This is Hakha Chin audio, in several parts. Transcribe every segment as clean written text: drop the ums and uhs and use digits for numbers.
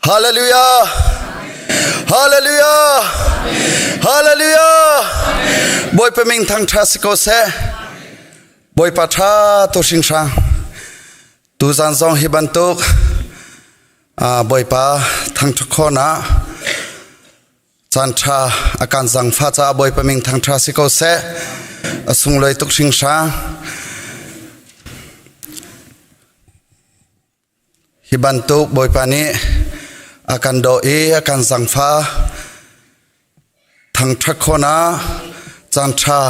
Hallelujah! Hallelujah! Hallelujah! Bawipa min thangṭha si ko seh. Bawipa ṭha tu hringhran. Tuzan zong hi bantuk Bawipa thangṭha khawhnak caan ṭha a kan zangfah caah Bawipa min thangṭha si ko seh. A sunglawi tuk hringhran. Hi bantuk Bawipa nih a kan daw i a kan zangfah thangṭhat khawhnak caanṭha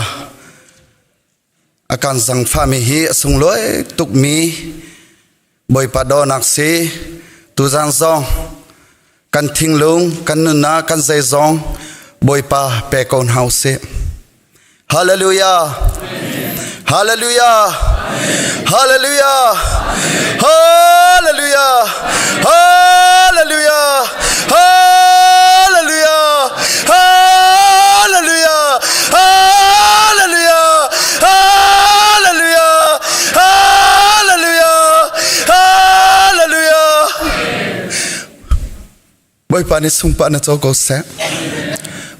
a kan zangfahmi hi a sunglawi tukmi Bawipa dawnak si. Tuzan zong kan thinglung, kan nunnak, kan zeizong Bawipa pe ko hna usih. Hallelujah. Hallelujah. Hallelujah. Hallelujah. Hallelujah. Hallelujah. Hallelujah. Hallelujah. Hallelujah. Hallelujah. Hallelujah. Bawipa nih sungpah na co ko seh.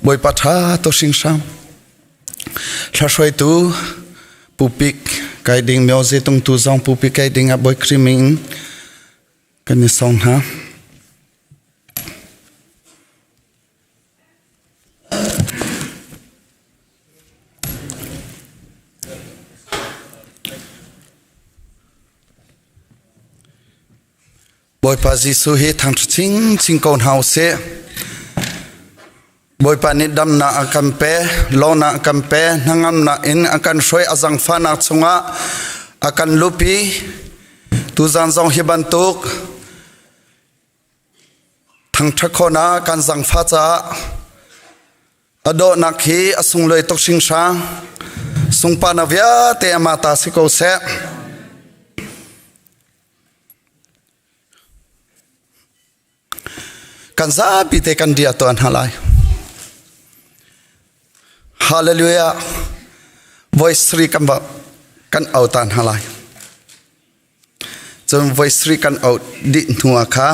Bawipa ṭha to hringhram. Thla hruaitu pupik kai ding myo ze tung tu zong pupik kai ding ah Bawi Khrih min kan i song hna. Bawipa Jesuh hi thangṭha chinchin ko hna usih. Bawipa nih damnak a kan pe, lawnak a kan pe, hnangamnak in a kan hruai, a zangfahnak chungah a kan lupi. Tuzan zong hi bantuk thangṭhat khawhnak kan zangfah caah a dawhnak hi a sunglawi tuk hringhran. Sungparnak vialte amah ta si ko seh. Kan zapi te kan dia tuan hna lai. Hallelujah. Voice 3 kan kan au tan hna lai. Cun voice 3 kan au dih hnu ah kha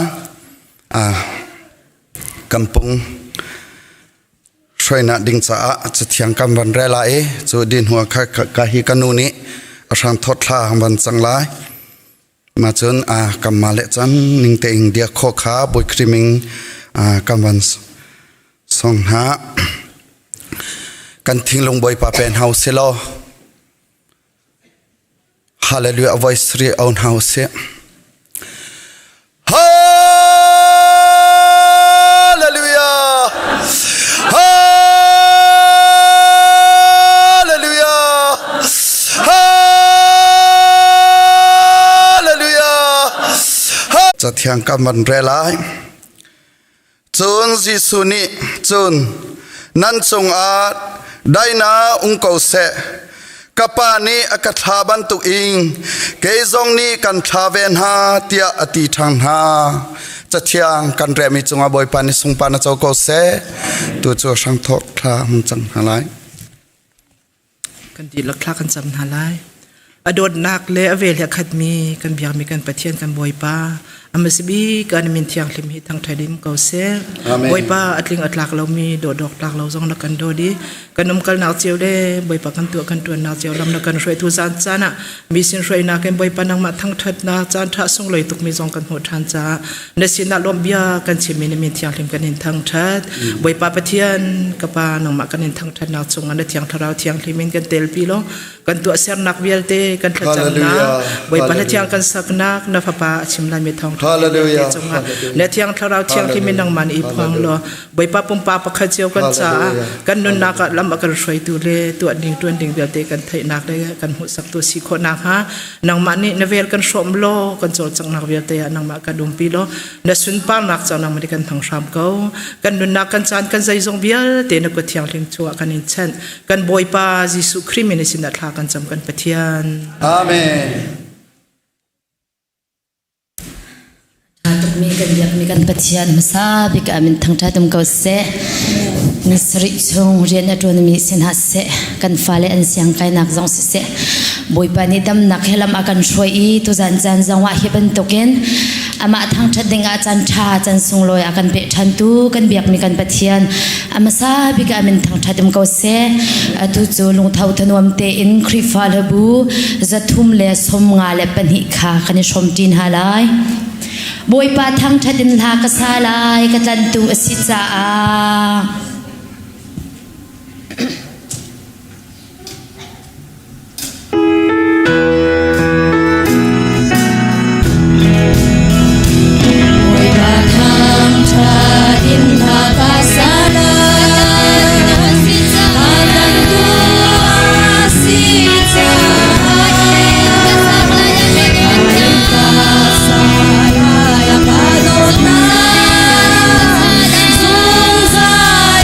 kampung hruainak ding caah cathiang kan van rel lai i cu din hnu ah kha ka hi ka nu nih a hrang thawt thla van cang lai. Ma cun a kamma le cang ning tein dia kho kha boi kriming kan van song hna kan thinglung bawipa pen hau si law Hallelujah voice ri on hau si Hallelujah Hallelujah Hallelujah Cathiang kan van rel lai Cun Jesuh nih cun nan cungah daihnak um ko seh. Ka Pa nih a ka thlah bantukin kei zong nih kan thlah ve hna tiah a ti ṭhan hna. Cathiang kan rehmi cungah Bawipa nih sungpa na co ko seh. Tu cu hrangthawk thla hung cang hna lai. Kan dihlak thla kan cam hna lai. A dawtnak le a vel he a khatmi kan biakmi kan Pathian kan Bawipa a hmasabik ah na min thianghlim hi thangṭhat in ko seh. Amen. Bawipa a tling a tlak lomi dawdawk tlak lo zong na kan dawt i kan umkalnak cio le Bawipa kan tuah kan ṭuannak cio lam na kan hruaitu zan caan ah mi sin hruainak in Bawipa nangmah thangṭhatnak caan ṭha sunglawi tukmi zong kan hmuh ṭhan caah na sinah lawmh bia kan chimmi na min thianghlim kan in thangṭhat. Bawipa Pathian ka Pa nangmah kan in thangṭhatnak chungah na Thiang Thlarau thianghlim in kan telpi law kan tuahsernak vialte kan thlacamnak Bawipa na thiang kan saknak na fapa a chim laimi thawngṭha vialte cungah na Thiang Thlarau thianghlim in nangmah nih i phuang law Bawipa pumpak pakhat cio kan caah kan nunnak ah lam a kan hruaitu le tuah ding ṭuan ding vialte kan theihnak le kan hmuhsaktu si khawh nakhnga nangmah nih na vel kan hrawm law kan cawlcanghnak vialte ah nangmah kan umpi law na sunparnak ca nangmah nih kan thang hram ko kan nunnak kan caan kan zeizong vialte na kut thianghlim chungah kan in chanh kan Bawipa Jesuh Khrih min sinah thla kan cam kan Pathian Amen. Tukmi kan biakmi kan Pathian hmasa bik ah min thangṭhat um ko seh. Ni sarih chung rian a ṭuanmi si hna seh, kan fale an siang kainak zong siseh, Bawipa nih damnak he lam a kan hruai i tuzan caan zong ah hi bantukin Amah thangṭhat ding ah caan ṭha caan sunglawi a kan peh ṭhantu kan biakmi kan Pathian a hmasa bik ah min thangṭhat um ko seh. Atu cu lungtho thanuam tein Khrihfa hlabu 352 kha kan i hrawm ṭi hna lai. Bawipa thangṭhat in hla ka sa lai, ka tlanhtu a si caah. Bawipa thangṭhat in hla ka sa lai, ka tlanhtu a si caah. Ka sa lai, ka dawtnak zungzal.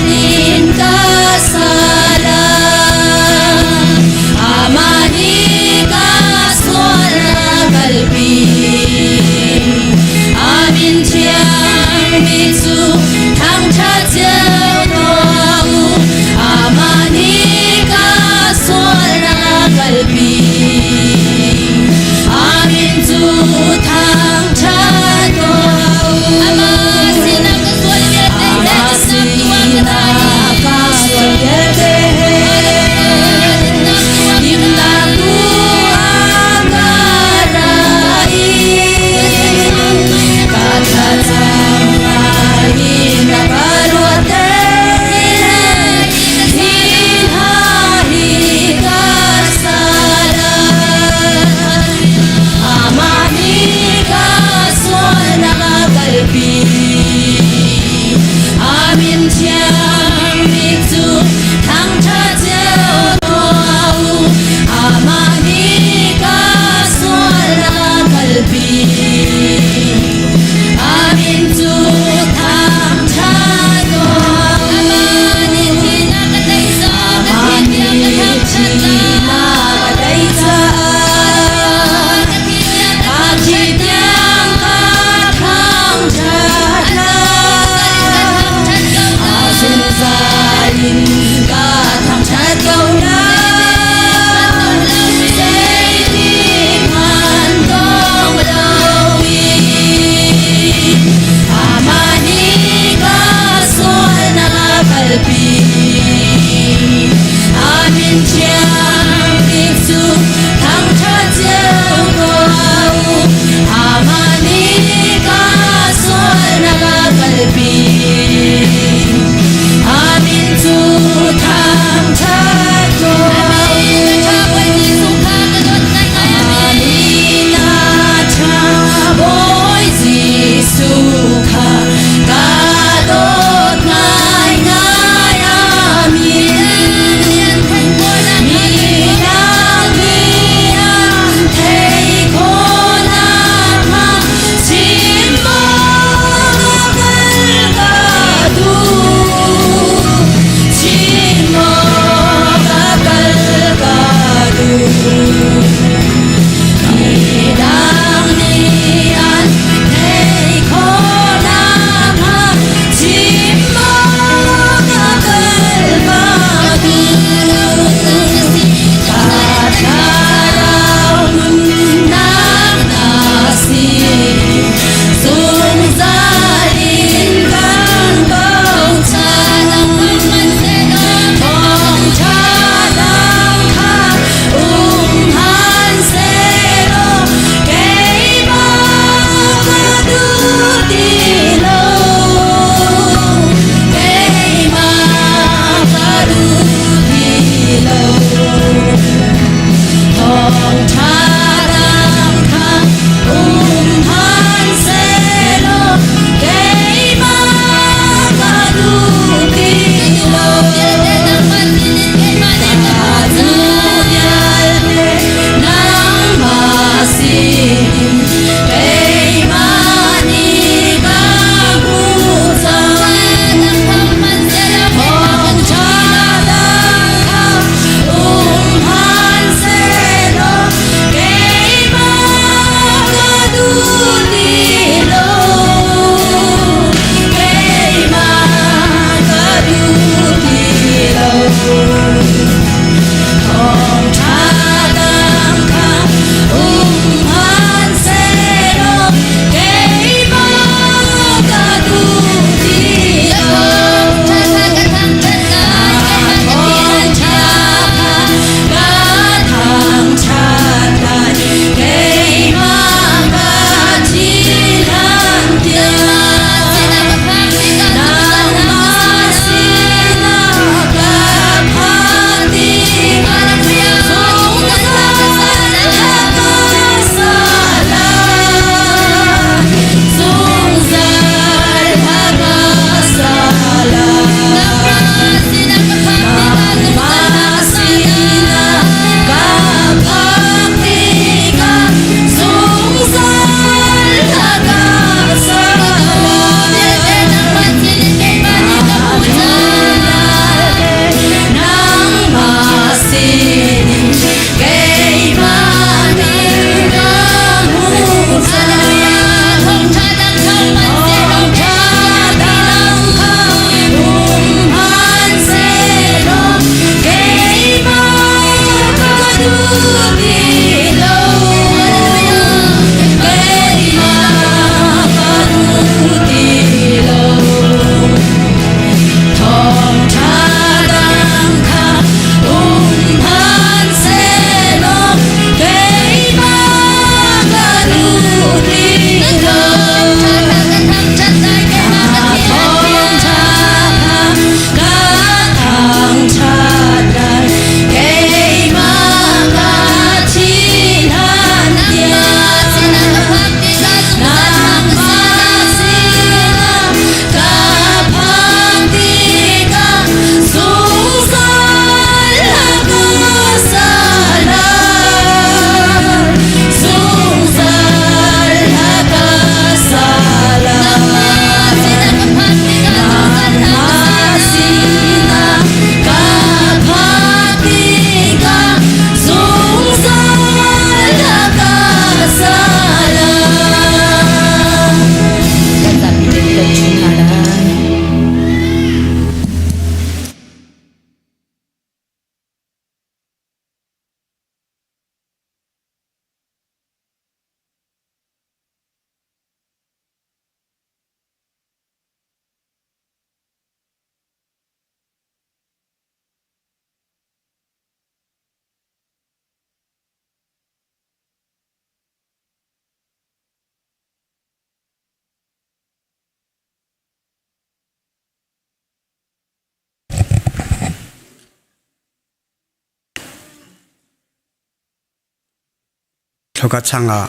Thoka changa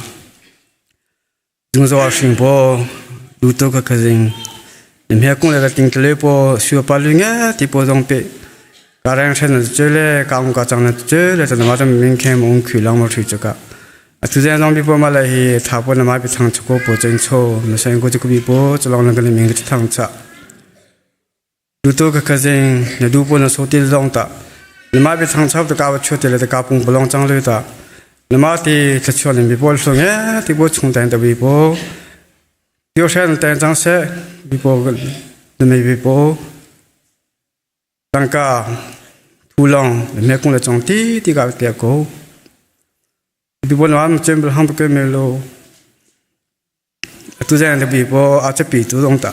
Zungzaw hring po du to ka khazing Nimhe kung le ting tle po siu pa lu nge ti po zong pe ka reng chen na che le ka ung ka chang na che le ta ma ta ming khem ung khu lang mo thu chu ka atu zen zong bi po ma le hi tha po na ma bi thang chu ko po chen cho na sen ko chu bi po chu long na ka le ming thang cha du to ka khazing na du po na so ti zong ta na ma bi thang chap ta ka chu te le ta ka pung bolong chang le ta na ma ti tha chu le bi po so nge ti po chung tan ta bi po 丢山单张塞，比波个那没比波，当个土浪没工了种地地个点高，比波那么真不很不给没喽，都这样的比波啊这比都懂的，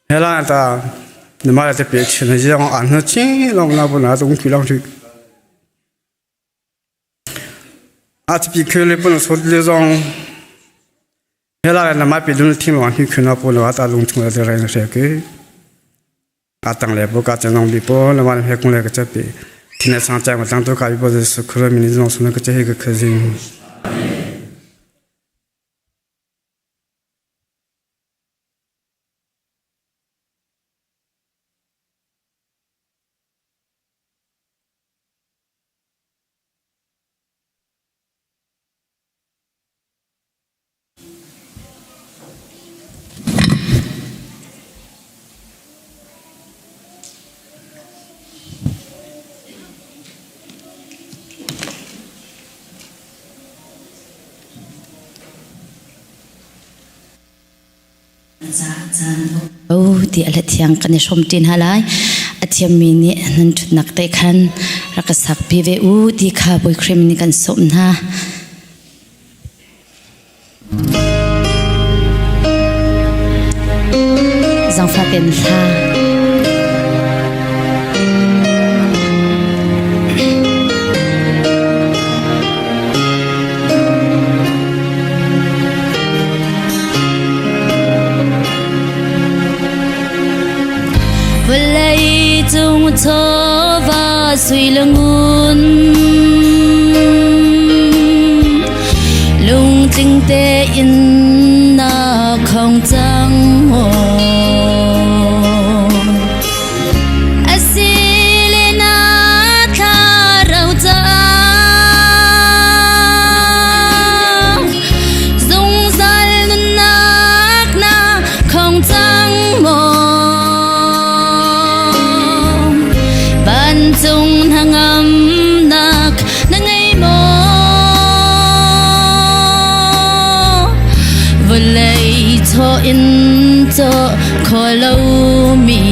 后来他你妈这别去那些按那钱让那不拿东西让去，啊这比去了不能说这种。Hela na ma pi lun thing wang hi khuna po lo ata lung chung la ra se ke atang le bo ka chanong bi po la ma he kung le ka cha pi thina sang cha ma tang to ka bi bo su khura mi ni zong su na ka cha he ka khazing. O ti ala thiang kan i hrom tin halai a thiam mi nih nan thutnak te khan rak sak pi ve u ti kha boi khrem ni kan som na zangfa ten hla Vlei cung chawva sui langun lungtling te in na khong cang ho asile na tha rau cha zungzal nunnak na khong cang maw vancung hnangamnak na ngei maw vawlei chaw in caw kho lomi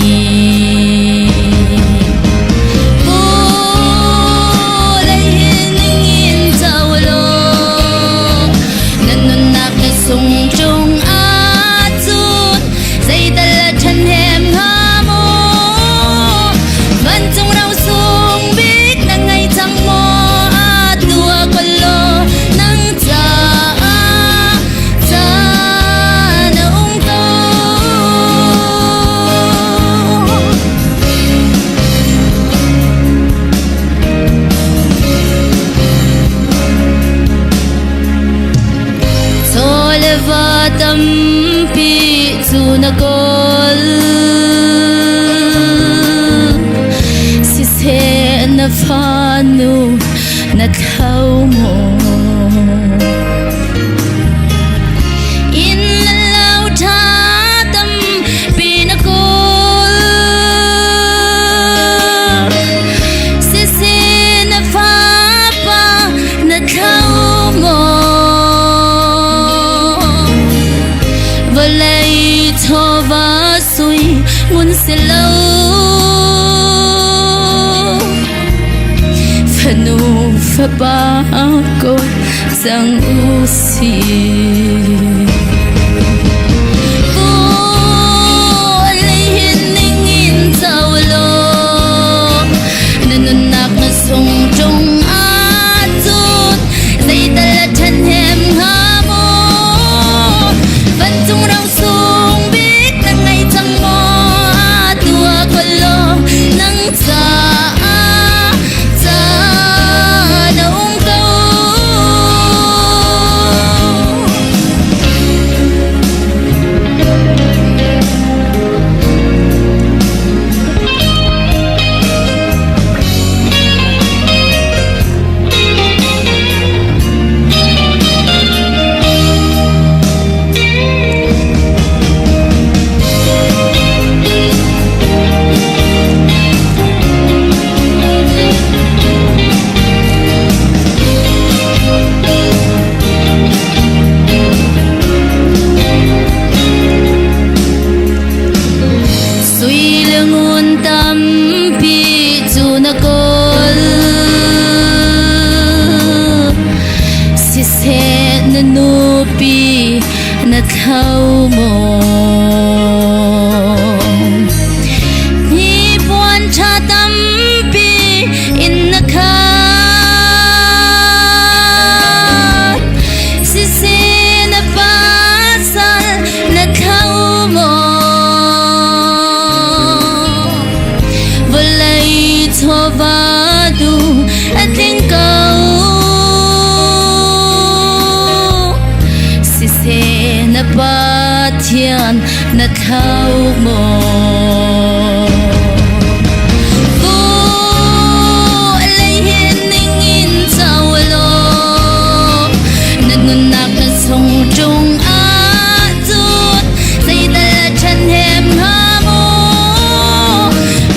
vawlei hi ningin co law na nunnak na sung cung ahcun zeital a ṭhahnem hnga maw vancung ro sung bik na ngei cang maw atu ah kawl law nang caah caan a um ko. Chaw le va tampi cu na kawl siseh na fanu na thlau maw inn le lo ṭha tampi na kawl siseh na fapa na thlau maw vawlei chawva sui ngun si lo fanu fapa kawl cang u sih. Vawlei hi ningin co law na nunnak na sung ṭung ahcun zeital a ṭhahnem hnga maw vancung ro sung bik na ngei cang maw atu ah kawl law nang caah caan a um ko. Ngun tampi cu na kawl. Siseh na nupi na thlo maw? Hnipuan ṭha tampi in na khat. Siseh na pasal na thlo maw? Vawlei chawva du a tling ko. Siseh na Pathian na thlau maw? Vawlei hin ning in co law, na nunnak na sung ṭung ahcun zeital a ṭhahnem hnga maw?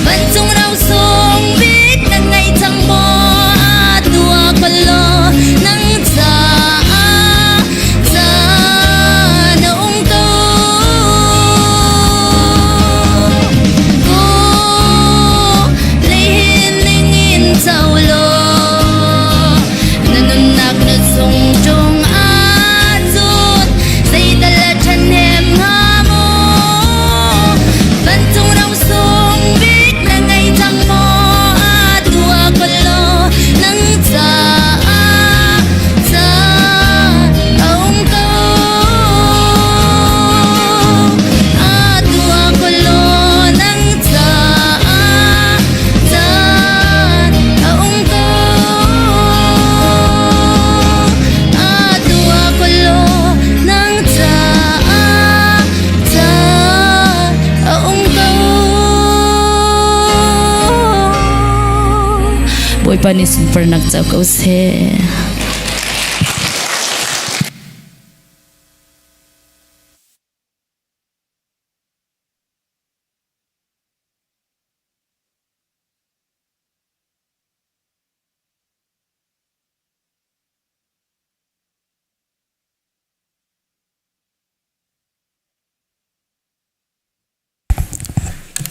Vancung ro sung bik na ngei cang maw? A tuah ko law nang caah caan a um ko. Vawlei hin ning in co law, na nunnak na sung ṭung ahcun zeital a ṭhahnem hnga maw? Vancung ro sung bik na ngei cang maw? A tuah ko law nang caah caan a um ko. A tuah ko law nang caah caan a um ko. A tuah ko law nang caah caan a um ko. Bawipa nih sunparnak co ko seh.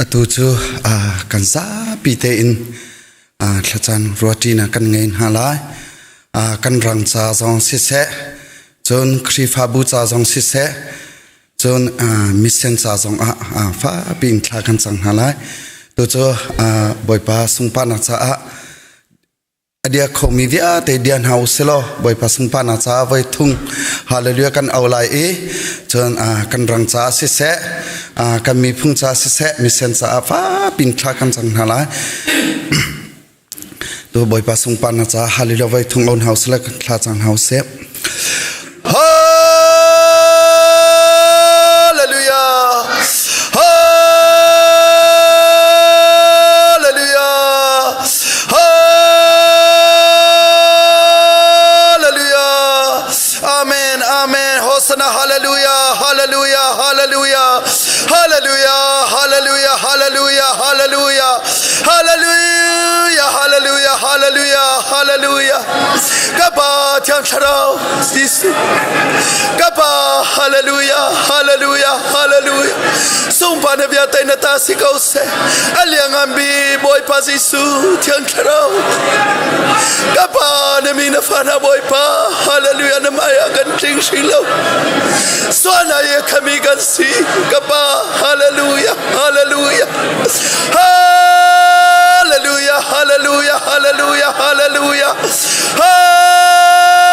Atu cu kan zapi tein thlacam ruahṭinak kan ngei hna lai. Kan rang ca zong siseh, cun Khrihfabu ca zong siseh, cun mission ca zong ah fakpi in thla kan cang hna lai. Tucu Bawipa sunparnak caah a dia khomi vialte dia hna u silaw Bawipa sunparnak caah voi thum hallelujah kan au lai i cun kan rang caah siseh, kan miphun caah siseh, mission caah fakpi in thla kan cang hna lai. Tu Bawipa sunparnak caah hallelujah voi thum au hna u silaw thla cang hna u sih. Hallelujah! Hallelujah! Hallelujah! Amen! Amen! Hosanna! Hallelujah! Hallelujah! Hallelujah! Hallelujah! Hallelujah! Hallelujah! Hallelujah! Hallelujah! Hallelujah! Hallelujah! Hallelujah! Ka Pa Thiang Thlarau Jesuh Ka Pa Hallelujah Hallelujah Hallelujah Sungpa na bia tai na ta si ko seh a liangan bi Bawipa Jesuh Thiang Thlarau Ka Pa na mi na fa na Bawipa Hallelujah na maya kan tling hring lo Suana ye khami kan si Ka Pa Hallelujah Hallelujah Hallelujah Hallelujah Hallelujah Hallelujah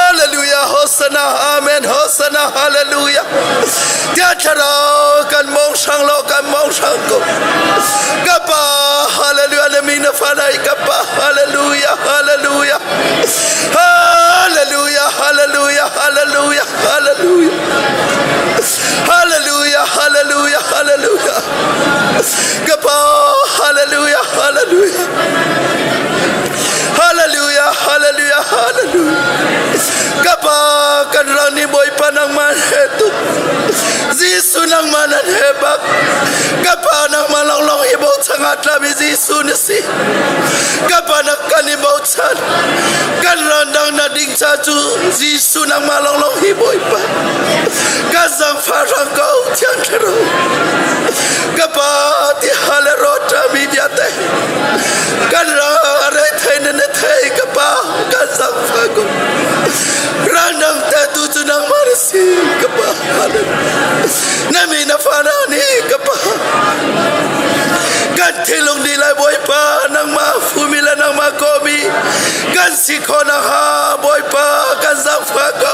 Hallelujah Hosanna Amen Hosanna Hallelujah Tia thlarau kan mong sang lo kan mong sang ko Kapa Hallelujah na mi na fanai kapa Hallelujah Hallelujah Hallelujah Hallelujah Hallelujah Hallelujah Hallelujah Hallelujah Hallelujah Kapa Hallelujah Hallelujah Hallelujah Hallelujah Hallelujah Kapa kan rang ni Bawipa nangmah he tuk Jesuh nangmah nan he bak Kapa nangmah lawnglawng hi bochan ah tlami Jesuh na si Kapa na kan i bochan kan randang na ding cha cu Jesuh nangmah lawnglawng hi Bawipa ka zangfah rang ko Thiang Thlarau Kapa ti hale rota. nung dih lai Bawipa nangmah fumi le nangmah kawmi kan si khawh nakhnga Bawipa kan zaangfah ko.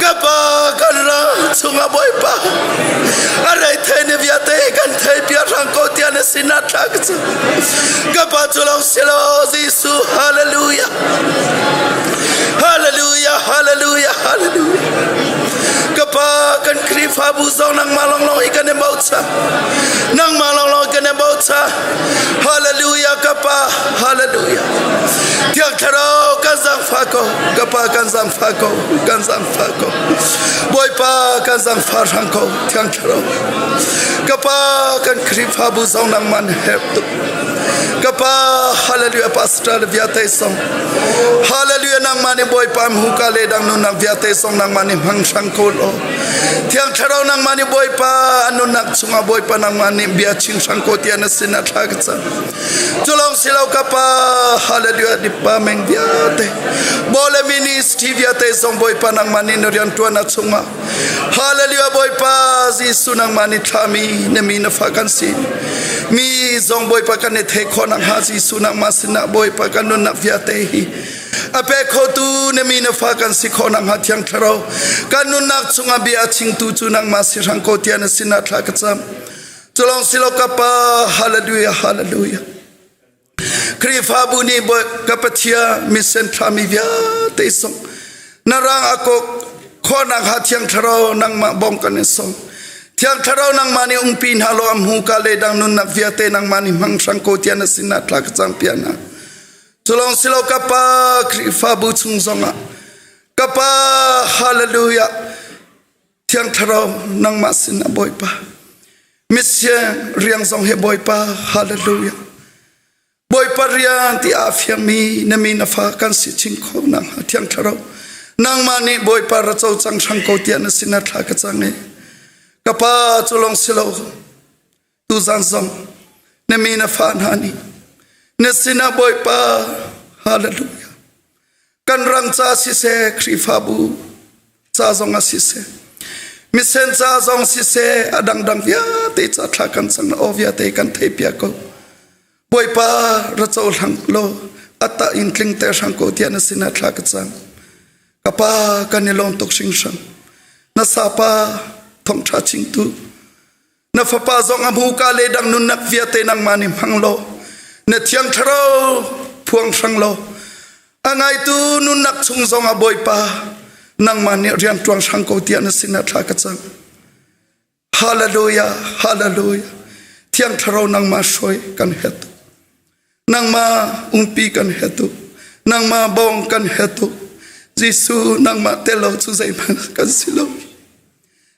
Ka pa kan ram chungah Bawipa a reithei ni vialte kan thei piak hrang ko tiah na sinah thla ka cam. Ka pa cu lawng si lo Jesuh hallelujah hallelujah hallelujah hallelujah ka pa kan Khrihfabu zong nangmah lawnglawng hi kan i bochan nangmah lawnglawng kan i bochan hallelujah ka pa hallelujah Thiang Thlarau kan zaangfah ko ka pa kan zaangfah ko kan zaangfah ko Bawipa kan zaangfah hrang ko Thiang Thlarau ka pa kan Khrihfabu zong nangmah na herh tuk ka pa hallelujah pastor vialte song hallelujah nangmah nih Bawipa hmuka le dang nunnak vialte song nangmah nih hmang hrang ko law Thiang Thlarau nangmah nih Bawipa an nunnak chungah Bawipa nangmah nih bia ching hrang ko tiah na sin ah thla ka cam culong silo ka pa hallelujah dipa meng vialte bole ministry vialte zong Bawipa nangmah nih na rian tuan a chungah hallelujah Bawipa Jesuh nangmah nih thlami na mi na fa kan si mi zong Bawipa kan i thei khawh nakhnga Jesuh nangmah sinah Bawipa kan nunnak vialte hi a pe khotu na mi na fa kan si khawh nakhnga Thiang Thlarau kan nunnak chungah bia a chingtu cu nangmah si hrang ko tiah na sinah thla ka cam culong silo ka pa hallelujah hallelujah Khrihfabu nih ka Pathian mission thlami vialte song na rang a kok khawhnak ha Thiang Thlarau nangmah bawm kan in song Thiang Thlarau nangmah nih umpi hna law am hu ka le dang nunnak vialte nangmah nih hmang hrang ko tiah na sinah thla ka cam piak hna culong silo ka pa Khrihfabu chung zongah ka pa hallelujah Thiang Thlarau nangmah sinah Bawipa mission riang zong he Bawipa hallelujah Bawipa rian ti aa fiangmi na mi na fa kan si chin kho nang Thiang Thlarau nangmah nih Bawipa ra co cang hrang ko tiah na sinah thla ka cang i ka pa cu lawng si lo tuzan zong na mi na fa hna nih na sinah Bawipa hallelujah kan ram ca siseh Khrihfabu ca zong ah siseh misen ca zong siseh a dangdang vialte ca thla kan cang aw vialte kan thei piak ko Bawipa ra cohlang law ata in tling te hrang ko tiah na sinah thla ka cam ka pa kan i lawm tuk hringhran na sapa thawngṭha chingtu Na fapa zong a hmuka le dang nunnak vialte nangmah nih hmang law na thiang thlarau phuang hrang law a ngaitu nunnak chung zong ah Bawipa nangmah nih rian ṭuan hrang ko tiah na sinah thla ka cam. Hallelujah, hallelujah. Thiang thlarau nangmah hruai kan het. Nangmah umpi kan het. Nangmah bawng kan het. Jesuh nangmah tel lo cu zeihmanh kan si lo.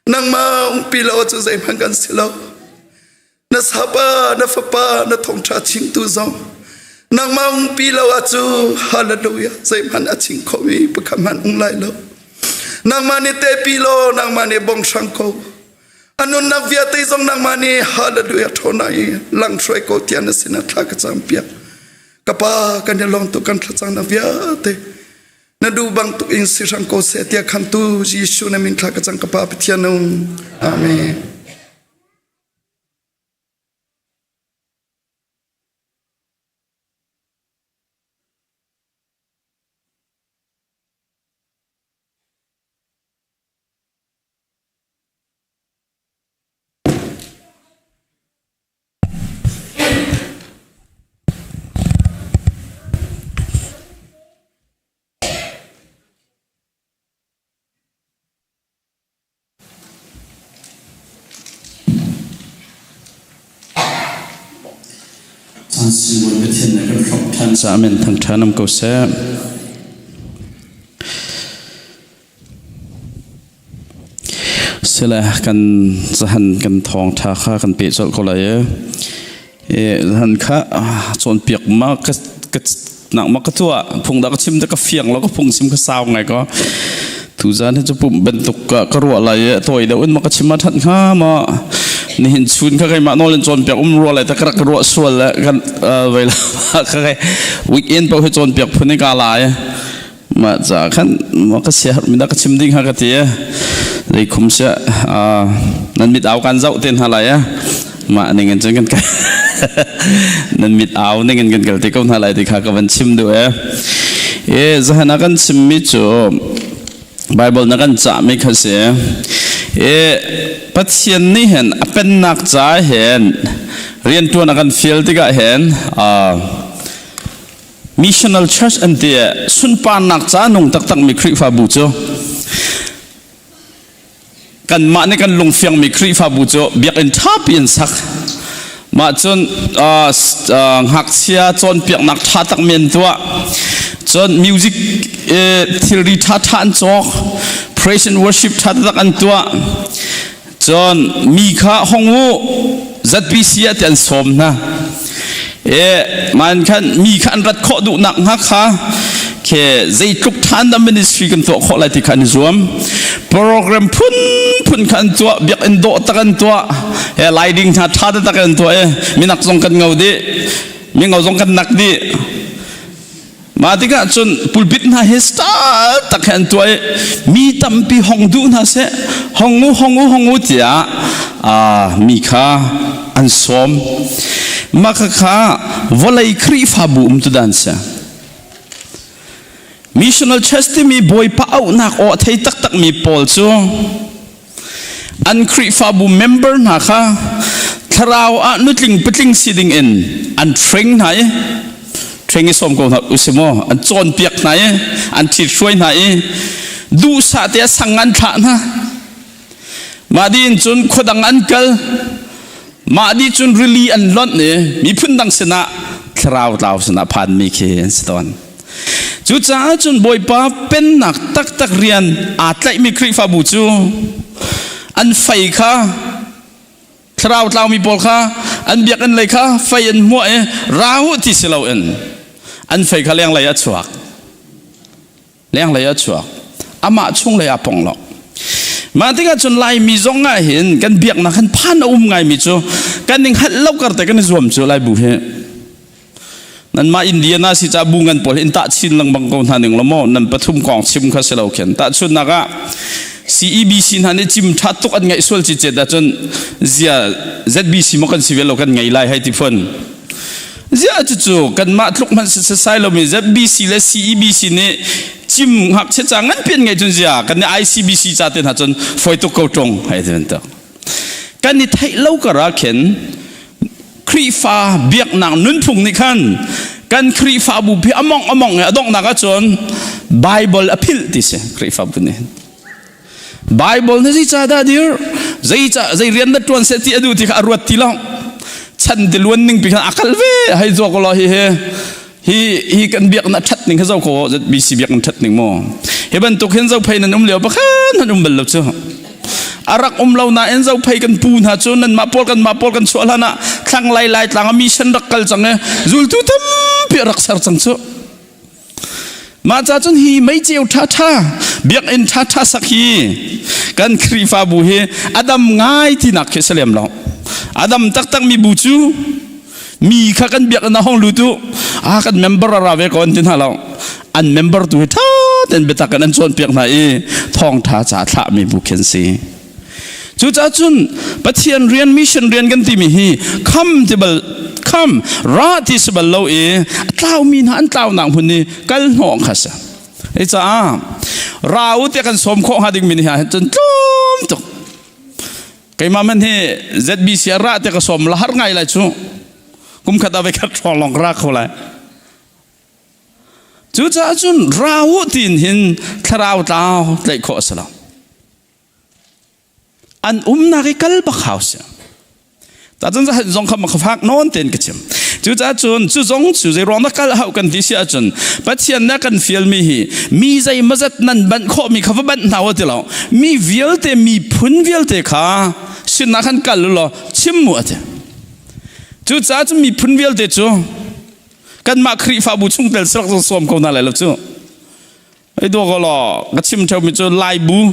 Nangmah umpi lo cu zeihmanh kan si lo. Na sapa, na fapa, na thawngṭha chimtu zong nangmah umpi lo ahcu hallelujah zeihmanh a chim khomi pakhat hmanh um lai lo. Nangmah nih tepi law, nangmah nih bong hrang ko. A nunnak vialte zong nangmah nih hallelujah ṭhawn i lang hruai ko tiah na sinah thla ka cam piak. Ka pa kan i lawm tuk kan thlacamnak vialte na duh bantuk in si hram ko seh tiah khamtu Jesuh na min thla ka cang ka Pa Pathian nung. Amen. Caan sunglawi Pathian nih kan hrawmh ṭhan caah amen thangṭha nam ko seh. Sile kan zahan kan thawngṭha kha kan peh colh ko lai i zahan kha cawnpiak ma ka nak ma ka tuah phung dah ka chim dah ka fiang lo ka phung chim ka sau ngai ko tuzan hi cu pumh bantuk ka ruah lai i tawi deuh in ma ka chim a that hnga ma nihin chun kha keimah nawl in cawnpiak um rua lai ta ka rak ruah sual le kan vei la ka weekend paoh hi cawnpiak phun in ka lai mah ca khan ma ka sia mi dah ka chim ding ha ka ti e leikhum sia nan mit au kan zoh te hna lai e. Mah ning in cun kan kal nan mit au ning in kan kal te ko hna lai ti kha ka van chim duh e. E zahan ah kan chimmi cu Bible na kan cahmi kha si. E Pathian nih hin a pennak ca hin riantuan a kan fial tikah hin missional church an ti sunparnak ca nung taktakmi Khrihfabu cu kanmah nih kan lungfiangmi Khrihfabu cu biakinn ṭhapi in sak. Mah cun ngakchia cawnpiaknak ṭha takmi an tuah. Cun music thilri ṭhaṭha an cawk. Praise and worship ṭha taktak an tuah. Cun mi kha hong u ZBC ah ti an sawm hna. E man khan mi kha an rat khawh duhnak hnga kha ke zeitluk ṭhan dah ministry kan tuah khawh lai ti kha an i zuam. Program phun phun kha an tuah, biakinn dawh tak an tuah, e lighting hna ṭha tak an tuah e minak zong kan ngau dih, mi ngau zong kan nak dih. Mah tikah cun pulpit hna hi star tak he an tuah i mi tampi hong duh hna seh, hong u, hong u, hong u tiah mi kha an sawm. Mah khakha vawlei Khrihfabu um tu dan si. Missional Church timi Bawipa auhnak aw a thei taktakmi pawl cu an Khrihfabu member hna kha thlarau ah nutling patling si ding in an train hna i train i sawm ko hna usih maw an cawnpiak hna i an ṭhithruai hna i duhsah te a sang an thlah hna. Mah dih in cun khuadang an kal. Mah dih cun rili an lonh i miphun dang sinah thlarau tlau sinah phanmi khi an si tawn. Cucaah cun Bawipa pennak taktak rian aa tlaihmi Khrihfabu cu an fei kha thlarau tlaumi pawl kha an biakinn lei kha fei an hmuah i ra u ti si loin an fei kha lenglei a chuak. Lenglei a chuak. Amah chunglei aa pong lo. Mah tikah cun Laimi zong ah hin kan biaknak han phan a um ngaimi cu kan ning halh lo kar te kan i zuam cu Lai bu hi. Nanmah Indiana si ca bu ngan pawl in tah chin lengmang ko hna ning lo maw nan pathum kong chim kha si lo khin tahchunnak ah CEBC hna nih cim tha tuk an ngaih sual ci cet ahcun zia ZBC maw kan si ve lo kan ngei lai hei ti phun zia cucu kanmah tluk hmanh si sai lomi ZBC le CEBC nih cim ngakchia ca ngan pian ngei cun zia kan nih ICBC ca te hna cun foi tuk ko ṭung hei ti bantuk kan i theih lo kar ah khin Khrihfa biaknak nunphung nih khan kan Khrihfabu pi among among i a donghnak ahcun Bible a philh ti si Khrihfabu nih Bible nih zei dah dir zei ca zei rian dah tuan seh ti a duh ti kha a ruat ti lo chan ti luan ning pi khan a kal ve hei zuak ko hi hi hi hi kan biaknak that ning kha zo ko ZBC biaknak that ning mo hi bantuk hin zo phei nan um lio pakhan nan um bal lo cu a rak um lo nain zo phei kan pu hna cu nan mah pawl kan mah pawl kan chuah hlan ah thlang lai lai tlang a mission rak kal cang e zultu tampi rak ser cang cu mah ca cun hi meiceu tha tha biakinn tha tha sak hi kan Khrihfabu hi adam ngai tinak khi salem lo adam taktak mi bu cu mi kha kan biakinn ah hong lut u a kan member a ra ve ko an ti hna lo an member tu hi tha ten biatak in an cawnpiak hna i thawngtha ca thlah mi bu khin si cucaah cun Pathian rian mission rian kan timi hi kham ti bal kham ra ti si bal lo i a tlaumi hna an tlaunak hmun i kal hnawh kha si ei caah ra u tiah kan sawm khawh hnga ding mi ni ha cun tlawm tuk Keimah man hi ZBC ah ra te ka sawm la har ngai lai cu. Kum khat ah voi khat hrawng lawng ka ra kho lai. Cucaah cun ra u tiin hin thlarau tlau tlaih khawh a si lo. An umnak i kal bak hau si. Tacun zahan zong kha ka fak nawn tein ka chim. Cucaah cun cu zong cu zei ruang dah kal hau kan ti si ahcun Pathian nih a kan fialmi hi mi zei mazat nan banh khawhmi kha va banh hna u ti lo. Mi vialte miphun vialte kha sinah khan kal u law chim mu a ti. Cucaah cun miphun vialte cu kanmah Khrihfabu chungtel sirak zong sawm ko hna lai lo cu. Ei dua ko law ka chim ṭheumi cu Lai bu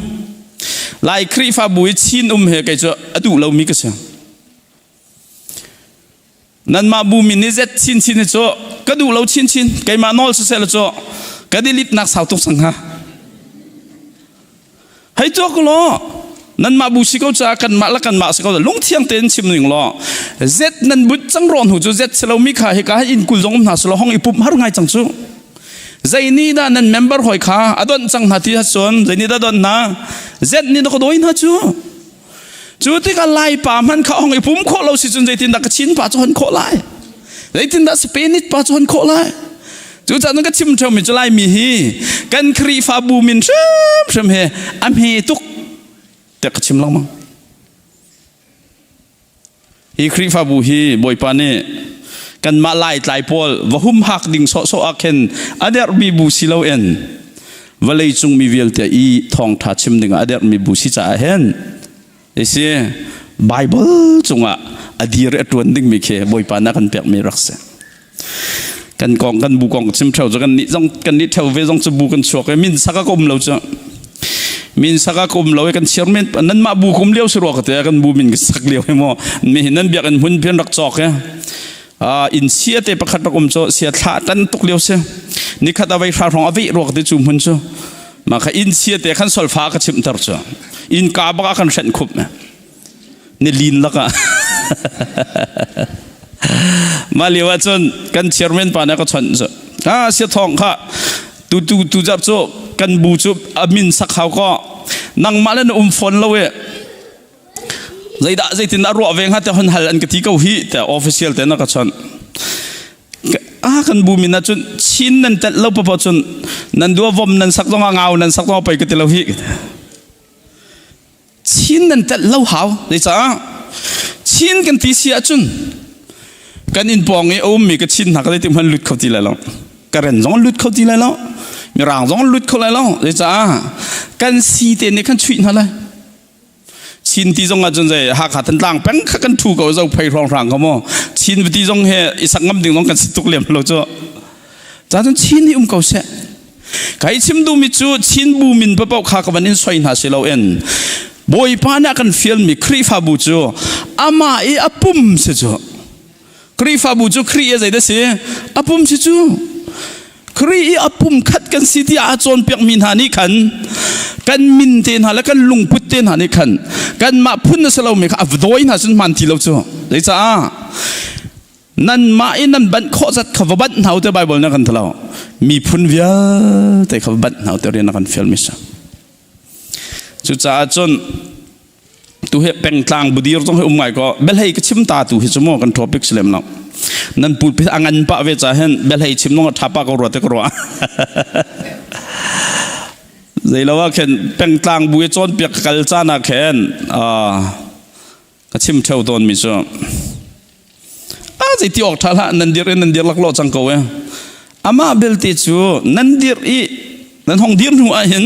Lai Khrihfabu i Chin um he kei cu a duh lomi ka si. Nanmah bu min nih zet chinchin hi cu ka duh lo chinchin keimah nawl siseh law cu ka delete nak sau tuk cang hnga. Hei tuak law. Nanmah bu si ko caah kanmah le kanmah si ko lungthiang tein chim ning law zet nan but cang rawh hnu cu zet si lomi kha hika hin inn kul zong um hna selaw hong i pumh har ngai cang cu. Zei nih dah nan member hoi kha a donh cang hna ti ahcun zei nih dah donh hna? Zet nih na ka dawi hna cu. Cu tikah Laipa hmanh kha hong i pum khawh lo si cun zeitindah ka Chin pa cu hon khawh lai? Zeitindah Spanish pa cu hon khawh lai? Cucaah ka chim ṭheumi cu Laimi hi kan Khrihfabu min hrimhrim he a hme tuk tiah ka chim lengmang. Hi Khrihfabu hi Bawipa nih kanmah Laitlai pawl va humhak ding sawhsawh ah khin a derhmi bu si loin vawleicung mi vialte i thawngṭha chim dingah a derhmi bu si caah hin isi Bible cungah a dir a ṭuan dingmi khi Bawipa nih a kan pekmi rak si. Kan kong kan bu kong chim ṭheo cu kan nih zong kan nih ṭheo ve zong cu bu kan chuak i min sak a ka um lo cu min sak a ka um lo i kan chiar men nanmah bu kum lio si rua ka te kan bu min ka sak lio hi maw mi hi nan biakinn hmun pian rak cawk i inn sia te pakhat rak um cu sia thla tan tuk lio si nikhat a vei hra hrawng a veih ruak te cu hmun cu ma kha inn sia te khan solfa ka chimter cu inn ka bak a kan hrenh khup ni lin lakah mah lio ah cun kan chairman pa nih ka chawnh cu ah sia thawng kha tu tu tu zar cu kan bu cu a min sak hau ko nangmah le na um fawn lo e Zeidah zeitin a ruah ve hnga te hon hal an ka ti ko hi te official te na ka chawnh. Ah kan bu min ahcun Chin nan telh lo papo cun nan dua vom nan sak zong ah ngau nan sak zong ah pei ka ti lo hi. Chin nan telh lo hau. Zeicah Chin kan ti si ahcun kan inn pawng i a ummi ka Chin hna ka zeitik hmanh lut kho ti lai lo. Karen zong lut kho ti lai lo. Mirang zong lut kho lai lo. Zeicah kan si te nih khan chuih hna lai. Chin ti zong ahcun zei Hakha Thantlang peng kha kan thu ko zo phei hrawng hrang ko maw Chin ti zong he i sak ngam ding zong kan si tuk lem lo cu ca cun Chin hi um ko seh kai chim duhmi cu Chin bu min papoh kha ka van in soi hna si lo in Bawipa nih a kan fialmi Khrihfabu cu amah i a pum si cu Khrihfabu cu Khrih i zeidah si a pum si cu Khrih i a pum khat kan si tiah a cawnpiakmi hna nih khan kan min te hna le kan lungput te hna nih khan kanmah phun a si lomi kha a dawi hna cun hmaan ti lo cu zeicah nanmah i nan banh khawh zat kha va banh hna u te Bible nih a kan ti lo miphun vialte kha va banh hna u te rian a kan fialmi si cucaah cun Tu hi pengtlang budir zong hi um ngai ko. Belhei ka chim ta tu hi cu mu kan topic si lem lo. Nan pulpit a ngan pah ve ca hin belhei chim nong a tha pa ko rua te ka rua. Zei lo ah khin pengtlang bu i cawnpiak ka kal caan ah khin ka chim theo tawn mi cu a zei ti awk tha hlah nan dir in nan dir lak lo cang ko e amah belte cu nan dir i nan hong dir hnu ah hin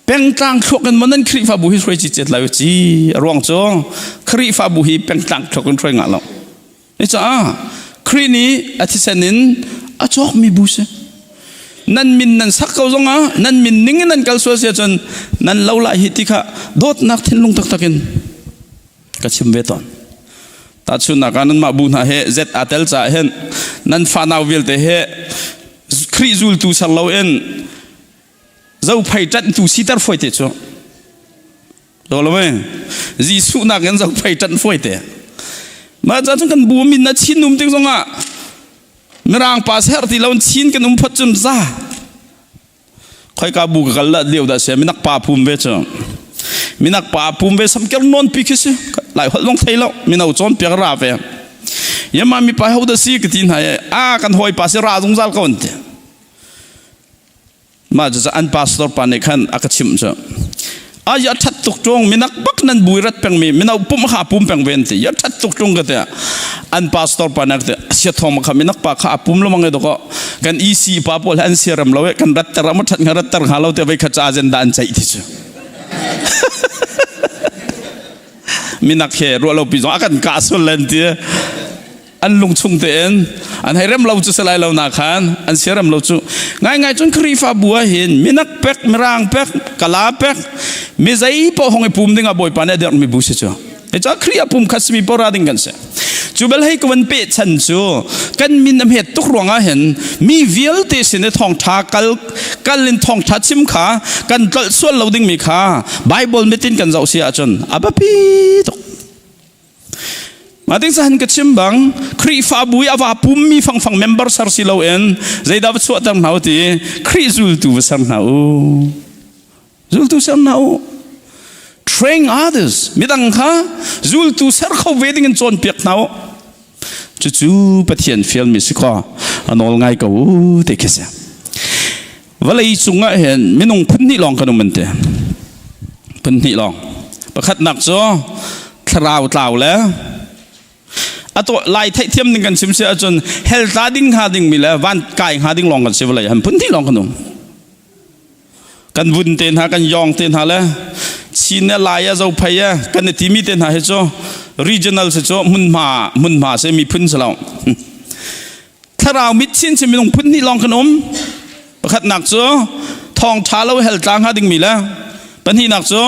pengtlang thluak in maw nan Khrihfabu hi hruai cicet lai ci a ruang cu Khrihfabu hi pengtlang thluak in hruai ngah lo ni caah Khrih nih a thisen in a cawkmi bu si nan min nan sak ko zongah nan min ning in nan kal sual si ahcun nan lo lai hi ti kha dawtnak thinlung taktak in ka chim ve tawn tahchunhnak ah nanmah bu hna he zet aa tel caah hin nan fanau vialte he Khrih zultu ser loin zophei ṭanhtu siter fawi te cu do lo mei Jesuh nakin zophei ṭanh fawi te mah ca cun kan bu min na chin um tik zongah mirang pa ser ti lo chin kan um phot cun za khoika bu ka kal la lio dah sia minak pa phum ve cu minak pa pum ve samker non pi khi si lai holh long thei lo mino cawn piak ra ve yama mi pa ho da si ka ti hna a kan hoi pa si ra zungzal ko an ti mah cu an pastor pa nih khan a ka chimh cu a ya that tuk ṭung minak bak nan bui rat peng mi mino pum kha pum peng ven ti ya that tuk ṭung ka te an pastor pa nak te sia thong kha minak pa kha a pum lo mang do ko kan EC pa pawl an siaram lo e kan rat ter am that nga rat ter nga lo te vai kha cha agenda an chai ti chu minak he ruah lo pi zong a kan ka sul len ti an lungchung tein an hei rem lo cu salai lo na khan an siarem lo cu ngai ngai cun Khrihfa bu ah hin minak pek mirang pek kala pek mi zei paoh hong i pum ding ah Bawipa nih a derh mi bu si cu e ca Khrih a pum khat simi pora ding kan si. Cu bel hei ka van pe chan cu kan min a hmet tuk ruangah hin mi vialte sin i thawngtha kal kal in thawngtha chim kha kan tlolh sual lo dingmi kha Bible mitin kan zoh si ahcun a biapi tuk. Mah ting sahan ka chim bang Khrihfabu i a va pummi fangfang member ser si loin zeidah va chuahter hna u ti Khrih zultu va ser hna u. Zultu ser hna u. Train others. Midang kha zultu ser kho ve ding in cawnpiak hna u. Cucu Pathian fialmi si kaw a nawl ngai ko u ti khi si. Vawlei cungah hin minung phun hnih lawng kan um an ti. Phun hnih lawng. Pakhatnak cu thlarau tlau le a to lai theihthiam ning kan chim si ahcun hell tla ding hnga ding mi le van kai hnga ding lawng kan si vawlei han phun hnih lawng kan um. Kan vun te hna kan yong te hna le Chin le Lai a Zophei a kan i timi te hna hi cu regional si cu hmunhma hmunhma se miphun si lo. Thlarau mit chinchin minung phun hnih lawng kan um. Pakhatnak cu thawngṭha lo hell tla hnga dingmi le pahnihnak cu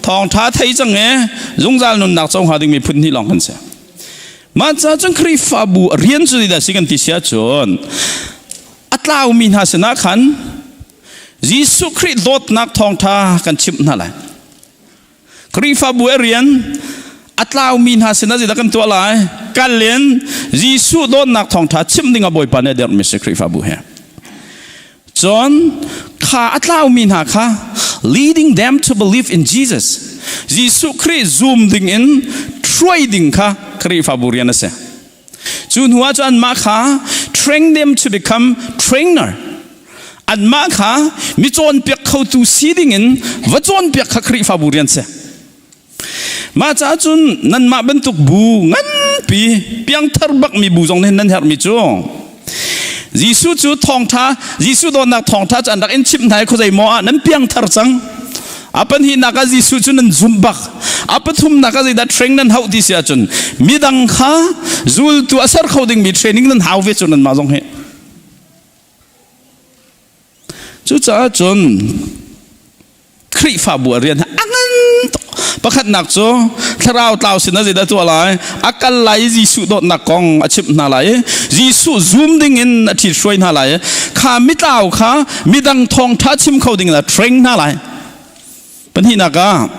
thawngṭha thei cang i zungzal nunnak co hnga dingmi phun hnih lawng kan si. Mah ca cun Khrihfabu rian cu zeidah si kan ti si ahcun a tlaumi hna sinah khan Jesuh Khrih dawtnak thawngṭha kan chimh hna lai. Khrihfabu a rian a tlaumi hna sinah zeidah kan tuah lai? Kal in Jesuh dawtnak thawngṭha chim ding ah Bawipa nih a derhmi si Khrihfabu he. Cun kha a tlaumi hna kha leading them to believe in Jesus. Jesuh Khrih zum ding in hruai ding kha Khrihfabu rian a si. Cu hnu ah cun anmah kha train them to become trainer. Anmah kha mi cawnpiak khotu si dingin va cawnpiak kha Khrihfabu rian si. Mah caah cun nanmah bantuk bu nganpi piangthar bakmi bu zong nih nan herhmi cu Jesuh cu thawngtha Jesuh dawtnak thawngtha cu an rak in chimh hna i khuazei maw ah nan piangthar cang. A pahnihnak ah Jesuh cu nan zumh bak. A pathumnak ah zeidah training nan hauh ti si ahcun midang kha zultu a ser kho dingmi training nan hau ve cu nanmah zong hi. Cucaah cun Khrihfabu a rian a ngan tuk. Pakhatnak cu thlarau tlau sin ah zeidah tuah lai? A kal lai i Jesuh dawtnak kong a chimh hna lai i Jesuh zum ding in a ṭhit hruai hna lai i kha mitlau kha midang thawngṭha chim kho ding in a train hna lai. Pahnihnak ah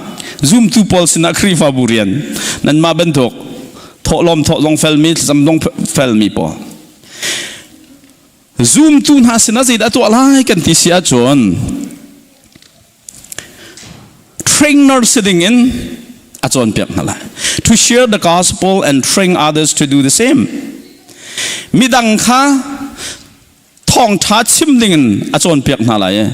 zumtu pawl sinah Khrihfabu rian nanmah bantuk thawhlawm thawh zong felmi thlacam zong felmi pawl zumtu hna sinah zeidah tuah lai kan ti si ahcun trainer si ding in a cawnpiak hna lai to share the gospel and train others to do the same midang kha thawngṭha chim ding in a cawnpiak hna lai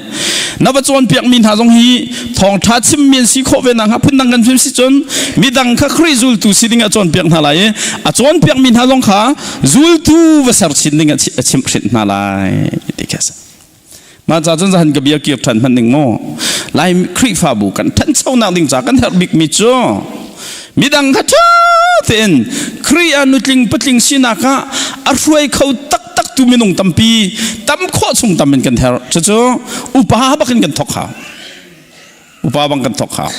na va cawnpiak mi hna zong hi thawngṭha chim mi an si khawh ve nakhnga phundang kan fim si cun midang kha Khrih zultu si ding a cawnpiak hna lai i a cawnpiak mi hna zong kha zultu va ser chin ding a chimh hna lai ti khi a si. Mah ca cun zahan ka bia kir ṭhan hmanh ning mu. Lai Khrihfabu kan ṭhanchonak ding ca kan herh bikmi cu midang kha ṭha tein Khrih ah nutling patling sinak ah a hruai kho taktak tu minung tampi tam khawh chung tam in kan herh. Cucu upa bakin kan thawk hau. Upa bang kan thawk hau.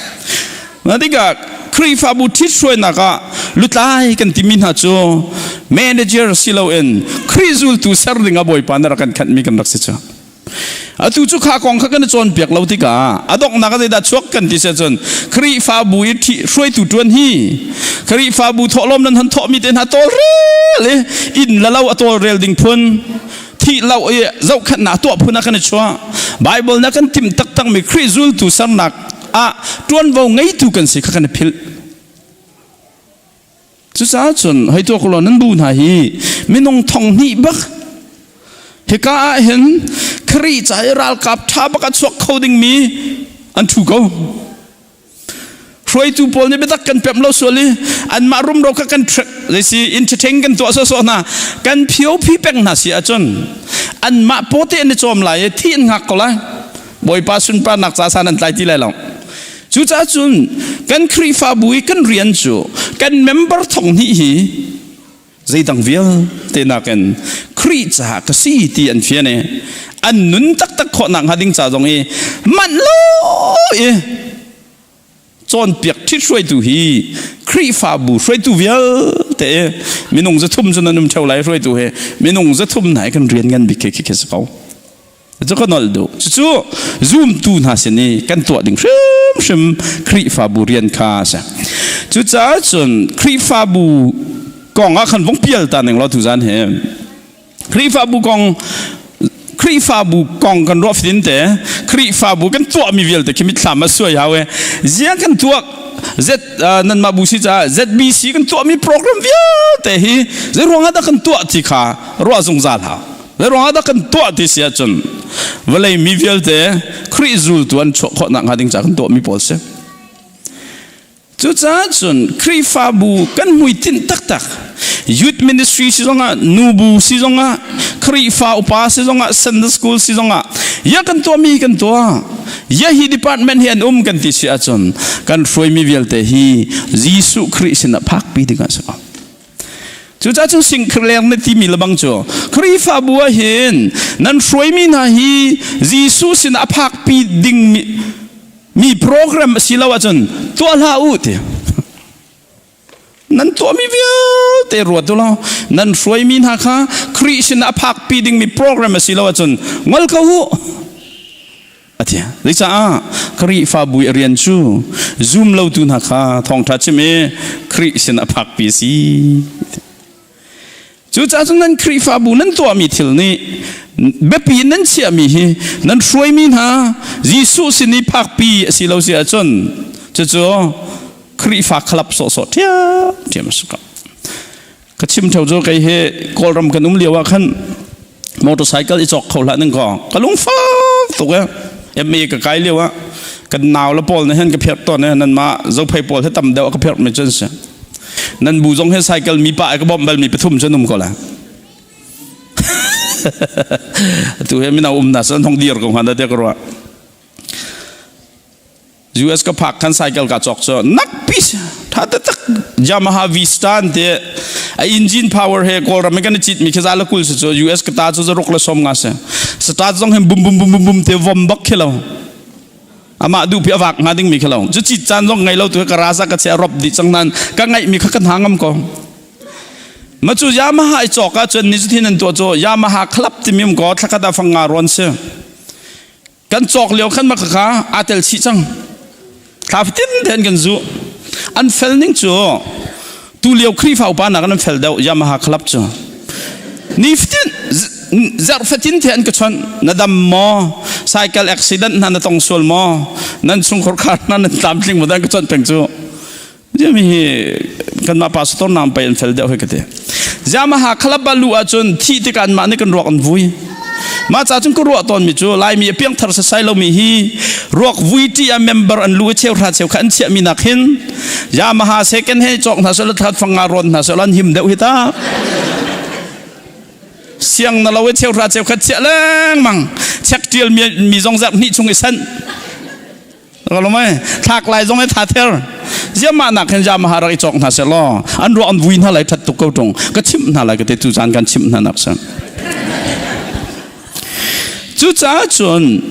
Na tikah Khrihfabu ṭhithruainak ah lutlai kan timi hna cu manager si loin Khrih zultu ser ding ah Bawipa na rak kan khanhmi kan rak si cu. Atu cu kha kong kha kan i cawnpiak lo tikah a donghnak ah zeidah chuak kan ti si ahcun Khrihfabu i hruaitu ṭuan hi Khrihfabu thawhlawm nan han thawhmi te hna tawlrel i inn le lo a tawlrel ding phun thih lo i zohkhenhnak tuah phun ah kan i chuah. Bible na kan timh taktakmi Khrih zultu sernak ah ṭuanvo ngeitu kan si kha kan i philh. Cucaah cun hei tuak law nan bu hna hi minung thong hnih bak hika ah hin Khrih ca i ralkap ṭha bak a chuak kho dingmi an ṭhu ko. Hruaitu pawl nih biatak kan pemh lo sual i anmah rumro kha kan zeisi entertain kan tuah sawsawh hna kan phio phi peng hna si ahcun anmah pawte an i cawm lai i thi an hngak ko lai. Bawipa sunparnak ca san an tlai ti lai lo. Cucaah cun kan Khrihfabu i kan rian cu kan member thong hnih hi zeidang vialte nakin Khrih caah ka si ti an fian i an nun taktak khawh nakhnga ding ca zong i manh lo i cawnpiak ṭhit hruaitu hi Khrihfabu hruaitu vialte te minung zathum cu nan um theo lai hruaitu he minung zathum nai kan rian ngan bik khi khi si ko. Cu ka nolh duh. Cucu zumtu hna sin i kan tuah ding hrimhrim Khrihfabu rian kha a si. Cucaah cun Khrihfabu kong ah khan vong pial ta ning law tuzan hi. Khrihfabu kong Khrihfabu kong kan ruah fatin te Khrihfabu kan tuahmi vialte khi mitthlam ah suai hau e. Ziang kan tuah Z nanmah bu si caah ZBC kan tuahmi program vialte hi zei ruangah dah kan tuah ti kha ruah zungzal hau. Zei ruangah dah kan tuah ti si ahcun vawlei mi vialte Khrih zultu an chuah khawh nakhnga ding caah kan tuahmi pawl si. Cucaah cun Khrihfabu kan hmuitinh taktak youth ministry si zongah nubu si zongah Khrihfa upa si zongah Sunday school si zongah ya kan tuahmi kan tuah ya hi department hi an um kan ti si ahcun kan hruaimi vialte hi Jesuh Khrih sinah phakpi ding ah si ko. Cucaah cun singkhleng na timi lebang cu Khrihfabu ah hin nan hruaimi hna hi Jesuh sinah a phakpi ding mi program a si lo ahcun tuah hlah u ti. Nan tuahmi vialte ruat u law nan hruaimi hna kha Khrih sinah a phakpi dingmi program a si lo ahcun ngol ko u. A ti. Zeicah Khrihfabu i rian cu zum lotu hna kha thawngṭha chim i Khrih sin a phakpi si. Cucaah cun nan Khrihfabu nan tuahmi thil nih biapi in nan chiahmi hi nan hruaimi hna Jesuh sin i phakpi a si lo si ahcun cucu Khrihfa khalap sawhsawh ṭhiamṭhiam a si ko. Ka chim theo cu kei hi Kawlram kan um lio ah khan motorcycle i cawk kho hlah ning kaw ka lungfak tuk e MA ka kai lio ah kan nau le pawl nih hin ka pherh tawn e nan mah zophei pawl he tam deuh ka pherh mi cun si nan bu zong he cycle mi pa ka bawmh bal mi pathum cun um ko la tu he mina um na san hong dir ko han da te ka ruah US ka phak khan cycle ka cawk cu nak pi tha taktak Yamaha V-Star an ti a engine power he Kawlram i kan i cit mi khi za le 20 si cu US ka ta cu zaruk le 50 si start zong hin bum bum bum bum bum te vom bak khi lo amah duh pi avak hnga ding mi khi lo cu cit caan zong ngei lo tu ka rasa ka che rop di chang nan ka ngaih mi kha kan ha ngam ko ma cu Yamaha i cawk ah cun ni cu thin an tuah cu Yamaha club timi um ko thlakhat ah fang nga ron si Kan cawk lio khan maka kha aa tel chih cang. Thla fatin ten kan zu. An fel ning cu tu lio Khrihfa upa nak an fel deuh Yamaha club cu. Ni fatin zarh fatin the an ka chon na dam maw cycle accident hna na tong sual maw nan chungkhar khar hna nan tlamtling maw dan ka chon peng cu mi hi kanmah pastor nang pei an fel deuh hoi ka ti. Yamaha club ah luh ahcun thih tikah anmah nih kan ruak an vui. Mah ca cun ka ruah tawnmi cu Laimi a piangthar sasai lomi hi ruak vui ṭi ah member an lu i cheuhra cheukhat an chiahmi nak hin Yamaha second hand cawk hna seh thlat fang nga rawn hna seh an him deuh hi ta. Siang na lo i cheuhra cheukhat chiah lengmang chek ṭial mi zong zarh hnih chung i sanh. Kalomai thlak lai zong i tha ther ziamah nak hin Yamaha rak i cawk hna seh law an ruah an vui hna lai that tuk ko tung ka chimh hna lai ka te tu caan kan chimh hna nak san cucaah cun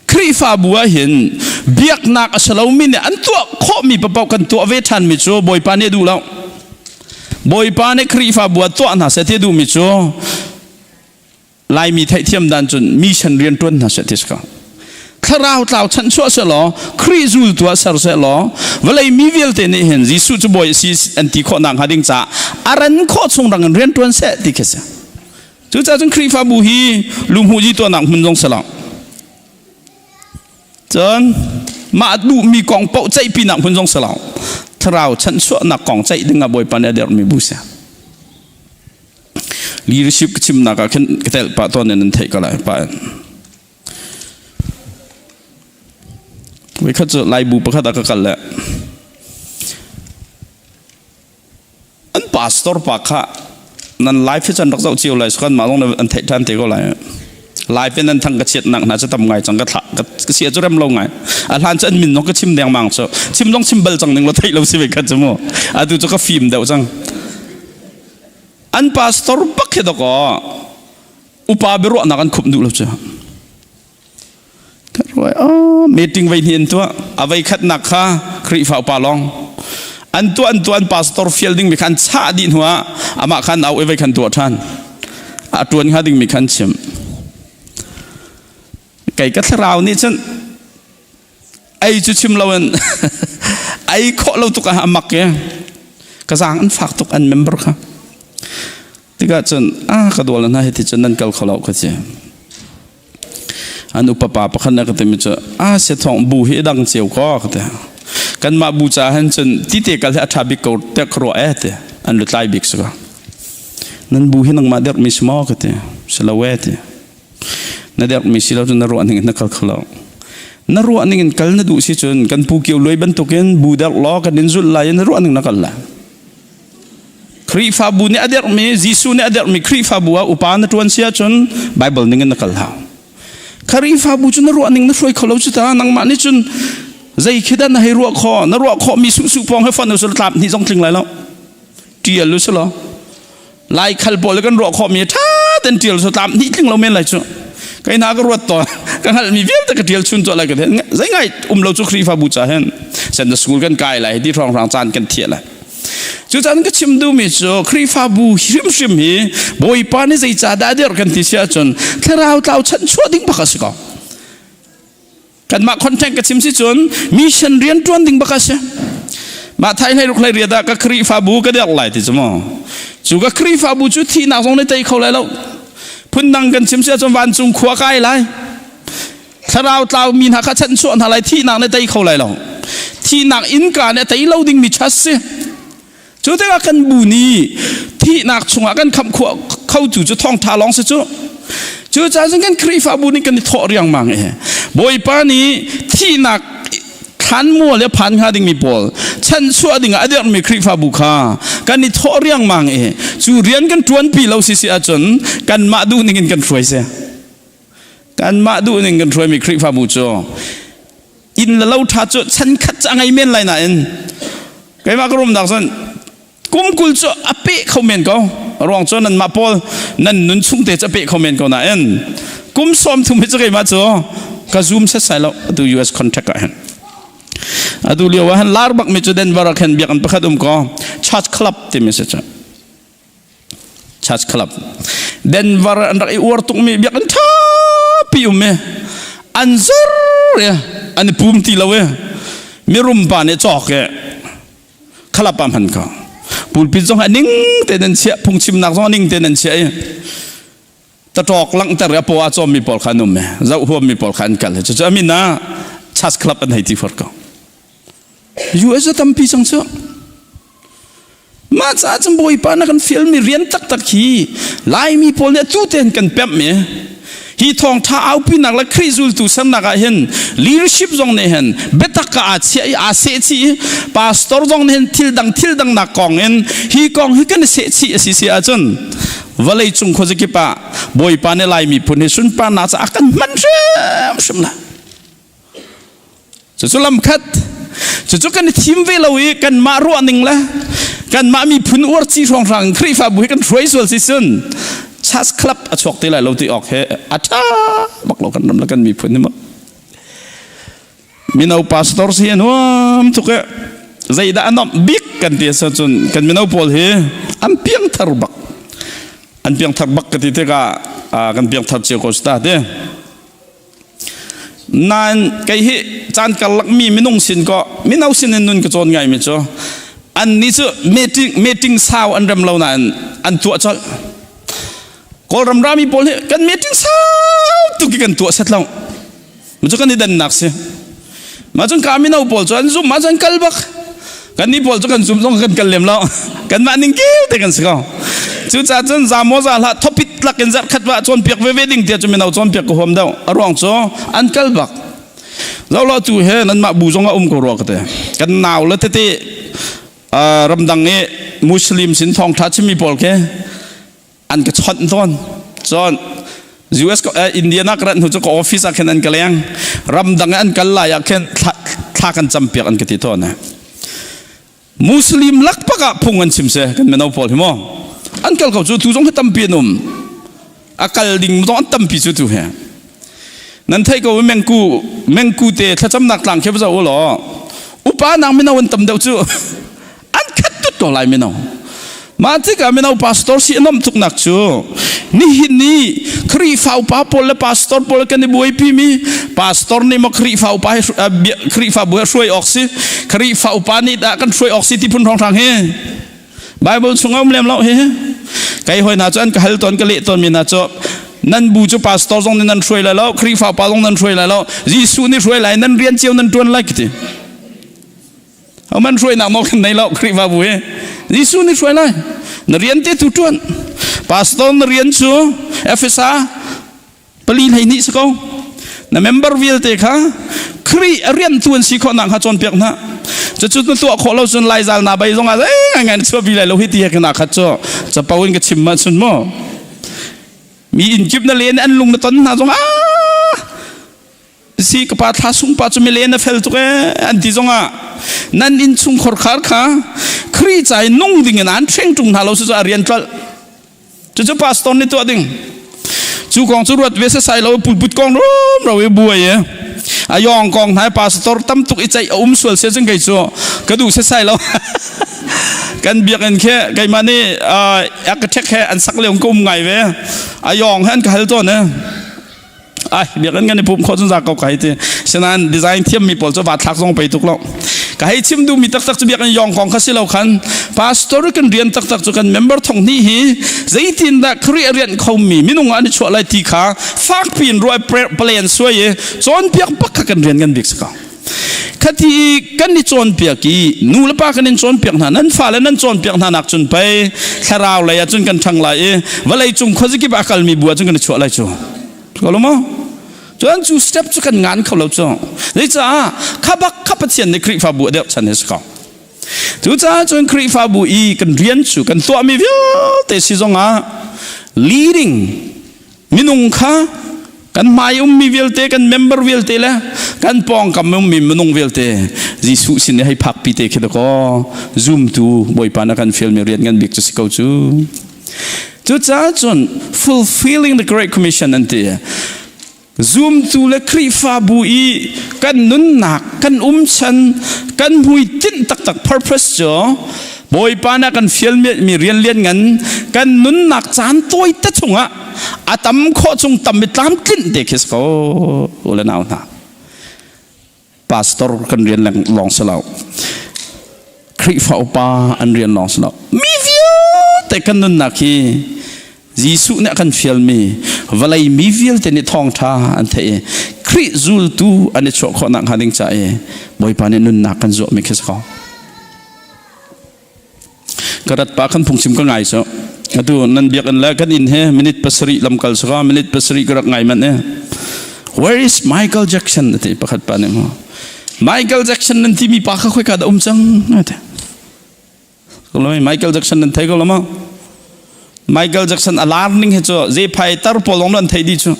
Khrihfabu ah hin biaknak a si lomi nih an tuah khawhmi paoh kan tuah ve ṭhanmi cu Bawipa nih a duh lo. Bawipa nih Khrihfabu ah tuah hna seh ti a duhmi cu Laimi theihthiam dan cun mission rian ṭuan hna seh ti si ko. Thlarau tlau chanchuah seh law Khrih zultu ah ser seh law vawlei mi vialte nih hin Jesuh cu bawi a si an ti khawh nakhnga ding caah a ran khawh chung rang in rian ṭuan seh ti khi si. Cucaah cun Khrihfabu hi luhmuhzi tuahnak hmun zong si lo. Cun mah duhmi kong paoh ceihpinak hmun zong si lo. Thlarau chanchuahnak kong ceih ding ah Bawipa nih a derhmi bu si. Leadership ka chimnak ah khin ka telh pah tawn in nan theih ko lai pa. Voikhat cu Laibu pakhat ah ka kal le an pastor pa kha nan life hi chan rak zoh cio lai kan mah zong an theih ṭhan te ko lai. Life in nan thang ka chiat nak hna cu tam ngai cang ka thla ka sia cu rem lo ngai. A hlan cu an min zong ka chim dengmang cu chim zong chim bal cang ning lo theih lo si ve khat cu mu. Atu cu ka fim deuh cang. An pastor bak hi dawkaw upa biaruahnak an khumh duh lo cu. Meeting vei hnih an tuah. A vei khatnak kha Khrihfa upa lawng. An tuah an tuah an pastor fial ding mi kha an chah dih hnu ah amah khan au i vai khan tuah ṭhan. A ṭuan hnga ding mi khan chim. Kei ka thlarau nih cun ei cu chim lo in ei khawh lo tuk ah a mak i ka zaang an fak tuk an member kha. Tikah cun a ka dawl hna hi ti cun nan kal kho lo ka ti. An upa pa pakhat na ka timi cu a se thong bu hi dang ceu ko ka ti. Kanmah bu ca han cun tite kal hi a ṭha bik ko te ka ruah e ti. An lutlai bik si ko. Nan bu hi nangmah derh mi si maw ka ti. Si lo e ti. Na derh mi si lo cun na ruah ning in na kal kho lo. Na ruah ning in kal na duh si cun kan pu kio luai bantukin bu derh law kan in zulh lai in na ruah ning na kal lai. Khrihfabu nih a derhmi Jesuh nih a derhmi Khrihfabu ah upa na ṭuan si ahcun Bible ning in na kal hau. Khrihfabu cu na ruah ning na hruai kho lo cu ta nangmah nih cun zei khi dah na hei ruah khawh na ruah khawh mi suh suh pawng he fon usul tlap hnih zong tling lai lo ṭial u silo lai khal pawl kan ruah khawh mi ṭha ten ṭial su tlap hnih tling lo men lai cu kai na ka ruat to ka hngalh mi vialte ka ṭial chun to lai ka zei ngai um lo cu Khrihfabu ca hen Sunday school kan kai lai ti hrawng hrang caan kan thiah lai Cucaah ka chim duhmi cu Khrihfabu hrimhrim hi Bawipa nih zeicahdah a dirh kan ti si ahcun thlarau tlau chanchuah ding bak a si ko. Kanmah content ka chim si cun mission rian ṭuan ding bak a si. Mah thai hlei ruk hlei riat ah ka Khrihfabu ka dirh lai ti cu mu. Cu ka Khrihfabu cu thihnak zong nih tei kho lai lo. Phundang kan chim si ahcun vancung khua kai lai. Thlarau tlau mi hna kha chanchuah hna lai thihnak nih tei kho lai lo. Thihnak innka nih a tei lo dingmi chas si. Cu tikah kan bu nih thihnak chungah kan khamh khotu cu thawngtha lawng si cu. Cucaah cun kan Khrihfabu nih kan i thawh riangmang i Bawipa nih thihnak thlanmual le phan hnga dingmi pawl chanchuah dingah a dirhmi Khrihfabu kha kan i thawh riangmang i cu rian kan ṭuanpi lo si si ahcun kanmah duh ning in kan hruai si. Kanmah duh ning kan hruaimi Khrihfabu cu inn le lo ṭha cu chan khat cu a ngei men lai nain keimah ka rumnak cun kum 20 cu a peh kho men ko ruang cu nanmah pawl nan nun chung te cu a peh kho men ko nain kum 30 hi cu keimah cu ka zoom setsai lo atu US contract ah hin atu lio ah hin lar bak mi cu Denver ah khan biakinn pakhat um ko church club timi si cu Church Club. Denver an rak i uar tukmi biakinn ṭhapi um i an zur i an i pum ti lo i mirum pa nih cawk i khalap ah hman ko. Pulpit zong a ning tein an chiah, phungchimnak zong a ning tein an chiah i taṭawk langhter i a paw ah cawmmi pawl kha an um i zoh huammi pawl kha an kal i cucu a min ah Church Club an hei ti far ko. US a tampi cang cu. Mah caah cun Bawipa na kan fialmi rian taktak hi Laimi pawl nih atu tein kan pemh i hi thawngṭha aupinak le Khrih zultu sernak ah hin leadership zong nih hin biatak ka aa chiah i aa seh chih i pastor zong nih hin thil dang thil dang nak kong in hi kong hi kan i seh chih a si si ahcun vawlei cung khuazakip ah Bawipa nih Lai miphun hi sunparnak caah a kan hman hrimhrim lai. Cucu lamkhat. Cucu kan i thim ve lo i kanmah ruahning le kanmah miphun uarci hrawnghrang Khrihfabu hi kan hruai sual si cun church club a chuak te lai lo ti awk he a ṭha bak lo kan ram le kan miphun hi mu. Mino pastor si an huam tuk e zeidah a nomh bik kan ti a cun kan mino pawl hi an piangthar bak an piangthar bak ka ti tikah kan piangthar cio ko si ta te. Nain kei hi caan karlak mi minung sin ko mino sin in nun ka cawn ngai mi cu an nih cu meeting meeting sau an rem lo nain an tuah colh. Kawlram rami pawl hi kan meeting sau tuk i kan tuah set lo. Ma cu kan i dannak si. Ma cun ka mino pawl cu an zum ma cun kal bak. Kan nih pawl cu kan zum zong kan kal lem lo. Kanmah ning kil te kan si ko. Cucaah cun za maw za hlah thopit lak in zarh khat va cawnpiak veve ding tiah cu mino cawnpiak ka huam deuh. A ruang cu an kal bak. Zolo tu he nanmah bu zong ah um ko rua ka te. Kan nau le tete ramdang i Muslim sin thawngtha chimmi pawl ke an ka chawnh tawn cun US Indiana ka rat hnu cu ka office ah khin an ka leng ramdang an kal lai ah khin thla kan campiak an ka ti tawn Muslim lakpak ah phung an chim se kan mino pawl hi mo an kal ko cu tu zong hi tampi an um a kal ding zong an tampi cu tu he nan thei ko mengku mengku te thlacamnak tlang khi va zoh u law upa nang mino an tam deuh cu. ko lai mino. Mah tikah mino pastor si a nuamh tuknak cu nihin ni Khrihfa upa pawl le pastor pawl kan i buaipi mi pastor nih maw Khrihfa upa Khrihfa bu he hruai awk si Khrihfa upa nih dah kan hruai awk si ti phun hrawnghrang hi Bible chung a um lem lo hi. Kai hoi hna cu an ka hal tawn ka leh tawn mi hna cu nan bu cu pastor zong nih nan hruai lai lo Khrihfa upa zong nan hruai lai lo Jesuh nih hruai lai nan rian cio nan tuan lai ka ti. Man hruainak nawl kan nei lo Khrihfa bu hi. Jesuh nih hruai lai. Na rian te tu tuan. Pastor na rian cu Efesa pali hlei nih si ko. Na member vialte kha Khrih a rian tu an si khawh nak hnga cawnpiak hna. Cucu na tuah khawh lo cun laizal na bei zong ah ngai ngai na chuah bi lai lo hi ti he kana khat cu capo in ka chim ma chun mu. Mi inn kip na len an lung na ton hna zong ah si ka pa thla sung pa cu mi len a fel tuk ee an ti zong ah nan inn chung khorkhar kha Khrih ca i nung ding in an ṭheng ṭung hna lo cu a rian ṭalh. Cucu pastor nih tuah ding. Cu kong cu ruat ve sasai lo pulput kong rum ro i buai e. A yong kong hna pastor tam tuk i ceih a um sual se cun kei cu ka duh sasai lo. Kan biakinn khi keimah nih architect he an sak lio ka um ngai ve. A yong he an ka hal tawn e. Ai biakinn kan i pum khawh cun za ko ka hei ti. Sinain design thiammi pawl cu va thlak zong pei tuk lo. Ka hei chim duhmi taktak cu biakinn yong kong kha si lo khan pastor kan rian taktak cu kan member thong hnih hi zeitin dah Khrih a rianh khomi minung ah an i chuah lai ti kha fakpi in ruah plan suai i cawnpiak bak kha kan rian kan bik si ko. Khati i kan i cawnpiak i nu le pa kan in cawnpiak hna nan fale nan cawnpiak hna nak cun pei thlarau lei ah cun kan ṭhang lai i vawlei cung khuazakip ah a kalmi bu ah cun kan i chuah lai cu. Ko lo maw? Cun cu step cu kan ngan kho lo cu. Zeicah kha bak kha Pathian nih Khrihfabu a deuh chan hi si ko. Cucaah cun Khrihfabu i kan rian cu kan tuahmi vialte si zongah leading minung kha kan hmai ummi vialte kan member vialte le kan pawngkam ummi minung vialte Jesuh sin i hei phakpi te khi dakaw zumtu Bawipa na kan fialmi rian ngan bik cu si ko cu. Cucaah cun fulfilling the Great Commission an ti. Zumtu le Khrihfabu i kan nunnak, kan umchan, kan hmuitinh taktak purpose cu Bawipa na kan fial mi rian lian ngan kan nunnak caan tawi te chungah a tam khawh chung tam i tlamtlinh te khi si ko u le nau hna. Pastor kan rian lawng si lo. Khrihfa upa an rian lawng si lo. Mi vialte kan nunnak hi Jesuh nih a kan fialmi vawlei mi vialte nih thawngṭha an theih i Khrih zultu an i chuah khawh nakhnga ding ca i Bawipa nih nunnak kan zuahmi khi si ko. Ka rat pa kan phungchim ka ngai cu. Atu nan biakinn le kan inn he minute pasarih lamkal saka minute pasarih ka rak ngai manh e. Where is Michael Jackson ati pakhat pa nih mu. Michael Jackson nan timi pa kha khoika dah um cang ati. Michael Jackson nan thei ko lo maw? Michael Jackson a lar ning hi cu zephai tar pawl lawng an thei dih cu.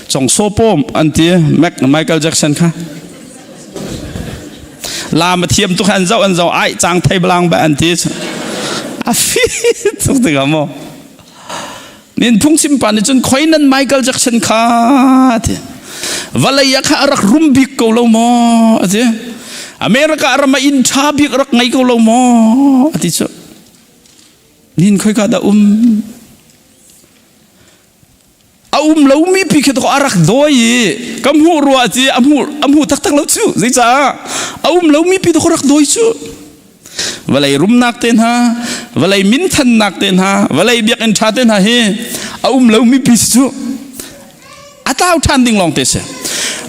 Chong so pom an ti Michael Jackson kha. Lam a thiam tuk an zoh an zoh ai chang thei balang ba an ti. A fi tuk tikah maw. Nin phungchim pa nih cun khoi nan Michael Jackson kha ti. Vawlei ah kha a rak rum bik ko lo maw a ti. America ram ah inn ṭha bik rak ngei ko lo maw a ti cu. Nin khoi ka dah um? A um lomi pi khi a rak dawi i ka hmuh rua ti a hmuh a hmuh taktak lo cu. Zeicah a um lomi pi rak dawi cu. Vawlei rumnak te hna, vawlei minthannak te hna, vawlei biakinn ṭha te hna hi a um lomi pi si cu a tlau ṭhan ding lawng te si.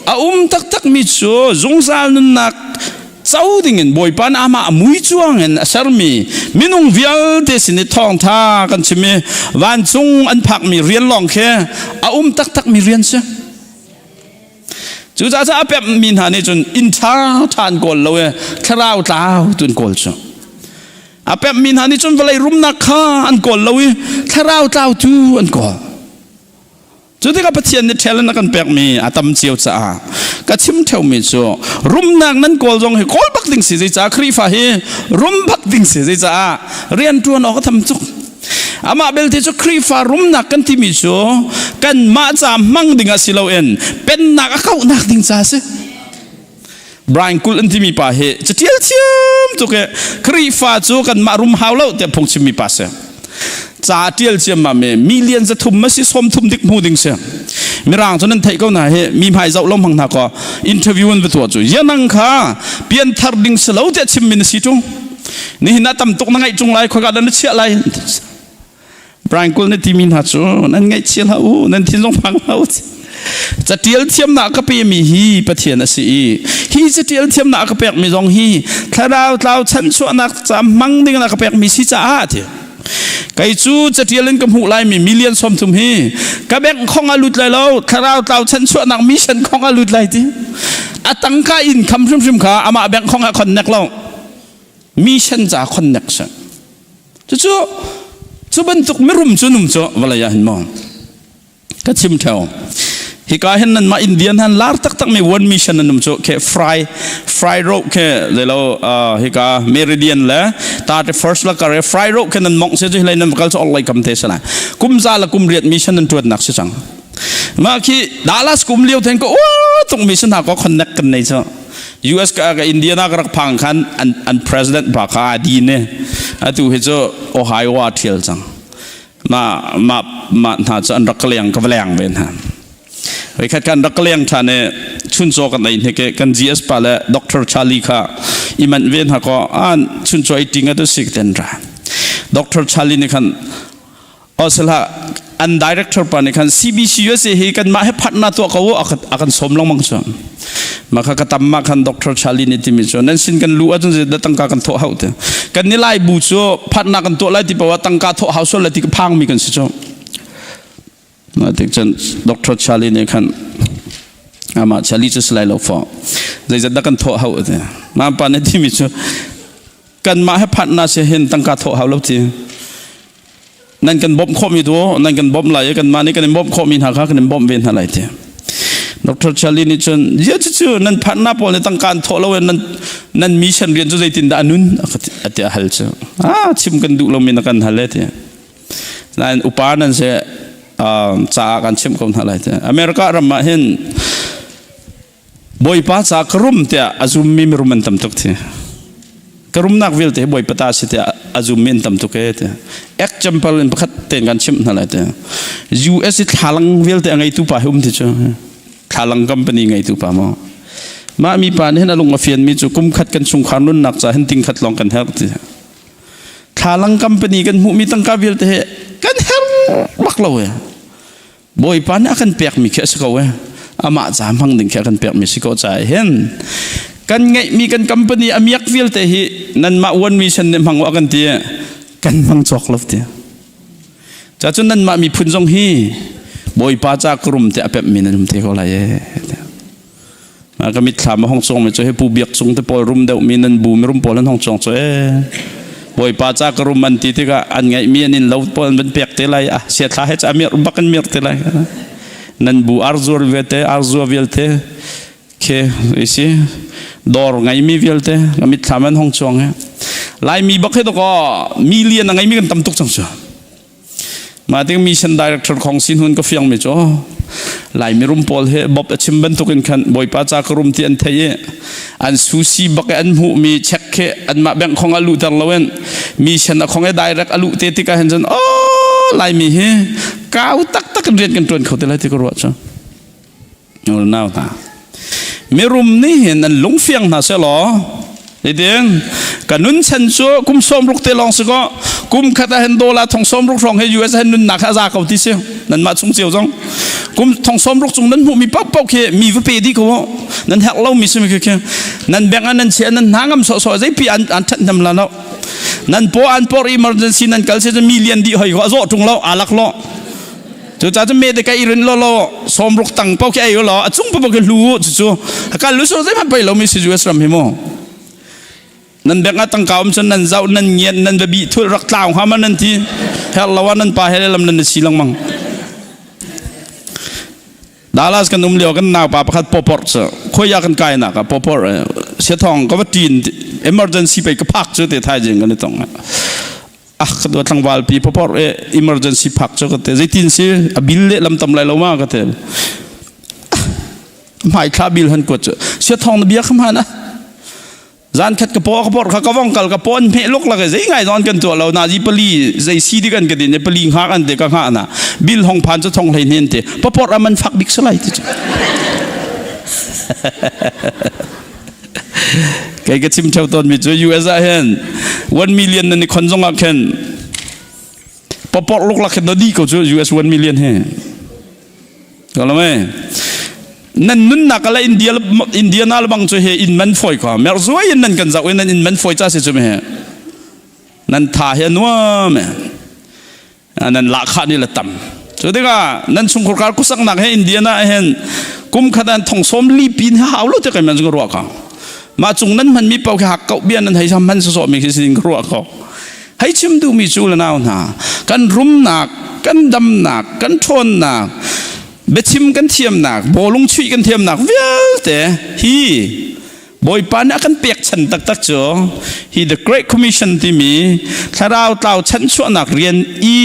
A um taktakmi cu zungzal nunnak co dingin Bawipa nih amah a mui cuang in a sermi minung vialte sin i thawngṭha kan chim i vancung an phakmi rian lawng khi a um taktakmi rian si. Cucaah cu a pemhmi hna nih cun inn ṭha ṭha an kawl lo i thlarau tlau tu an kawl cu. A pemhmi hna nih cun vawlei rumnak kha an kawl lo i thlarau tlau tu an kawl. Cu tikah Pathian nih ṭhel in a kan pekmi a tam cio caah ka chim ṭheumi cu rumnak nan kawl zong hi kawl bak ding si zeicah Khrihfa hi rum bak ding si zeicah rian ṭuan awk a tam tuk. Amah belte cu Khrihfa rumnak kan timi cu kanmah ca hmang ding ah si loin pennak a kauhnak ding ca a si. Brian Kul an timi pa hi catial thiam tuk e Khrihfa cu kanmah rum hau lo tiah phungchimmi pa si. Ca tial ciam ma me million za thum ma si som thum dik hmu ding si. Mirang cu nan theih ko na hi mi hmai zoh lo hmang hna ko interview an va tuah cu yanang kha pian thar ding si lo tiah chim mi na si tung. Nihin ah tam tuk na ngaih tung lai khoika dah na chiah lai. Brian Kul na timi hna cu nan ngaihchia hlah u nan thin zong phang hlah u catial thiamnak ka pemi hi Pathian a si i hi catial thiamnak ka pekmi zong hi thlarau tlau chanchuahnak ca hmang ding na ka pekmi si caah ti kei cu catial in ka hmuh laimi million 30 hi ka bank khong a lut lai lo thlarau tlau chanchuahnak mission khong a lut lai ti a tangka in kham hrimhrim kha amah bank khong a connect lo mission ca connect sa Cucu cu bantuk mirum cu num cu vawlei ah hin maw ka chim theo. Hika hin nan mah Indian han lar taktak mi one mission nan um cu ke fry fry road ke zelo hika meridian le tate first la kare fry road ke nan mong se chu hilai nan kal chu ol lai kam te sana kum za la kum riat mission nan tuat nak si chang ma khi Dallas kum liu then ko tung mission ha ko connect kan nei chu US ka ka Indiana ka rak phang khan an an president pa kha adi ne atu hi cu Ohio a thial cang ma ma ma hna cu an rak ka leng ka va leng ve hna voi khat kan rak ka leng than e chunchaw kan ei hne ke kan GS pa le Dr. Charlie kha i manh ve hna ko an chunchaw ei ting atu sik ten ra Dr. Charlie nih khan Osala an director pa nih khan CBC USA hi kanmah he phatna tuah ko a kan sawm lengmang cu ma kha ka tam ma khan Dr. Charlie nih timi cu nan sin kan lu ahcun da tangka kan thawh hau te kan ni lai bu cu phatna kan tuah lai ti paoh tangka thawh hau sual lai ti ka phang mi kan si cu ma tik cun Dr. Charlie nih khan amah Charlie cu si lai lo fo zeizat dah kan thawh hau te ma pa nih timi cu kanmah he phatna si hin tangka thawh hau lo ti Nan kan bawmh khawhmi tu nan kan bawmh lai i kanmah nih kan in bawmh khawhmi hna kha kan in bawmh ve hna lai ti. Dr. Charlie nih cun zia cu nan phanna pawl nih tangka an thawh lo in nan nan mission rian cu zeitin dah a nun a ti a hal cu. Ah chim kan duh lomi na kan hal e ti. Nain upa nan se caah kan chimh ko hna lai ti. America ram ah hin Bawipa ca ka rum tiah a zummi mirum an tam tuk thi. Ka rumnak vialte hi Bawipa ta si tiah a zummi an tam tuk e ti. Example in pakhat tein kan chimh hna lai ti. US i thlalang vialte a ngeitu pa hi um ti cu. Thlalang company ngeitu pa maw. Mah mi pa nih hin a lung a fianmi cu kum khat kan chungkhar nunnak ca hin ting khat lawng kan herh ti. Thlalang company kan hmuhmi tangka vialte hi kan herh bak lo e. Bawipa nih a kan pekmi khi a si ko e. Amah ca hmang ding khi a kan pekmi si ko caah hin kan ngeihmi kan company a miak vialte hi nanmah one mission nih hmang u a kan ti kan hmang cawk lo ti. Ca cun nanmah miphun zong hi Bawipa ca ka rum te a pemhmi nan um te ko lai e. Ka mitthlam a hong cawng mi cu hi Pu Biak Cung te pawl rum deuh mi nan bu mi rum pawl an hong cawng cu e. Bawipa ca ka rum an ti tikah an ngeih mi an in lo pawl an van pek te lai ah sia thla he ca mir bak an mir te lai. Nan bu arzuar vialte arzua vialte ke isi dawr ngei mi vialte ka mitthlam an hong chuang he. Laimi bak he to ko million a ngei mi kan tam tuk cang cu. Mah tik mission director khong sin hun ka fiang mi cu Laimi rum pawl he Bob a chim bantuk in khan Bawipa ca ka rum ti an thei i an susi bak an hmuh mi check khi anmah bank khong a luhter lo in mission a khong e direct a luh te tikah hin cun oh Laimi hi kau taktak in rian kan tuan kho te lai ti ka ruah cu nau hna mirum nih hin an lungfiang hna selaw Nitin ka nun chan cu kum 60 te lawng si ko kum khat ah hin dollar thong 60 hrawng he US hin nunnak a za ko ti si nanmah chung cio zong kum thong 60 chung nan hmuh mi paoh paoh khi mi va pe di ko nan herh lo mi si mi khi nan bank ah nan chia nan hna ngam sawh sawh zeipi an an that nam la lo nan po an por emergency nan kal se million di hoi ko a zawh tung lo alak lo Cucaah cun me te ka i rin lo lo 60 tang paoh khi ei lo a cung paoh khi hlu cu cu kal lu so zeihmanh pei lomi si US ram hi mu nan bek ah tangka um cun nan zoh nan ngian nan va bih thul rak tlau hnga ma nan ti her lo ah nan pa he lam nan si lengmang Dallas kan um lio kan nau pa pakhat popor cu khoi ya kan kai nak ah popor siathong ka va tin emergency pe ka phak cu te thai jing kan i tong ah ka dua tlangval pi papor e emergency phak chu ka te zeitin si a bil le lam tam lai lo ma ka te hmai thla bil han kuat chu sia thong na bia kham han a. Zan khat ka paw ka por kha ka vong kal ka paw an hmeh luk lak zei ngai zon kan tuah lo na ji pali zei si di kan ka din pali ngak an te ka nga na bil hong phan chu thong hlei nen te papor aman fak bik salai ti chu. Kei ka chim theo ton mi chu US ah hin 1 million nan ni khon zong ah khin papor luk lak khin di ko chu US 1 million he. Kalame nan nunnak ala India Indiana bang chu he in man foi ko mer zuai in nan kan zau in nan in man foi cha si chu me he nan tha he nuam me nan la kha ni la tam chu tikah nan chungkhur kar kusak nak he Indiana hen kum khadan thong som li pin ha hau lo te kai man chu ruwa ka ma chung nan man mi pau kha hak kau bian nan hei sam man so so mi khi sin ruwa ko Hei chim duhmi cu le nau hna, kan rumnak, kan damnak, kan ṭhawnnak, biachim kan thiamnak, bawlung chuih kan thiamnak vialte hi Bawipa nih a kan pekchan taktak cu hi The Great Commission timi thlarau tlau chanchuahnak rian i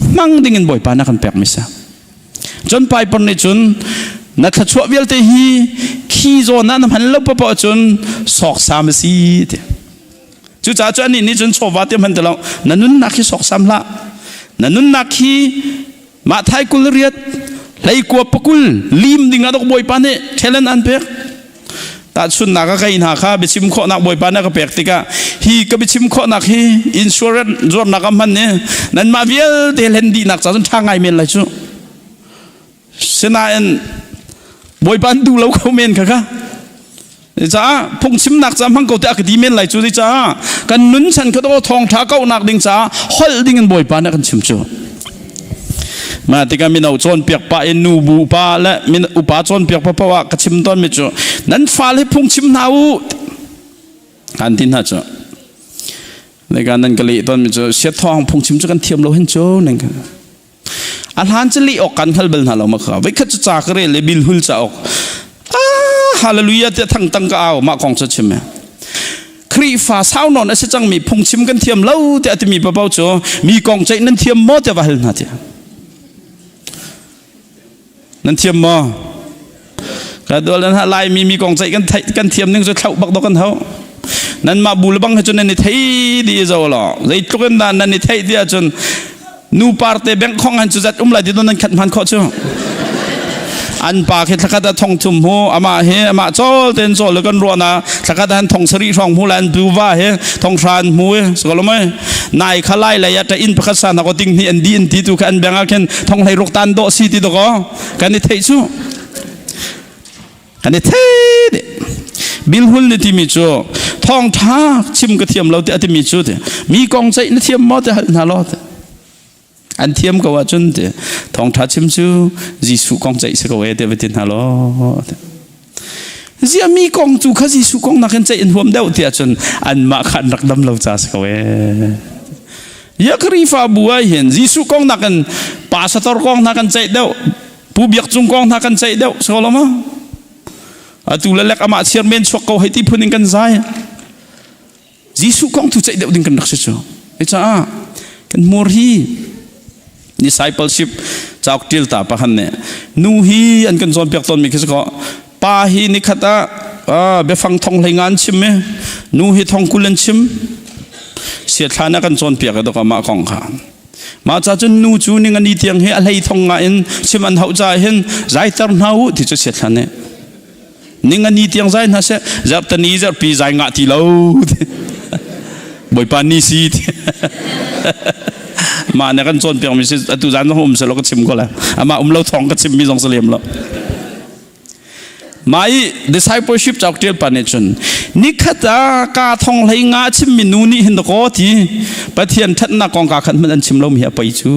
hmang dingin Bawipa nih a kan pekmi si. John Piper nih cun na thluachuah vialte hi khi zawn ah na hman lo paoh cun sawksam a si ti. Cucaah cu anih nih cun chawva te hman ti lo na nunnak hi sawksam hlah. Na nunnak hi mah thai kul riat hlei kua pakul lim ding ah dok bawipa nih talent an pek. Tahchunnak a kai hna kha biachim khawhnak bawipa nih a ka pek tikah hi ka biachim khawhnak hi insurance zuarnak a hman i nanmah vialte hlen dihnak ca cun ṭha ngai men lai cu. Sinain bawipa an duh lo kho men kha kha. Caah phungchimnak ca hmang ko te a ka ti men lai cu caah kan nun chan kha thawngṭha kauhnak ding caah holh ding in bawipa nih a kan chim cu. Mah tikah mino cawnpiak pah in nu bu pa le min upa cawnpiak pa paoh ah ka chim tawnmi cu nan fale phungchim hna u kan ti hna cu. Leka nan ka leh tawnmi cu siathawng phungchim cu kan thiam lo hin cu nan ka a hlan cu leh awk kan hngal bal hna lo ma kha voikhat cu ca ka rel le bilhul cauk ah hallelujah tiah thang tang ka au mah kong cu chim Khrihfa sau nawn a si cangmi phungchim kan thiam lo tiah a timi paoh cu mi kong ceih nan thiam maw tiah va hal hna tiah. Nan thiam maw? Ka dual nan ha Laimi mi kong ceih kan theih kan thiam ning cu thlauh bak do kan hau. Nanmah bu le bang he cun nan i thei di zo lo. Zeitluk in dah nan i theih ti ahcun nu parte bank khong han cu zat um lai ti nan khat hman khawh cu an pa khi thlakhat ah thong thum hu ama he ama chol ten chol kan ruana thlakhat han thong sari hrawng mu lan tu va he thong hran mu so lo mai nai khalai lai ta in pakhat sa na ko ting ni an di in ti tu kha an bang a khen thong hlei ruk tan do si ti do ko kan i thei chu Kan i thei dih. Bilhul ni timi cu thawngtha chim ka thiam lo ti a timi cu ti mi kong ceih na thiam maw ti hal hna law ti an thiam ko ahcun ti thawngtha chim cu Jesuh kong ceih si ko e ti va ti hna law ti zia mi kong cu kha Jesuh kong nakin ceih an huam deuh ti ahcun anmah kha an rak dam lo ca si ko e ya Khrihfabu ah hin Jesuh kong nakin pastor kong hna kan ceih deuh Pu Biak Cung kong hna kan ceih deuh so lo ma atu le lek amah chiar men chuak ko hei ti phun in kan zai Jesuh kong tu ceih deuh ding kan rak si cu e caah kan hmur hi discipleship cauk tial ta pa han ne nu hi an kan cawnpiak tawn mi khi ko pa hi nikhat ah biafang thong hlei ngan chim e nu hi thong kul an chim siathla na kan cawnpiak e dok amah kong kha Mah ca cun nu cu ning ani tiang hi a hlei thong nga in sim an hauh ca hin zaiter hna u ti cu siat hlan eh. Ning ani tiang zai hna seh zarhtani zarhpi zai ngah ti lo Bawipa ni si ti. Mah ne kan cawnpiak mi si atu zan zong um selaw ka chim ko lai. Amah um lo thong ka chim mi zong si lem lo. Mah i discipleship cauk ṭial pa nih cun nikhat ah kaa thong hlei nga a chimmi nu nih hin dakaw ti Pathian ṭhatnak kong kaa khat hmanh an chim lomi hi a poi cu.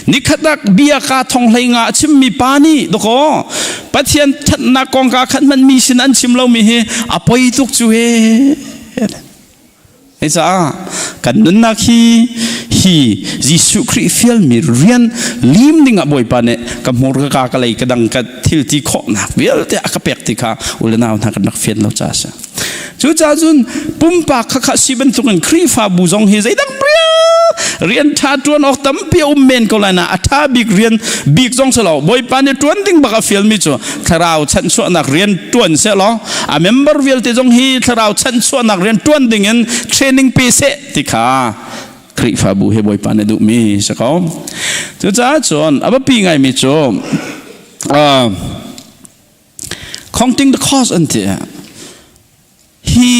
Nikhat ah bia kaa thong hlei nga a chimmi pa nih dakaw Pathian ṭhatnak kong kaa khat hmanh mi sin an chim lomi hi a poi tuk cu he. Hei caah kan nunnak hi hi Jesuh Khrih fialmi rian lim dingah Bawipa nih ka hmur ka ka ka lei ka dang ka thil ti khawhnak vialte a ka pek ti kha u le nau hna kan rak fian lo ca a si. Cucaah cun pumpak khakha si bantukin Khrihfabu zong hi zeidang pria Rian ṭha ṭuan awk tampi a um men ko lai na a ṭha bik rian bik zong si lo. Bawipa nih ṭuan ding bak a fialmi cu thlarau chanhchuahnak rian ṭuan seh law a member vialte zong hi thlarau chanhchuahnak rian ṭuan ding in training pe seh ti kha Khrihfabu he Bawipa nih duhmi si ko. Cucaah cun a biapi ngaimi cu counting the cost an ti. Hi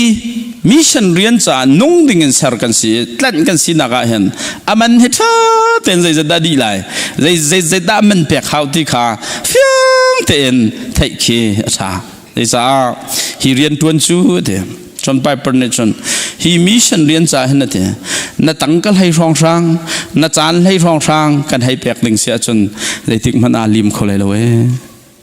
mission rian caah nung ding in ser kan si, tlanh kan sinak ah hin aman hi ṭha tein zeizat dah dih lai, zeizat dah man pek hau ti kha fiang tein theih khi a ṭha. Zeicah hi rian ṭuan cu ti John Piper nih cun hi mission rian ca hin a ti na tangka hlei hrawnghrang na caan hlei hrawnghrang kan hei pek ding si ahcun zeitik hmanh aa lim kho lai lo ee.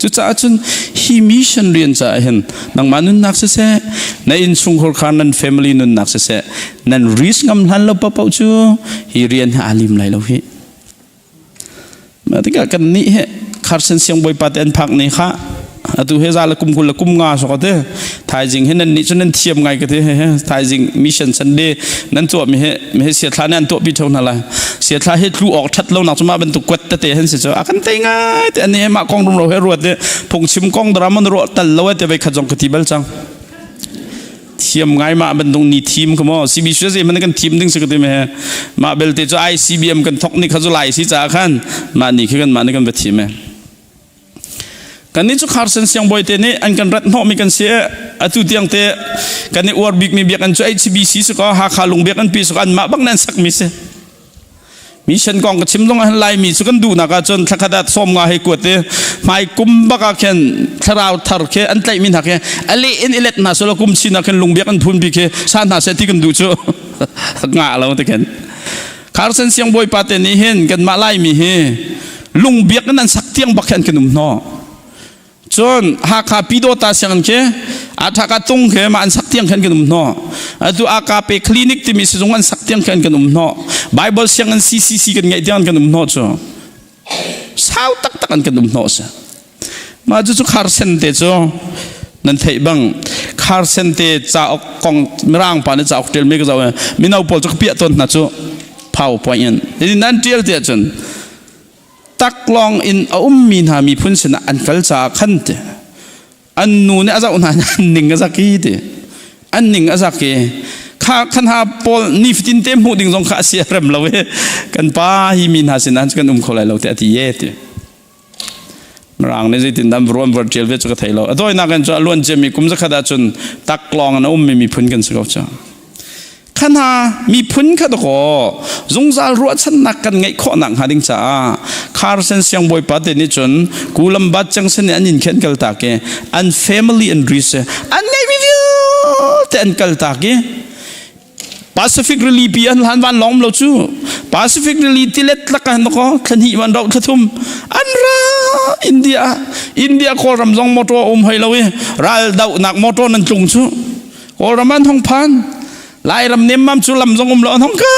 Cucaah cun hi mission rian caah hin nangmah nunnak siseh na innchungkhar kha nan family nunnak siseh nan risk ngam hlan lo paohpaoh cu hi rian hi aa lim lai lo hi. Mah tikah kan nih he Carson siangbawipa te an phak ni kha atu he za le kum 20 le kum nga sok te thaizing he nan nih cu nan thiam ngai ka ti he thaizing mission Sunday nan tuah mi he mi he siathla ne an tuah pi theu hna lai siathla he tlu awk that lo nak cu mah bantuk kwat tete hen si cu a kan tei ngai te ani he mah kong rum ro he ruat te phungchim kong dara mon ro tal lo te vai khat zong ka ti bal chang thiam ngai mah bantuk ni thim ka mo CBC se man kan thim ding si ka ti me mah belte cu ICBM kan thok ni kha cu lai si ca khan mah ni khi kan mah ni kan va thim e kan ni cu Carson siangbawi te nih an kan rat hnawh mi kan si atu tiang te kan i uar bik mi biak an cu HBC si ko Hakha lung biak an pi si ko an mah bak nan sak mi si Mission kong ka chim zong ah Laimi cu kan duhnak ahcun thlakhat ah 50 hei kuat i hmai kum bak ah khin thlarau thar khi an tlaihmi hna khi a leh in i let hna selaw kum chin ah khin lungbiak an phun bik khi sa hna seh ti kan duh cu ngah lo ti khin Carson siangbawipa te nih hin kanmah Laimi hi lungbiak in an sak tiang bak khi an kan um hnawh. Cun Hakha Pyidawta sianginn khi Athaka tung khi mah an sak tiang khan kan um hnawh. Atu AKP clinic timi sizung an sak tiang khan kan um hnawh. Bible sianginn CCC kan ngeih tiang kan um hnawh cu. Sau taktak an kan um hnawh si. Mah cu cu kharsen te cu nan theih bang kharsen te cauk kong mirang pa nih cauk ṭial mi ka zoh mino pawl cu ka piah tawn hna cu PowerPoint in. Hi nan ṭial tiah cun taklawng in a ummi hna miphun sinah an kal caah khan ti an nu nih a zoh hna an ning a zak i ti an ning a zak i kha khan ha pawl nifatin te hmuh ding zong kha a sia rem lo i kan pa hi mi hna sinah kan um kho lai lo ti a ti ye ti Mirang nih zeitin dah ruan var ṭial ve cu ka thei lo. A tawinak in cu a luan ciami kum zakhat ahcun taklawng in a ummi miphun kan si ko cu. Khana miphun kha dakaw zungzal ruahchannak kan ngeih khawh nak hnga ding caah Carson siangbawipa te nih cun Kulambat Junction nih an inn khi an kal tak i an family an ri si an ngeihmi vialte an kal tak i Pacific Rili pi an hlan van lawng lo cu Pacific Rili tilet lak ah dakaw thla hnih van rauh thla thum an ra India India Kawlram zong motor um hoi lo i ral dohnak motor nan tlung cu Kawlram an hong phan. Lairam nemmam cu lam zong um lo an hong ka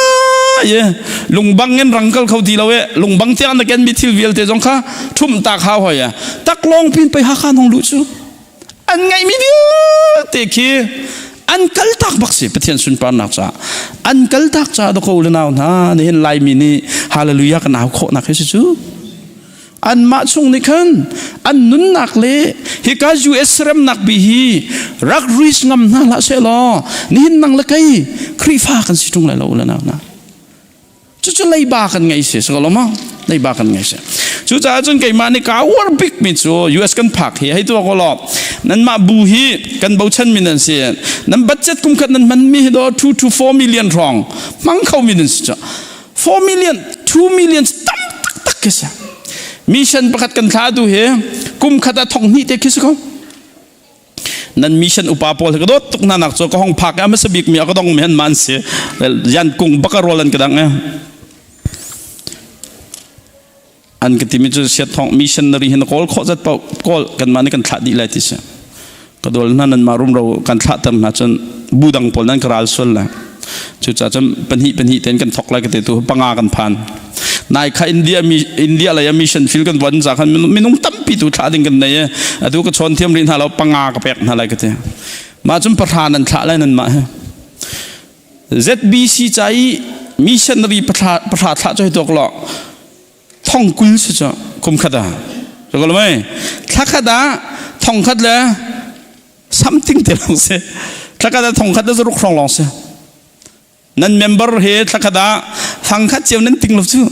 ye lungbang in rang kal kho ti lo e lungbang tiang na ken mi thil vialte zong kha thum tak hau hoi tak long pin pe ha khan hong lu cu an ngai mi vialte khi an kal tak bak si Pathian sunparnak ca an kal tak ca do ko le nau hna ni hin Laimi nih hallelujah kan au khawh nak hi si cu Anmah chung nih khan an nunnak le hika US remnak bi hi rak risk ngam hna hlah seh law nihin nang le kei Khrihfa kan si ṭung lai lo le nau na. Cucu leiba kan ngei si si ko lo maw? Leiba kan ngei si. Cucaah cun keimah nih kaa uar bik mi cu US kan phak hi hei tuah ko law nanmah bu hi kan bochan mi nan si. Nan budget kum khat nan hman mi hi do 2 to 4 million hrawng hmang kho mi nan si cu. 4 million 2 million tam taktak khi si mission pakhat kan thla tu hi kum khat ah thong hnih te khi si ko nan mission upa pawl ka dawt tuk hna nak cu ka hong phak a hmasa bik mi a ka dong mi han man si yan kung baka rol an ka dang e an ka timi cu siat thong missionary hin kawl khawh zat paoh kawl kan mah nih kan thlah dih lai ti si ka dol hna nan mah rumro kan thlah ter hna cun bu dang pawl nan ka ral sual la cucaah cun pahnih pahnih ten kan thok lai ka te tu panga kan phan nai kha India mi India lei a mission field kan von za khan minung tampi tu thlah ding kan nei e atu ka chawn thiam rih hna lo panga ka pek hna lai ka te mah cun pahra nan thlah lai nan mah he ZBC ca i Missionary pahra thla cu hei tuak law thong 20 si cu kum khat ah. Ko lo mei? Thla khat ah thong khat le something te lawng si. Thla khat ah thong khat le zaruk hrawng lawng si. Nan member he thla khat ah fang khat cio nan ting lo cu.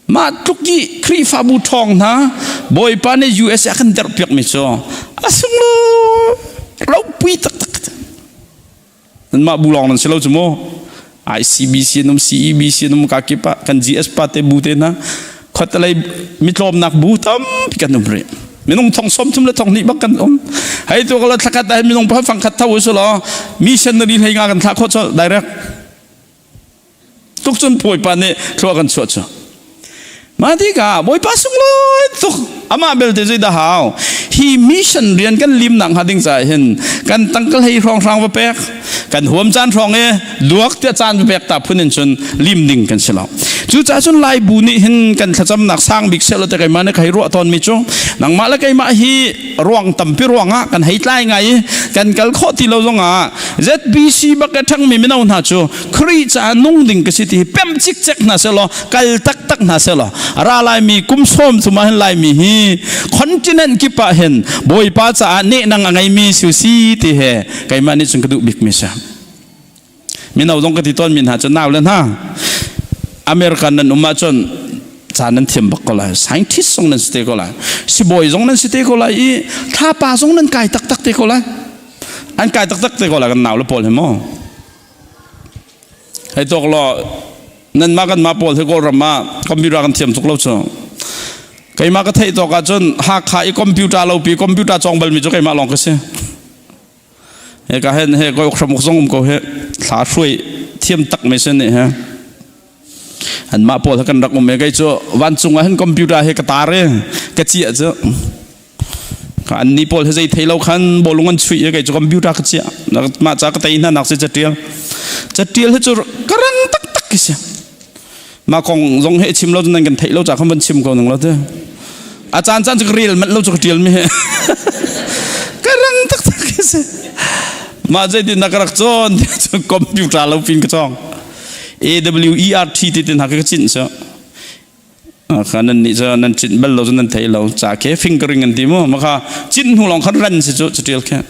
Mah tluk i Khrihfabu ṭhawng hna Bawipa nih US a kan derhpiakmi cu a sunglawi ropui taktak. Nanmah bu lawng nan si lo cu mu. ICBC an um, CEBC an um, kakip ah kan GS pa te bu te hna khuatelei mitlawmnak bu tampi kan um rih. Minung thong 30 le thong hnih bak kan um. Hei tu kala thlakhat ah minung pa fangkhat tho usu law missionary hlei nga kan thlah khawh colh direct. Tuk cun Bawipa nih thlua kan chuah cu. Mah tikah Bawipa sunglawi tuk amah belte zeidah hau hi mission rian kan lim nak hnga ding caah hin kan tangka hlei hrawng hrang va pek kan huam caan hrawng i duak tiah caan va pek ta phun in cun lim ding kan si lo. Cucaah cun Lai bu nih hin kan thlacamnak sang bik seh law te keimah nih ka hei ruah tawn mi cu nangmah le keimah hi ruang tampi ruangah kan hei tlai ngai i kan kal khawh ti lo zongah ZBC bak a ṭhangmi mino hna cu Khrih caah nung ding ka si ti hi pem cikcek hna selaw kal taktak hna selaw ra laimi kum 30 ah hin laimi hi continent kip ah hin Bawipa caah nehnang a ngeimi si si ti he keimah nih cun ka duh bikmi si. Mino zong ka ti tawn mi hna cu nau le hna American nan um ahcun ca nan thiam bak ko lai, scientist zong nan si te ko lai, sibawi zong nan si te ko lai i thlapa zong nan kai taktak te ko lai, an kai taktak te ko lai kan nau le pawl hi mu. Hei tawk law nan mah kan mah pawl hi Kawlram ah computer kan thiam tuk lo cu. Keimah ka theih tawk ahcun Hakha i computer lo pi computer cawng balmi cu keimah lawng ka si. He ka hen he koi hram zong um ko he thla hruai thiam tak me sin nih he. An mah pawl kan rak um e kei cu vancung ah hin computer he ka tar e ka ciah cu. An ni pawl he zei thei lo khan bawlung an chuih i kei cu computer ka chiah. Mah ca ka tei hna nak si catial. Catial hi cu ka rang taktak ki si. Mah kong zong he chim lo nan kan theih lo ca khan van chim ko nang lo te. A caan caan cu ka rel manh lo cu ka tial mi he. Ka rang taktak ki si. Mah zeitin na ka rak cawn computer lo pin ka cawng. A W E R T ti tin ha ka cinh so. Kha nan nih cu nan cinh bal lo cu nan thei lo ca ke fingering an ti mu ma kha cinh hnu lawng khan ran si cu catial khe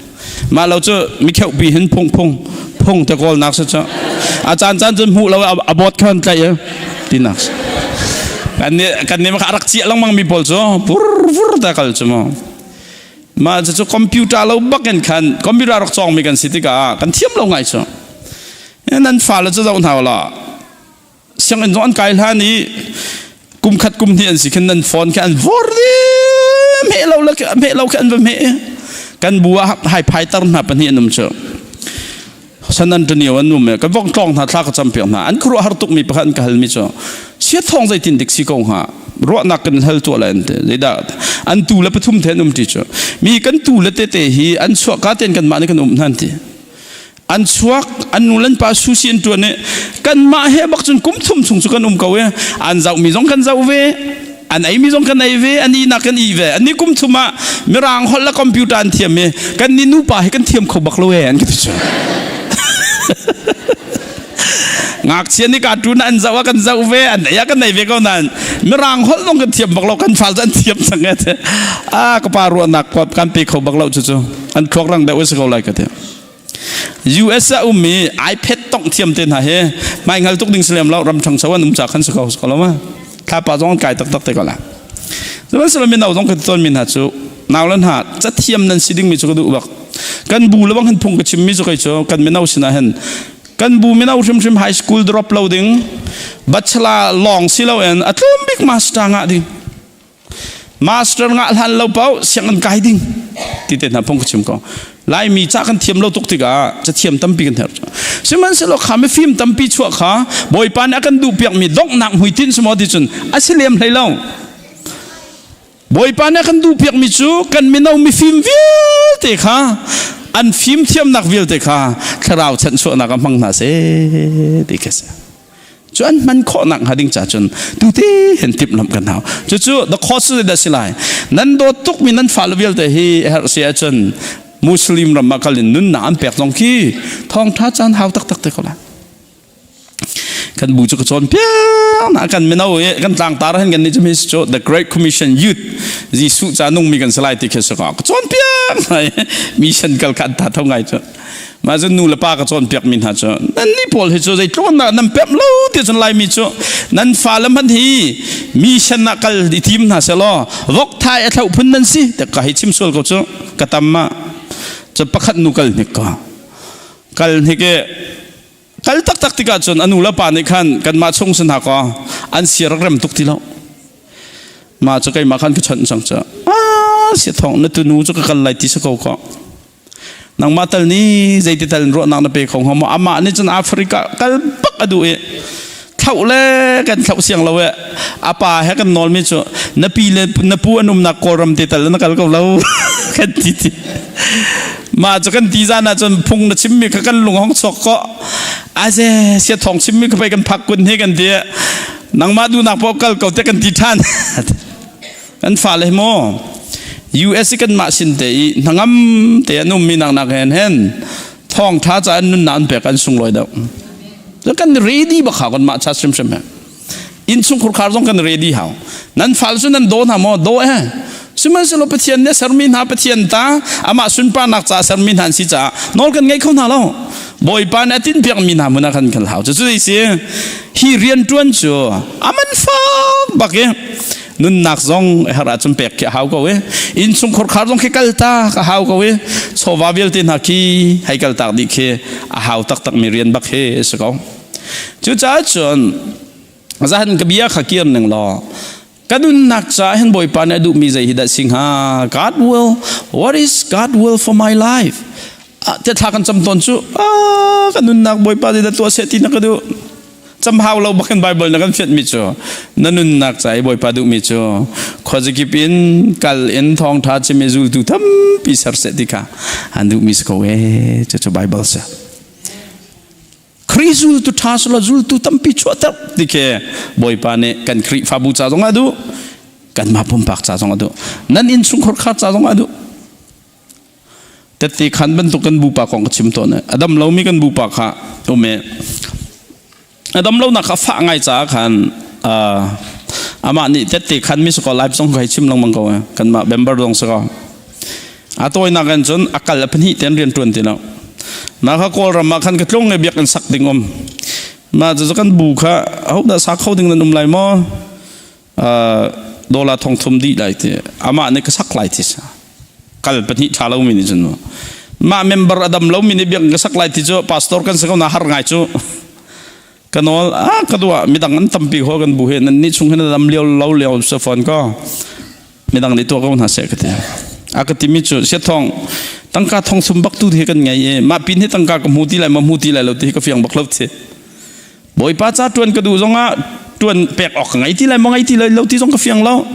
mah lo cu mi kheuh pi hin phung phung phung te kawl nak si cu a caan caan cun hmuh lo a bot khan tlaih ti nak si kan nih kan nih ma kha rak ciah lengmang mi pawl cu pur vur ta kal cu mu mah cu computer lo bak in khan computer rak cawng mi kan si tikah kan thiam lo ngai cu nan fale cu zoh hna la Sianginn zong an kai hlan i kum khat kum hnih an si khin nan phone khi an vor dih meh lo le meh lo khi an va meh. Kan bu ah hai phai tar hna pahnih an um cu. San Antonio an um kan vong tlong hna thla ka cam piak hna. An khuaruah har tuk mi pakhat an ka hal mi cu sia thong zeitin dik si ko hnga ruahnak kan hal tuah lai an ti zeidah an tu le pathum the an um ti cu mi kan tu le tete hi an chuah ka ten kan mah nih kan um hna an ti. An chuak, an nu le an pa sushi an ṭuan i kanmah he bak cun kum thum chung cu kan um ko i an zohmi zong kan zoh ve, an eimi zong kan ei ve, an ihnak kan ih ve. An ni kum thum ah Mirang holh le computer an thiam i kan ni nupa hi kan thiam kho bak lo e an ka ti cu. Ngakchia nih cartoon an zoh ah kan zoh ve, an ei ah kan ei ve ko nain Mirang holh zong kan thiam bak lo, kan fal cu an thiam cang e. Ah ka pa ruahnak kan pe kho bak lo cu cu. An thluak rang deuh a si ko lai ka ti. US ah ummi iPad tongh thiam te hna hi hmai tuk ding si lem lo, ram ṭhangcho an um ca khan si ko ko lo ma thlapa zong an kai taktak te ko la. Sihmanhsehlaw mino zong ka ti tawn mi hna cu nau le hna cathiam nan si dingmi cu ka duh bak. Kan bu le bang hin phung ka chimmi cu kei cu kan mino sinah hin kan bu mino hrimhrim high school drop lo ding, bachelor lawng si loin a tlawm bik master ngah ding, master ngah hlan lo paoh sianginn kai ding ti te hna phung ka chim ko. Laimi ca kan thiam lo tuk tikah cathiam tampi kan herh. Sihmanhsehlaw kha mifim tampi chuah kha Bawipa nih a kan duh piakmi donghnak hmuitinh si maw ti cun a si lem hlei lo. Bawipa nih a kan duh piakmi cu kan mino mifim vialte kha an fim thiamnak vialte kha thlarau chanhchuahnak ah hmang hna seh ti khi a si. Cu an hman khawhnak hnga ding ca cun tute hin timhlamh kan hau. Cucu the cost cu dah si lai? Nan dawt tukmi nan fale vialte hi herh si ahcun Muslim ram ah kal in nunnak an pek zong khi thawngtha caan hau taktak te ko lai. Kan bu cu ka cawn piak na kan mino i kan tlangtar hen kan nih cu mi cu The Great Commission Youth Jesuh ca nungmi kan si lai ti khi si ka cawn piak ngai mission kal kha an tha tho ngai cu. Mah cun nu le pa ka cawnpiak mi hna cu nan nih pawl hi cu zeitluk in dah nan pemh lo ti cun Laimi cu nan fale hmanh hi mission ah kal i tim hna selaw vok thai a thloh phun nan si te ka hei chim sual ko cu ka tam ma cu pakhat nu kal hnik ka kal hnik i kal taktak tikah cun a nu le pa nih khan kanmah chung sin hna kaw an sia rak rem tuk ti lo mah cu keimah khan ka chawnh cang cu ah sia thong na tunu cu ka kal lai ti si ko ko Nangmah tal nih zeiti tal in ruahnak na pe kho hnga maw? Amah nih cun Africa kal bak a duh i thlauh le kan thlauh siang lo e. A pa he kan nawlmi cu na pi le na pu an umnak Kawlram te tal na kal ko lo kan ti ti. Mah cu kan ti zan ah cun phung na chimmi kha kan lung hong chuak ko. Aze sia thong chimmi kha pei kan phak kun hi kan ti. Nangmah duhnak paoh kal ko te kan ti ṭhan. Kan fale hi maw US i kanmah sin te i hnangam te an ummi nak nak hen hen thawngtha ca an nunnak an pek an sunglawi deuh. Kan ready bak hau kanmah cha hrimhrim he. Innchung khurkhar zong kan ready hau. Nan fal cu nan daw hna maw? Daw eh. Sihmanhsehlaw Pathian nih a sermi hna Pathian ta amah sunparnak ca sermi hna an si caah nawl kan ngei kho hna lo. Bawipa nih a tinhpiakmi hna hmun ah khan kan hau. Cucu si hi rianṭuan cu a man fak bak i nunnak zong har ahcun pek khi a hau ko i innchung khurkhar zong khi kaltak a hau ko i chawva vialte hna khi hei kaltak dih khi a hau taktak mi rian bak hi a si ko. Cucaah cun zahan ka bia kha kir ning law ka nunnak caah hin Bawipa nih a duhmi zei hi dah si hnga? God will, what is God will for my life? Te thla kan cam tawn cu ka nunnak Bawipa nih dah tuah seh ti na ka duh. Cam hau lo bakin Bible na kan fiat mi cu na nunnak ca i Bawipa duhmi cu khuazakip in kal in thawngtha chim i zultu tampi ser seh ti kha an duhmi si ko ee. Cucu Bible si. Khrih zultu ṭha sula zultu tampi chuahter ti khi Bawipa nih kan Khrihfabu ca zong ah duh, kanmah pumpak ca zong ah duh, nan innchungkhar khar ca zong ah duh. Tette khan bantuk kan bupa kong ka chim tawn. A dam lomi kan bupa kha um e. A dam lonak kha fah ngai caah khan amah nih tette khan mi sakaw live zong kai chim lengmang ko kanmah member zong sakaw. A tawinak in cun a kal a pahnih ten rian tuan ti lo. Na kha Kawlram ah khan ka tlung i biakinn sak ding um. Ma cu kan bu kha ho dah sa kho ding nan um lai maw? Dollar thong thum dih lai ti. Amah nih ka sak lai ti sa. Kal pahnih tha lo mi nih cun mah member a dam lo mi nih biakinn ka sak lai ti cu pastor kan si ko na har ngai cu. Ka nawl a ka duah midang an tampi ho kan bu he nan nih chung hin a dam lio lo lio sa phone ko. Midang nih tuah ko hna seh ka ti. A ka timi cu siathong tangka thong sum bak tu hi kan ngei i mah pin hi tangka ka hmu ti lai ma hmu ti lai lo ti hi ka fiang bak lo ti. Bawipa ca tuan ka duh zongah tuan pek awk ka ngei ti lai ma ngei ti lai lo ti zong ka fiang lo.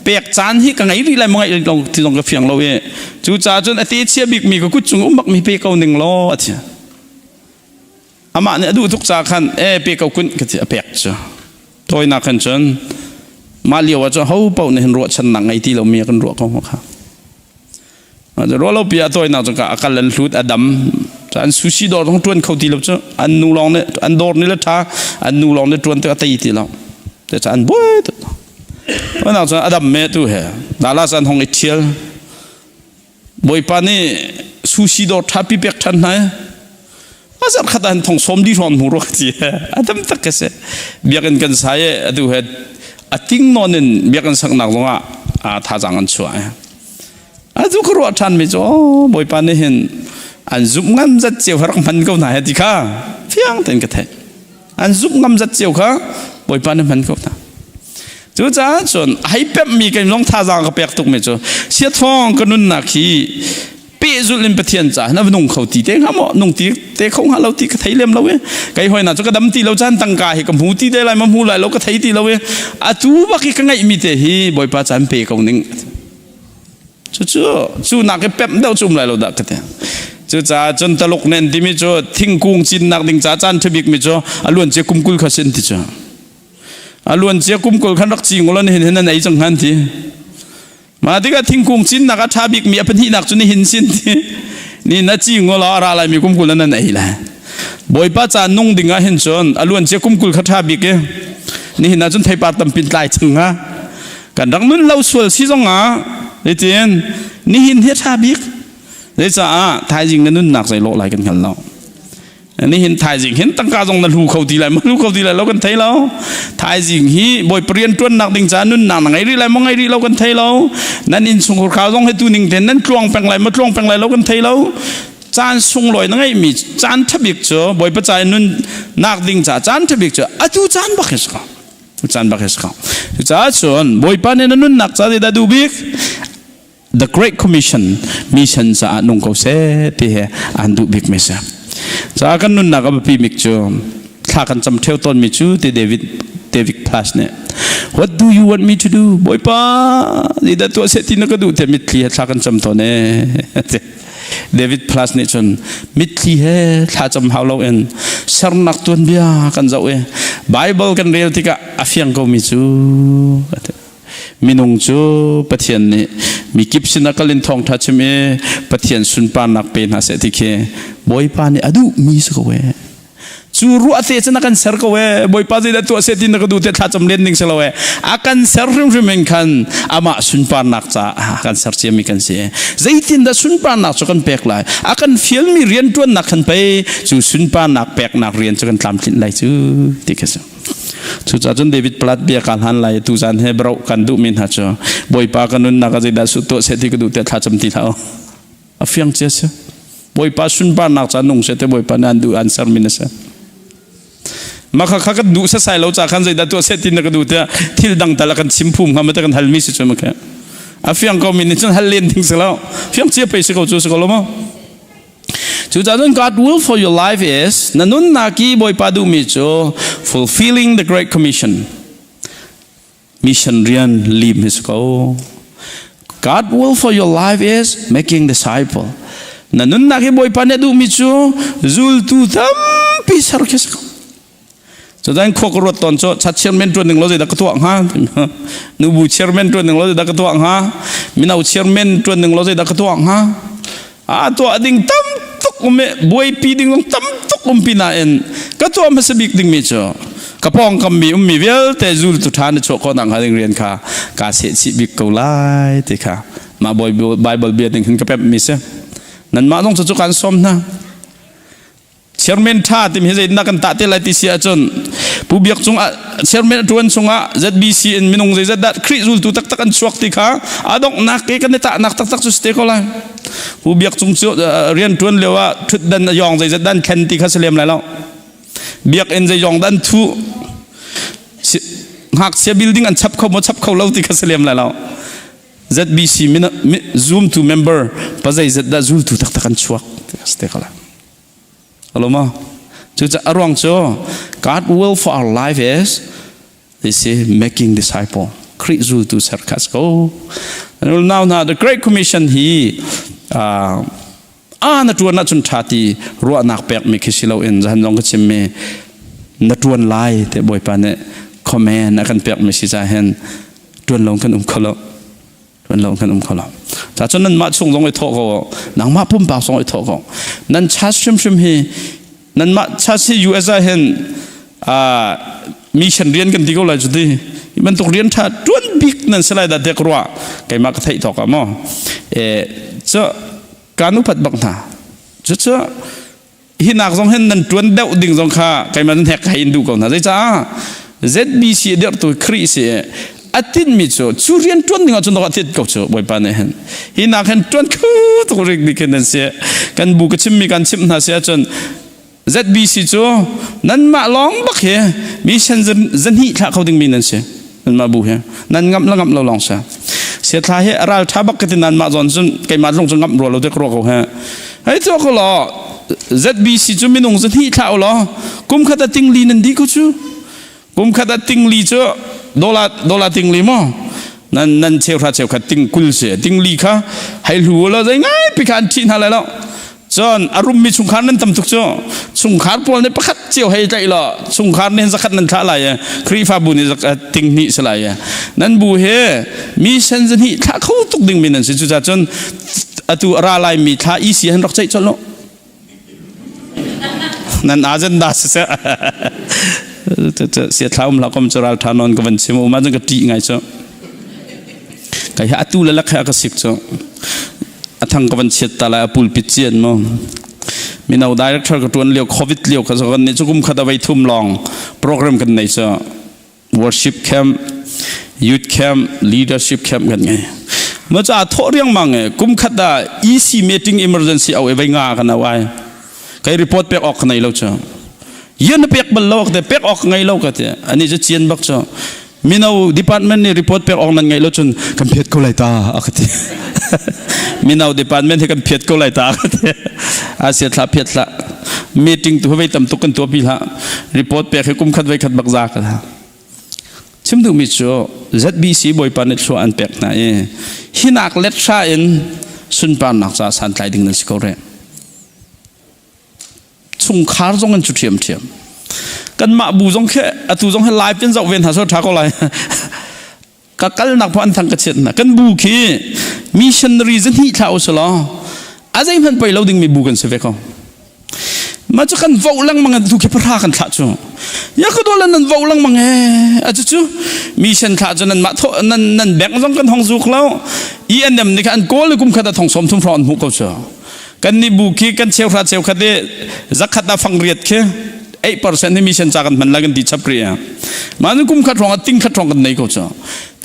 Pek caan hi ka ngei rih lai ma ngei lo ti zong ka fiang lo i cu ca cun a te chia bik mi ka kut cung um bak mi pe ko ning law a ti. Amah nih a duh tuk ca khan e pe ko kun ka ti a pek cu. Tawinak khan cun mah lio ah cun ho paoh nih hin ruahchannak ngei ti lomi kan ruah ko kha. Ruah lo pi ah tawinak cu ka a kal an hlut a dam. An sushi dawr zong tuan kho ti lo cu an nu lawng nih an dawr nih le tha an nu lawng nih tuan te a tei ti lo. Te an buai tuk. Tawinak cun a dam me tu he Dallas an hong i thial. Bawipa nih sushi dawr tha pi pek than hna. A zarh khat ah thong sawm di hrawng hmu rua ti a tam tak ka si. Biakinn kan sai i atu he a ting nawn in biakinn saknak zongah a thazaang an chuah. Atu ka ruah ṭhan mi cu Bawipa nih hin an zumh ngam zat cio rak hman ko hna he ti kha fiang tein ka theih. An zumh ngam zat cio kha Bawipa nih hman ko hna. Cucaah cun hei pemhmi kan lung thazaang ka pek tukmi cu siathawng ka nunnak hi pehzulh in Pathian caah na nung kho ti te hnga maw nung ti te kho hnga lo ti ka thei lem lo e kei hoi na cu ka dam ti lo caan tangka hi ka hmu ti te lai ma hmu lai lo ka thei ti lo e atu bak i ka ngeih mi te hi Bawipa caan pe ko ning. Cucu cu nak i pemh deuh cu um lai lo dah ka ti. Cucaah cun Taluk nih an timi cu thingkung cinnak ding ca caan ṭhabik mi cu a luancia kum 20 kha sin ti cu. A luancia kum 20 khan rak cing ulaw nihin hin an ei cang hngan ti. Mah tikah thingkung cinnak a ṭha bik mi a pahnihnak cu nihin sin ti. Ni na cing ulaw a ra lai mi kum 20 nan ei lai. Bawipa ca nung ding ah hin cun a luan cia kum 20 kha ṭha bik i nihin ah cun theipar tampin tlai cang ha. Kan rak nun lo sual si zong ah zeitin nihin hi ṭha bik. Zeicaah thaizing na nunnak zei lawh lai kan hngal lo. Nihin thaizing hin tangka zong na hlu kho ti lai ma hlu kho ti lai lo kan thei lo. Thaizing hi Bawipa rian ṭuannak ding caah nunnak na ngei rih lai maw ngei rih lo kan thei lo. Nan innchungkhar kha zong hi tu ning tein nan tluang peng lai maw tluang peng lai lo kan thei lo. Caan sunglawi na ngeihmi caan ṭha bik cu Bawipa ca i nunnak ding caah caan ṭha bik cu atu caan bak hi si ko. Caan bak hi si ko. Cucaah cun Bawipa nih na nunnak ca zeidah duh bik? The Great Commission mission caah nung ko seh ti he an duh bik mi si. Caah kan nunnak a biapi bik cu thla kan cam theo tawn mi cu ti David David Plus nih What do you want me to do? Bawipa zeidah tuah seh ti na ka duh te mitthli he thla kan cam tawn ee. David Plus nih cun mitthli he thla cam hau loin sernak tuanbia kan zoh i Bible kan rel tikah a fiang ko mi cu Minung cu Pathian nih mikip sinah kal in thawngṭha chim i Pathian sunparnak pe hna seh ti khi Bawipa nih a duhmi si ko ee. Cu ruah te cun a kan ser ko ee. Bawipa zeidah tuah seh ti na ka duh te thlacam len ding si lo ee. A kan ser hrimhrim in khan amah sunparnak caah a kan ser ciami kan si. Zeitindah sunparnak cu kan pek lai? A kan fialmi rianṭuannak khan pei cu sunparnak peknak rian cu kan tlamtlinh lai cu ti khi si. Cucaah cun David Platt bia kaa hlan lai tu zan he bro kan duhmi hna cu Bawipa ka nunnak ah zeidah su tuah seh ti ka duh tiah thlacam ti hlah u. A fiang cia si. Bawipa sunparnak ca nung seh te Bawipa nih an duh an sermi na si. Maka kha kan duh sasai lo ca khan zeidah tuah seh ti na ka duh tiah thil dang tal a kan chim phum hnga ma te kan halmi si cu maka. A fiang ko mi nih cun hal len ding si lo. Fiang cia pei si ko cu si ko lo maw? Cucaah cun God will for your life is na nunnak i Bawipa duhmi cu fulfilling the Great Commission. Mission rian lim hi si ko. God will for your life is making disciple. Na nunnak i Bawipa nih a duhmi cu zultu tampi ser khi si ko. Cutan khua ka ruat tawn cu chat chairman ṭuan ding lo zeidah ka tuah hnga? Nubu chairman ṭuan ding lo zeidah ka tuah hnga? Mino chairman ṭuan ding lo zeidah ka tuah hnga? A tuah ding tam tuk um i buaipi ding zong tam tuk um pi nain ka tuah hmasa bik dingmi cu ka pawngkam mi ummi vialte zultu ṭha na chuah khawh nakhnga ding rian kha kaa sehchih bik ko lai ti kha mah Bible bia ding hin ka pemhmi si. Nanmah zong cu kan sawm hna. Chairman tha timi hi zeitindah kan tah te lai ti si ahcun Pu Biak cung ah chairman a tuan chungah ZBC in minung zeizat dah Khrih zultu taktak an chuak ti kha a donghnak ke kan i tahnak taktak cu si te ko lai. Pu Biak Cung cu rian tuan lio ah thutdan a yong zeizat dan thlen ti kha si lem lai lo. Biakinn zeizong dan thu ngakchia building an chap kho maw chap kho lo ti kha si lem lai lo. ZBC zumtu member pa zeizat dah zultu taktak an chuak ti kha si te ko lai. Alo ma? Cucaah a ruang cu God will for our life is this is making disciple. Khrih zultu ser kha si ko. Now na the Great Commission hi a na tuan ahcun tha ti ruahnak pek mi khi si loin zahan zong ka chim mi na tuan lai te Bawipa nih command a kan pek mi si ca hin tuan lo kan um kho lo. Kan lo kan um kho lo. Ca cun nanmah chung zong i thawh ko nangmah pumpak zong i thawh ko. Nan church hrimhrim hi nanmah church hi US ah hin mission rian kan ti ko lai cu ti. Hi bantuk rian tha tuan bik nan si lai dah tiah ka ruah. Keimah ka theih tawk ah maw. E cu kan upat bak hna. Cucu hi nak zong hin nan tuan deuh ding zong kha keimah nan hek ka in duh ko hna. Zeicah ZBC a dirhtu Khrih si a tinmi cu cu rian tuan ding ahcun a tit ko cu Bawipa nih hin hi nak hin tuan khu tuk rik dik hin nan si kan bu ka chimmi kan chimh hna si ahcun ZBC cu nanmah lawng bak hi mission zahnih thlah kho dingmi nan si nanmah bu hi nan ngamh la ngamh lo lawng si siathla hi ral tha bak ka ti nanmah zawn cun keimah lung cu ngamh rua lo te ka ruah ko he hei tuah ko law ZBC cu minung zahnih thlah u law kum khat a tingli nan di ko cu kum khat a tingli cu dollar dollar tingli maw nan nan cheuhra cheukhat ting 20 si tingli kha hei hlu law zei ngai pi kha an ṭhih hna lai lo Cun a rummi chungkhar nan tam tuk cu chungkhar pawl nih pakhat cio hei tlaih law chungkhar nih zakhat nan thlah lai i Khrihfabu nih ting hnih si lai i nan bu he mi sen zahnih thlah kho tuk dingmi nan si cucaah cun atu a ra laimi thla EC han rak ceih colh lo. Nan agenda siseh. Sia thla um hlah kom cu ral tha non ka van chim um ahcun ka ṭih ngai cu. Kai hi atu le lak he a ka sik cu. A thang ka van chiat ta lai a pulpit cian mu. Mino director ka ṭuan lio COVID lio kha kan nih cu kum khat a vei thum lawng program kan nei cu. Worship camp, youth camp, leadership camp kan ngei. Ma ca thawh riangmang e kum khat ah EC meeting emergency au e vei nga kan au ai. Kai report pek ok nei lo chu. Yan pek bal lo te pek ok ngai lo ka te. Ani chu chian bak chu. Mino department ni report pek ok nan ngai lo chun kan phiat ko lai ta a ka ti. Mino department he kan phiat ko lai ta ka ti. Asia thla phiat thla. Meeting tu vei tam tuk kan tuah pi hlah. Report pek hi kum khat vei khat bak za ka chim duhmi cu ZBC Bawipa nih thlua an pek hna i hinak let hra in sunparnak ca santlai ding nan si ko rih. Chungkhar zong an cu ṭhiamṭhiam. Kanmah bu zong khi atu zong hi live in zoh ve hna so ṭha ko lai. Ka kalnak pawh an thang ka chiat hna. Kan bu khi missionary zahnih thla usulaw a zeihmanh poi lo dingmi bu kan si ve ko. Ma cu kan vo lengmang tu khi pahra kan thlah cu. Ya ka dawlan nan vo lengmang e. A cu cu mission thlah cu nan mah tho nan nan bank zong kan hong zuk lo. ENM nih kha an kawl kum khat a thong som thum hrawng an hmuh ko cu. Kan nih bu khi kan cheuhra cheukhat i zakhat a fang riat khi 8% hi mission ca kan hman la kan ti chap ri. Ma nu kum khat hrawng a ting khat hrawng kan nei ko cu.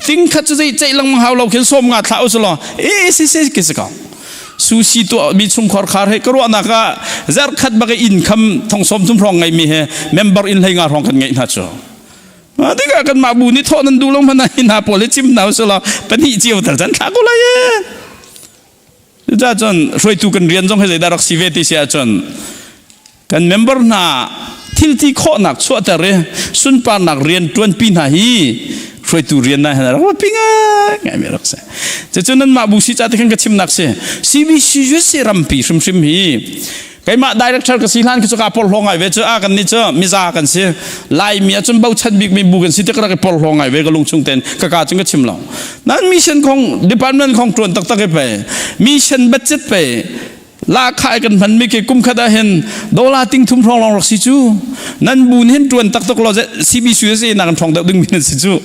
Ting khat cu zei ceih lengmang hau lo khin som nga thlah usulaw e si si ki si ko. Sushi tuah mi chungkhar khar he ka ruahnak ah zarkhat bak income thong som thum hrawng ngei mi he member in hlei nga hrawng kan ngeih hna cu. Tikah kan mah bu nih thawh nan duh lo hmanh ah hna pawl hi chim hna usulaw pahnih cio tal can thlah ko lai e. Cucaah cun hruaitu kan rian zong hi zeidah rak si ve ti si ahcun kan member hna thilti khawhnak chuahter i sunparnak rian ṭuanpi hna hi hruaitu rian na hin rak pi ngai ngai mi rak si. Cucu nanmah bu si ca te khan ka chimnak si. CBC USA rampi hrimhrim hi keimah director ka si hlan khi cu ka porhlaw ngai ve cu a kan nih cu miza kan si Laimi ahcun bochan bikmi bu kan si tik rak i porhlaw ngai ve ka lungchung ten ka ka cun ka chim lo. Nan mission kong department kong ṭuan taktak i pe mission budget pe lahkhah kan hmanmi khi kum khat ah hin dollar ting thum hrawng lawng rak si cu nan bu hin ṭuan taktak law CBC USA nak an ṭhawng deuh dingmi nan si cu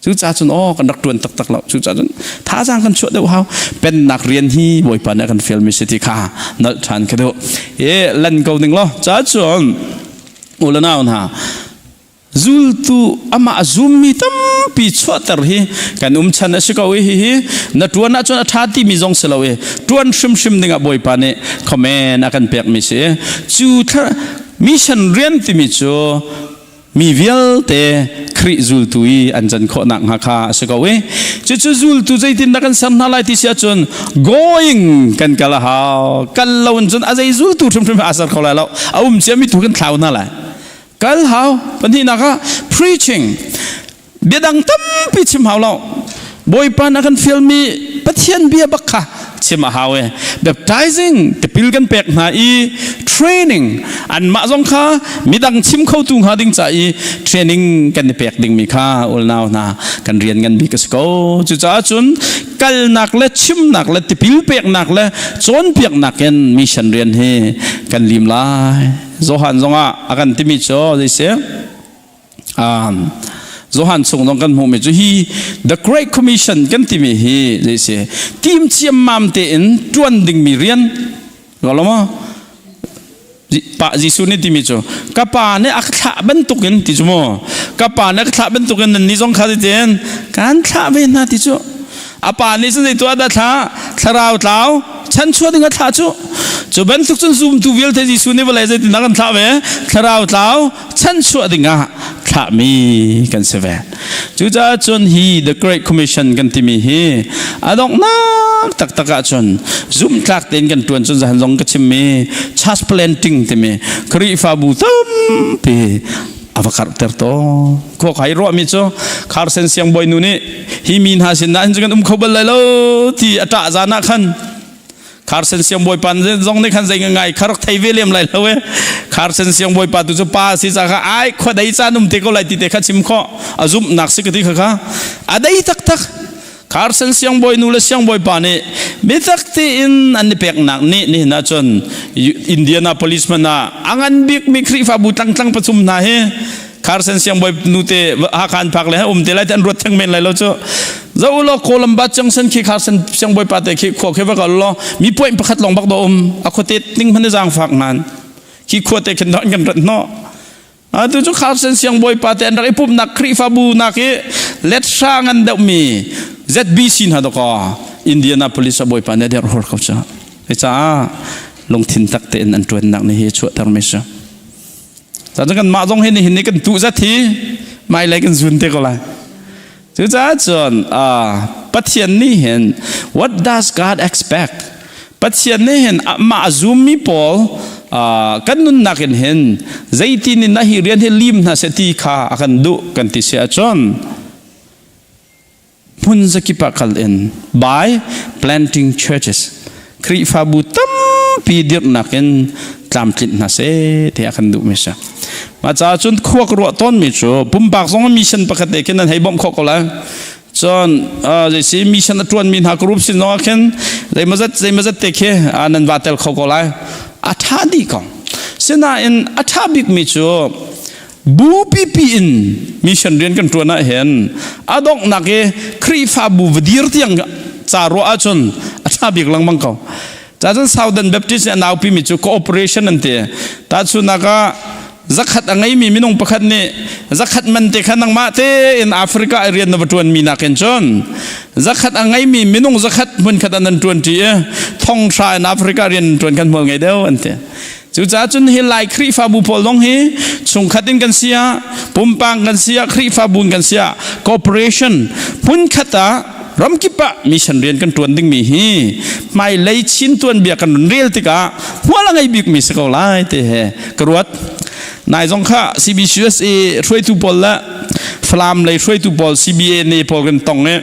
cu ca cun aw kan rak ṭuan taktak lo cu ca cun thazaang kan chuah deuh hau pennak rian hi Bawipa nih a kan fialmi si ti kha nalh ṭhan ka duh e lan ko ning law ca cun u le nau hna Zultu amah a zummi tampi chuahter hi kan um chan a si ko i hihi na ṭuan ahcun a ṭha timi zong si lo i ṭuan hrimhrim dingah Bawipa nih comment a kan pekmi si. Cu mission rian timi cu mi vialte Khrih zultu i an can khawh nakhnga kha a si ko i cucu zultu zeitindah kan ser hna lai ti si ahcun going kan kal a hau. Kal lo in cun a zei zultu hrimhrim aa ser kho lai lo. A um ciami tu kan thlau hna lai. Kal hau. Pahnihnak ah preaching. Biadang tampi chim hau lo. Bawipa na kan fialmi Pathian bia bak kha chim a hau e. Baptizing tipil kan pek hna i training anmah zong kha midang chim khotu hnga ding ca i training kan i pek dingmi kha ulnau hna kan rian ngan bik a si ko. Cucaah cun kalnak le chimnak le tipil peknak le cawnpiaknak in mission rian hi kan lim lai. Johan zongah a kan timi cu zei si Johan chung zong kan hmuhmi cu hi the great commission kan timi hi zei si tim ciammam tein tuan dingmi rian lo maw pa Jesuh nih timi cu ka pa nih a ka thlah bantukin ti cu mu ka pa nih a ka thlah bantukin nan nih zong kha ti kan thlah ve hna ti cu a pa nih cun zei tuah dah thlah thlarau tlau chanchuah ding a thlah cu cu bantuk cun zumtu vialte Jesuh nih vawlei zeitindah kan thlah ve thlarau tlau chanchuah dingah thlahmi kan si ve cucaah cun hi the great commission kan timi hi a donghnak taktak ah cun zumhtlak tein kan tuan cun zahan zong ka chimmi church planting timi Khrihfabu tampi a va karhter to khua khai ruahmi cu Carson siangbawi nu nih hi mi hna sin ah hin cu kan um kho bal lai lo ti a ṭah zan ah khan Carson siangbawi pa zong nih khan zei ngai kha rak thei ve lem lai lo e Carson siangbawi pa tu cu pa si ca kha ai khua dei caan um te ko lai ti te kha chim khawh a zumhnak si ka ti kha kha a dei taktak. Carson siangbawi nu le siangbawi pa nih biatak tein an i peknak nih nihin ahcun Indianapolis hmanh ah a ngan bikmi Khrihfabu tlangtlang pathum hna hi Carson siangbawi nu te Hakha an phak le um te lai te an ruat theng men lai lo cu. Zo law Columbus Junction khi Carson siangbawi pa te khi khua khi va kal law mi point pakhat lawng bak do um a khuate ning hmanh zaang fak ngan khi khua te khin an kan rat hnawh. Atu cu Carson siangbawipa te an rak i pumhnak Khrihfabu nak i let hra ngan deuhmi ZBC hna dawkaw Indianapolis a bawipa nih a derh hor ko cu. Hi caah lungthin tak tein an ṭuannak nih hi chuahter mi si. Cun kan mah zong hi nihin ni kan tuh zat hi hmailei kan zun te ko lai. Cucaah cun Pathian nih hin what does God expect? Pathian nih hin amah a zummi pawl kan nunnak in hin zeitin in hi rian hi lim hna seh ti kha a kan duh kan ti si ahcun hmun zakip ah kal in by planting churches Khrihfabu tampi dirhnak in tlamtlinh hna seh ti a kan duhmi si. Mah caah cun khua ka ruah tawnmi cu pumpak zong mission pakhat te khin nan hei bawmh khawh ko lai. Cun zeisi mission a ṭuanmi hna group sin zong ah khin zeimawzat zeimawzat te khi nan va tel kho ko lai. A ṭha dih ko. Sinain a ṭha bikmi cu bu pipi in mission rian kan ṭuan ah hin a donghnak i Khrihfabu va dir tiang ca ruah ahcun a ṭha bik lengmang ko. Cacun Southern Baptist nih a naupi mi cu cooperation an ti. Tahchunhnak ah zakhat a ngeimi minung pakhat nih zakhat man te kha nangmah tein Africa i rian na va ṭuanmi nakin cun zakhat a ngeimi minung zakhat hmunkhat ah nan ṭuanṭi i thonghra in Africa rian ṭuan kan hmual ngei deuh an ti. Cucaah cun hi Lai Khrihfabu pawl zong hi chungkhat in kan si ah, pumpang kan si ah, Khrihfabu in kan si ah, cooperation hmunkhat ah ramkip ah mission rian kan ṭuan dingmi hi hmailei Chin tuanbia kan run rel tikah hmual a ngei bikmi si ko lai ti he ka ruat. Nai zong kha CBCUSA hruaitu pawl le Falam lei hruaitu pawl CBA ne pawl kan tong i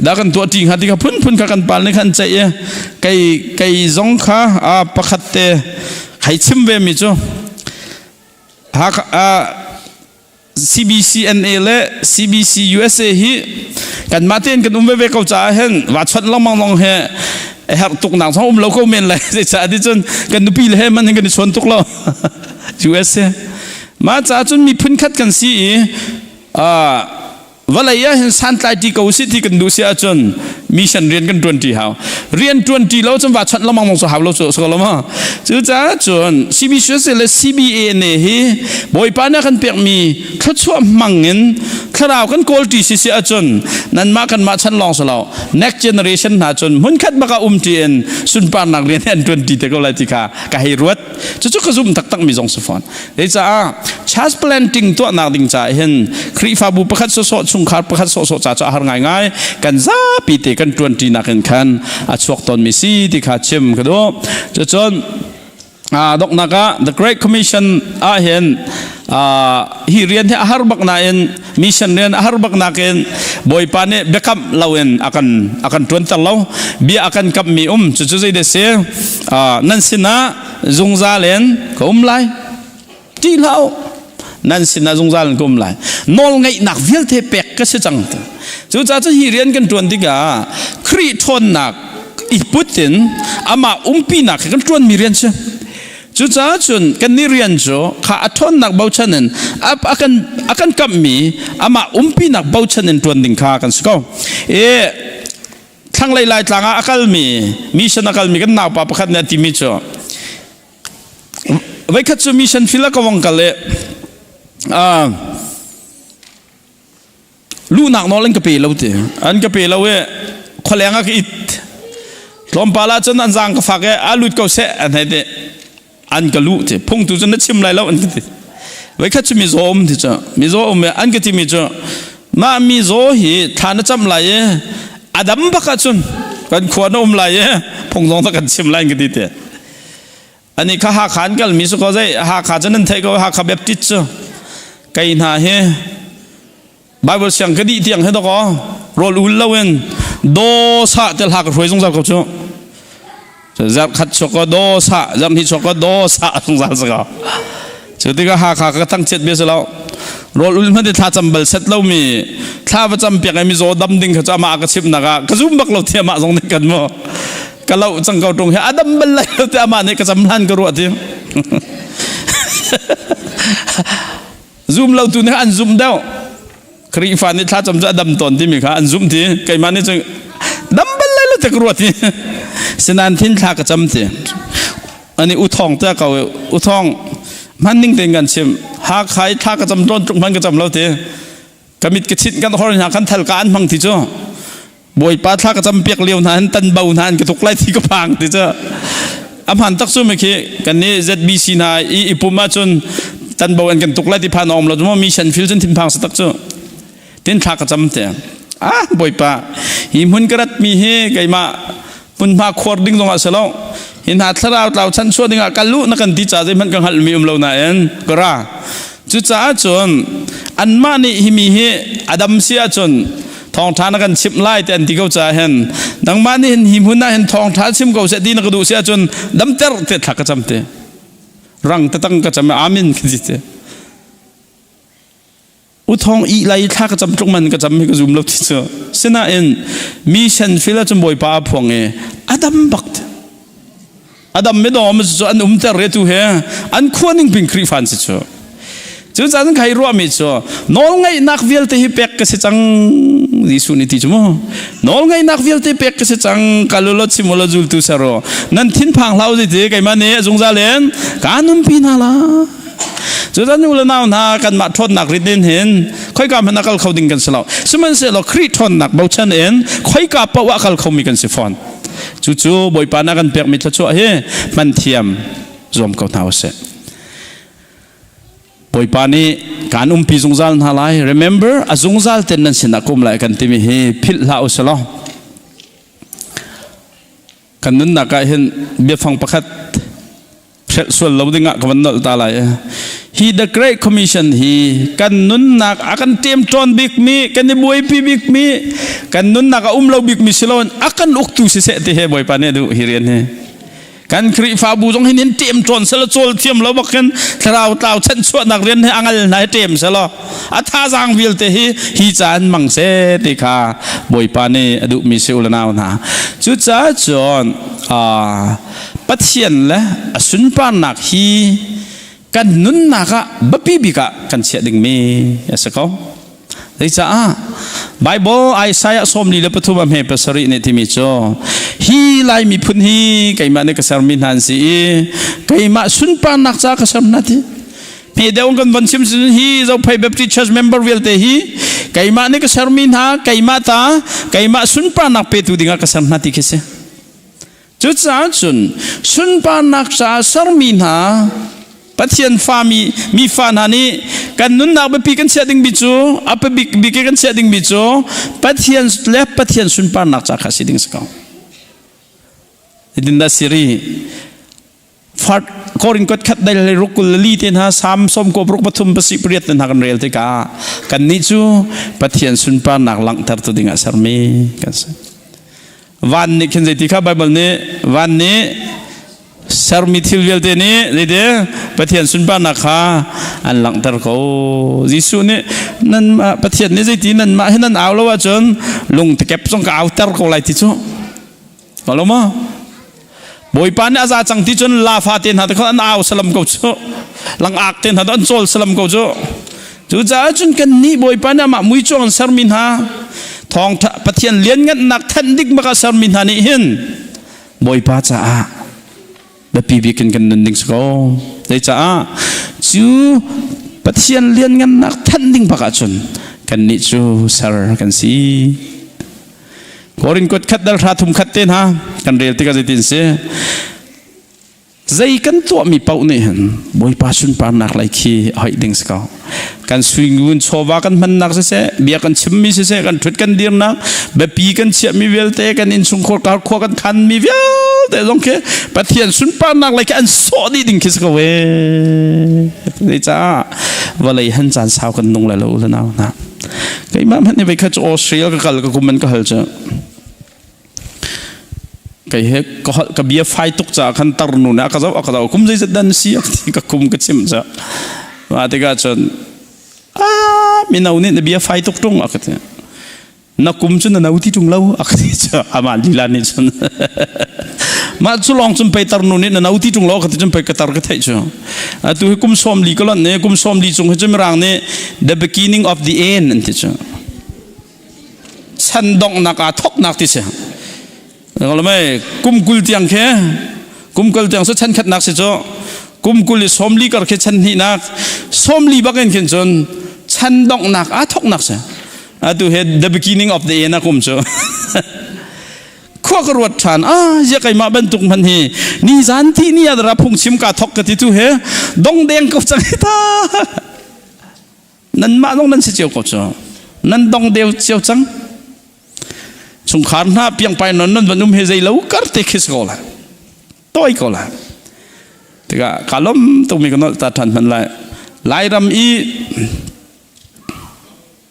da kan tuah ṭi hnga ti kha phunphun kha kan pal nih khan ceih i kei kei zong kha pakhat te hei chim ve mi cu CBCNA le CBC USA hi kanmah tein kan um veve ko caah hin va chawnh lengmang long he herh tuk nak zong um lo ko men lai zeicah ti cun kan nupi le he man hin kan i chawn tuk lo USA mah caah cun miphun khat kan si i Vawlei ah hin santlai ṭi ko usih ti kan duh si ahcun mission rian kan ṭuan ṭi hau. Rian ṭuan ṭi lo cun va chawnh lengmang zong cu hau lo cu si ko lo ma. Cucaah cun CBCUSA le CBA ne hi Bawipa nih a kan pekmi thluachuah hmang in thlarau kan kawl ṭi si si ahcun nanmah kanmah chan lawng si lo next generation hna cun hmunkhat bak ah um ṭi in sunparnak rian hi an ṭuan ṭi te ko lai ti kha ka hei ruat. Cucu ka zumh taktakmi zong si fawn. Zeicah church planting tuahnak ding caah hin Khrihfabu pakhat sawsawh chungkhar pakhat sawsawh ca cu a har ngaingai kan zapi te kan ṭuanṭinak in khan a chuak tawnmi si ti kha chim ka duh. Cucun donghnak ah The Great Commission ah hin hi rian hi a har bak nain mission rian a har bak nakin Bawipa nih biakamh loin a kan a kan ṭuanter lo bia a kan kamhmi um cucu zei dah si nan sinah zungzal in ka um lai ṭih hlah u nan sinah zungzal in ka um lai nawl ngeihnak vialte pek ka si cang cucaah cun hi rian kan ṭuan tikah Khrih ṭhawnnak i put in amah umpinak he kan ṭuanmi rian si cucaah cun kannih rian cu kha a ṭhawnnak bochan in a kan a kan kamhmi amah umpinak bochan in ṭuan ding kha kan si ko i Thlanglei Laitlang ah a kalmi mission a kalmi kan naupa pakhat nih a timi cu voikhat cu mission field ah ka vong kal i luhnak nawl an ka pe lo ti an ka pe lo i khualeng ah ka it tlawmpal ah cun an zaang ka fak i a lut ko seh an hei ti an ka luh ti phung tu cu na chim lai lo an ka ti voikhat cu mizaw um ti cu mizaw um an ka timi cu mah mizaw hi thla na cam lai i a dam bak ahcun kan khua na um lai i phung zong ta kan chim lai an ka ti te ani kha Hakha an kalmi su ko zei Hakha cu nan theih ko Hakha Baptist cu kei hna hi Bible siang ka dih tiang he dawkaw rawl ul loin daw sa te hla ka hruai zungzal ko cu zarh khat chuak ko daw sa zarh hnih chuak ko daw sa zungzal sa ko cu tikah Hakha ka thangchiat bia si lo. Rawl ul hmanh thla cam bal set lo mi thla va cam piak i mizaw dam ding kha cu amah ka chimh nak ah ka zum bak lo ti amah zong nih kan mu ka lo cang ko tung hi a dam bal lai lo ti amah nih ka cam hlan ka ruah ti. Zum lo tu nih an zum deuh. Khrihfa nih thlacam cu a dam tawn timi kha an zumh ti. Keimah nih cun dam bal lai lo ti ka ruat ti. Sinain thin thla ka cam ti. Ani u thong te ko u thong hman ning tein kan chim. Hakha i thla ka cam tlawn tluk hman ka cam lo ti. Ka mit ka chit kan hor hna kan thal ka an hmang ti cu. Bawipa thla ka cam piak lio hna hin tan bo hna an ka tuk lai ti ka phang ti cu. A hman tak cu mi khi kan nih ZBC hna i i pum ahcun tan bo an kan tuk lai ti phan om lo cu mission field cun thinphang sa tak cu. Tin thla ka cam te. Ah Bawipa hi hmun ka rat mi hi keimah hmunhma khuar ding zongah si lo. Hi hna thlarau tlau chan chuah dingah kal u na kan ti ca zeihmanh ka hngalh mi um lo nain ka ra. Cucaah cun anmah nih hi mi hi a dam si ahcun thawngṭha na kan chimh lai ti an ti ko caah hin nangmah nih hin hi hmun ah hin thawngṭha chim ko seh ti na ka duh si ahcun damter te thla ka cam te. Rang tatang ka cam amen ka ti te. Uthong i lai thla ka cam tluk man ka cam hi ka zum lo ti cu. Sinain mission field ahcun Bawipa a phuang i a dam bak te. A dam mi dawm cu an umter re tu he an khua ning ping Khrihfa an si cu. Cu caan khai ruahmi cu nawlngeihnak vialte hi pek ka si cang Jesuh nih ti cu mu. Nawlngeihnak vialte pek ka si cang kalulot simulot zultu sero nan thinphang hlah u ti keimah nih zungzal in kaan umpi hna la. Cu caan u le nau hna kanmah ṭhawnnak rit in hin khoika hmanh a kal kho ding kan si lo. Sihmanhsehlaw Khrih ṭhawnnak bochan in khoika paoh ah kal khomi kan si fawn. Cucu Bawipa na kan pekmi thluachuah hi hman thiam zuam ko hna usih. Bawipa nih kaan umpi zungzal hna lai. Remember, a zungzal ten nan sinah ka um lai kan timi hi philh hlah usih law. Kan nunnak ah hin biafang pakhat hrelh sual lo dingah ka van nolh ta lai. Hi The Great Commission hi kan nunnak a kan ṭemṭawn bikmi, kan i buaipi bikmi, kan nunnak a um lo bikmi si loin a kan uktu siseh ti he Bawipa nih a duh hi rian hi. Kan Khrihfabu zong hin hin ṭemṭawn selaw cawl thiam lo bak hin thlarau tlau chanchuahnak rian hi a ngal hna hi ṭem selaw a thazaang vialte hi hi ca in mang seh ti kha Bawipa nih a duhmi si u le nau hna. Cucaah cun Pathian le a sunparnak hi kan nunnak ah biapi bik ah kan chiah dingmi a si ko. Zeicaah Bible Isaiah 43 a hme pasarih nih timi cu hi Lai miphun hi keimah nih ka sermi hna an si i keimah sunparnak ca ka ser hna ti. Hme deuh kan von chim hi Zophei Baptist Church member vialte hi keimah nih ka sermi hna keimah ta keimah sunparnak petu dingah ka ser hna ti khi si. Cucaah cun sunparnak caah sermi hna Pathian fa mi mi fa hna nih kan nunnak biapi kan chiah dingmi cu a bik bik kan chiah dingmi cu Pathian le Pathian sunparnak ca kha si ding si ko. Hitin dah siri fart Korin kot khat dai le rukul li te hna sam som ko ruk pathum pasi pariat te hna kan rel tikah kan nih cu Pathian sunparnak langhter tu dingah sermi kan si. Van nih khin zeiti kha Bible nih van nih sermi thil vialte nih zeiti Pathian sunparnak kha an langhter ko. Jesuh nih nan Pathian nih zeiti nanmah hi nan au lo ahcun lung tekep zong ka auter ko lai ti cu. Lo maw? Bawipa nih a za cang ti cun lafa te hna te kha an au salam ko cu. Langak te hna an cawl salam ko cu. Cucaah cun kan nih Bawipa nih amah muicuang an sermi hna thawngtha Pathian lianngannak thanh dik bak a sermi hna nih hin Bawipa caah biapi bik in kan nun ding si ko. Zeicaah cu Pathian lianngannak thanh ding bak ahcun kan nih cu ser kan si. Korin kut khat dal hra thum khat te hna kan rel tikah zeitin si Zei kan tuahmi paoh nih hin Bawipa sunparnak lei khi a hoih ding si ko. Kan suingun chawva kan hmannak siseh, bia kan chimmi siseh, kan ṭhut kan dirnak, biapi kan chiahmi vialte, kan innchungkhar kar khua kan khanmi vialte zong khi Pathian sunparnak lei khi an sawh dih ding khi si ko ee. Zeicah vawlei han caan sau kan nung lai lo u le nau hna. Keimah hmanh nih voikhat cu Australia ka kal ka kum an ka hal cu Kei he ka holh ka bia fai tuk caah khan tarnu nih a ka zoh a ka zoh kum zeizat dan si ti ka kum ka chimh ca. Mah tikah cun Ah mino nih na bia fai tuk ṭung a ka ti. Na kum cu na no ti ṭung lo a ka ti cu amah lila nih cun. Mah cu lawng cun pei tarnu nih na no ti ṭung lo a ka ti cun pei ka tar ka theih cu. Atu hi kum 40 ka lonh ne kum 40 cung hi cu mirang nih the beginning of the end an ti cu. Chan donghnak aa thoknak ti si. Mei kum 20 tiang khi kum 20 tiang cu chan khatnak si cu kum 20 i 40 kar khi chan hnihnak 40 bak in khin cun chan donghnak aa thoknak si. Atu he the beginning of the end a kum cu. Khua ka ruat ṭhan ah zia keimah bantuk hman hi ni zan ti ni adara phungchim ka thok ka ti tu he dong deng ko cang hi ta. Nanmah zong nan si cio ko cu. Nan dong deu cio cang. Chungkhar hna piangpai non nan van um he zei lo kar te khi si ko lai. Toi ko lai. Tikah ka lom tukmi ka nolh ta ṭhan hman lai. Lairam i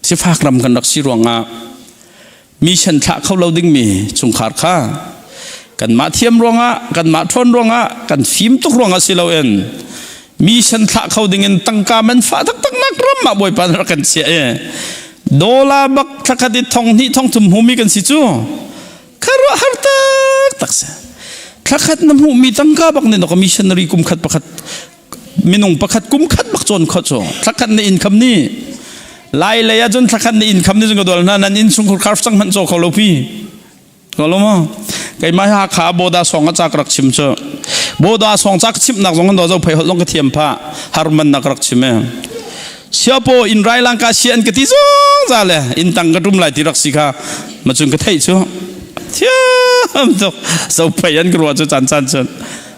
sifak ram kan rak si ruangah mission thlah kho lo dingmi chungkhar kha kanmah thiam ruangah kanmah ṭhawn ruangah kan fim tuk ruangah si loin mission thlah kho dingin tangka man fah taktak nak ram ah Bawipa rak kan chiah i dollar bak thlakhat i thong hnih thong thum hmumi kan si cu kharuah har tak tak si thlakhat na hmuhmi tangka bak nih ka missionary kum khat pakhat minung pakhat kum khat bak cawn kho cu thlakhat na income ni lai lei ah cun thlakhat na income ni cun ka dol hna nan inn chungkhur khar sang hmanh caw kho lo pi ko lo ma keimah ha kha boda song a chak rak chim cu boda song chak chim nak zong do zo phei hol long ka thiam pha har man nak rak chim e siapo in rai lang ka sian ka ti zong za le in tang ka tum lai ti rak si kha ma chun ka thei chu thiam tuk zo phei an ka ruwa chu chan chan chun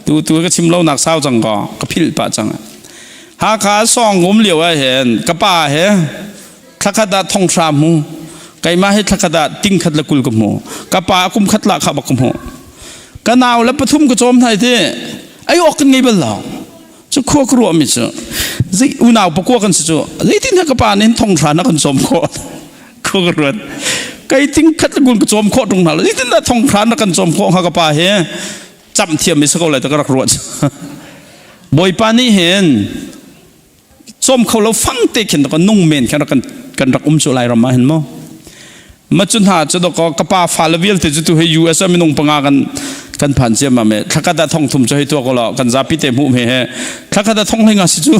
Tu tu ka chim lo nak sau cang ko ka philh pah cang. Hakha song um lio ah hin ka pa he thlakhat ah thong hra mu keimah hi thlakhat ah ting khat le 20 ka hmu ka pa kum khat la kha bak ka hmu ka nau le pathum ka cawm thai ti ai ok kan ngei bal lo cu khua ka ruah mi cu zei unau pakua kan si cu zeitin ka pa nih thong hra na kan cawm khawh khua ka ruat kai ting khat le 20 ka cawm khawh tung hna lo zeitin dah thong hra na kan cawm khawh hnga ka pa he camh thiam mi si ko lai ta ka rak ruat. Bawipa nih hin cawm kho lo fang te khin ka nung men khin kan kan rak um cu lai ram ah hin mo ma cu hna cu do ka pa fa le vialte cu tu hi US ah minung panga kan kan phan cia ma me thlakhat ah thong thum cu hei tua ko lo kan zapi te hmuh me he thlakhat ah thong hlenga si cu.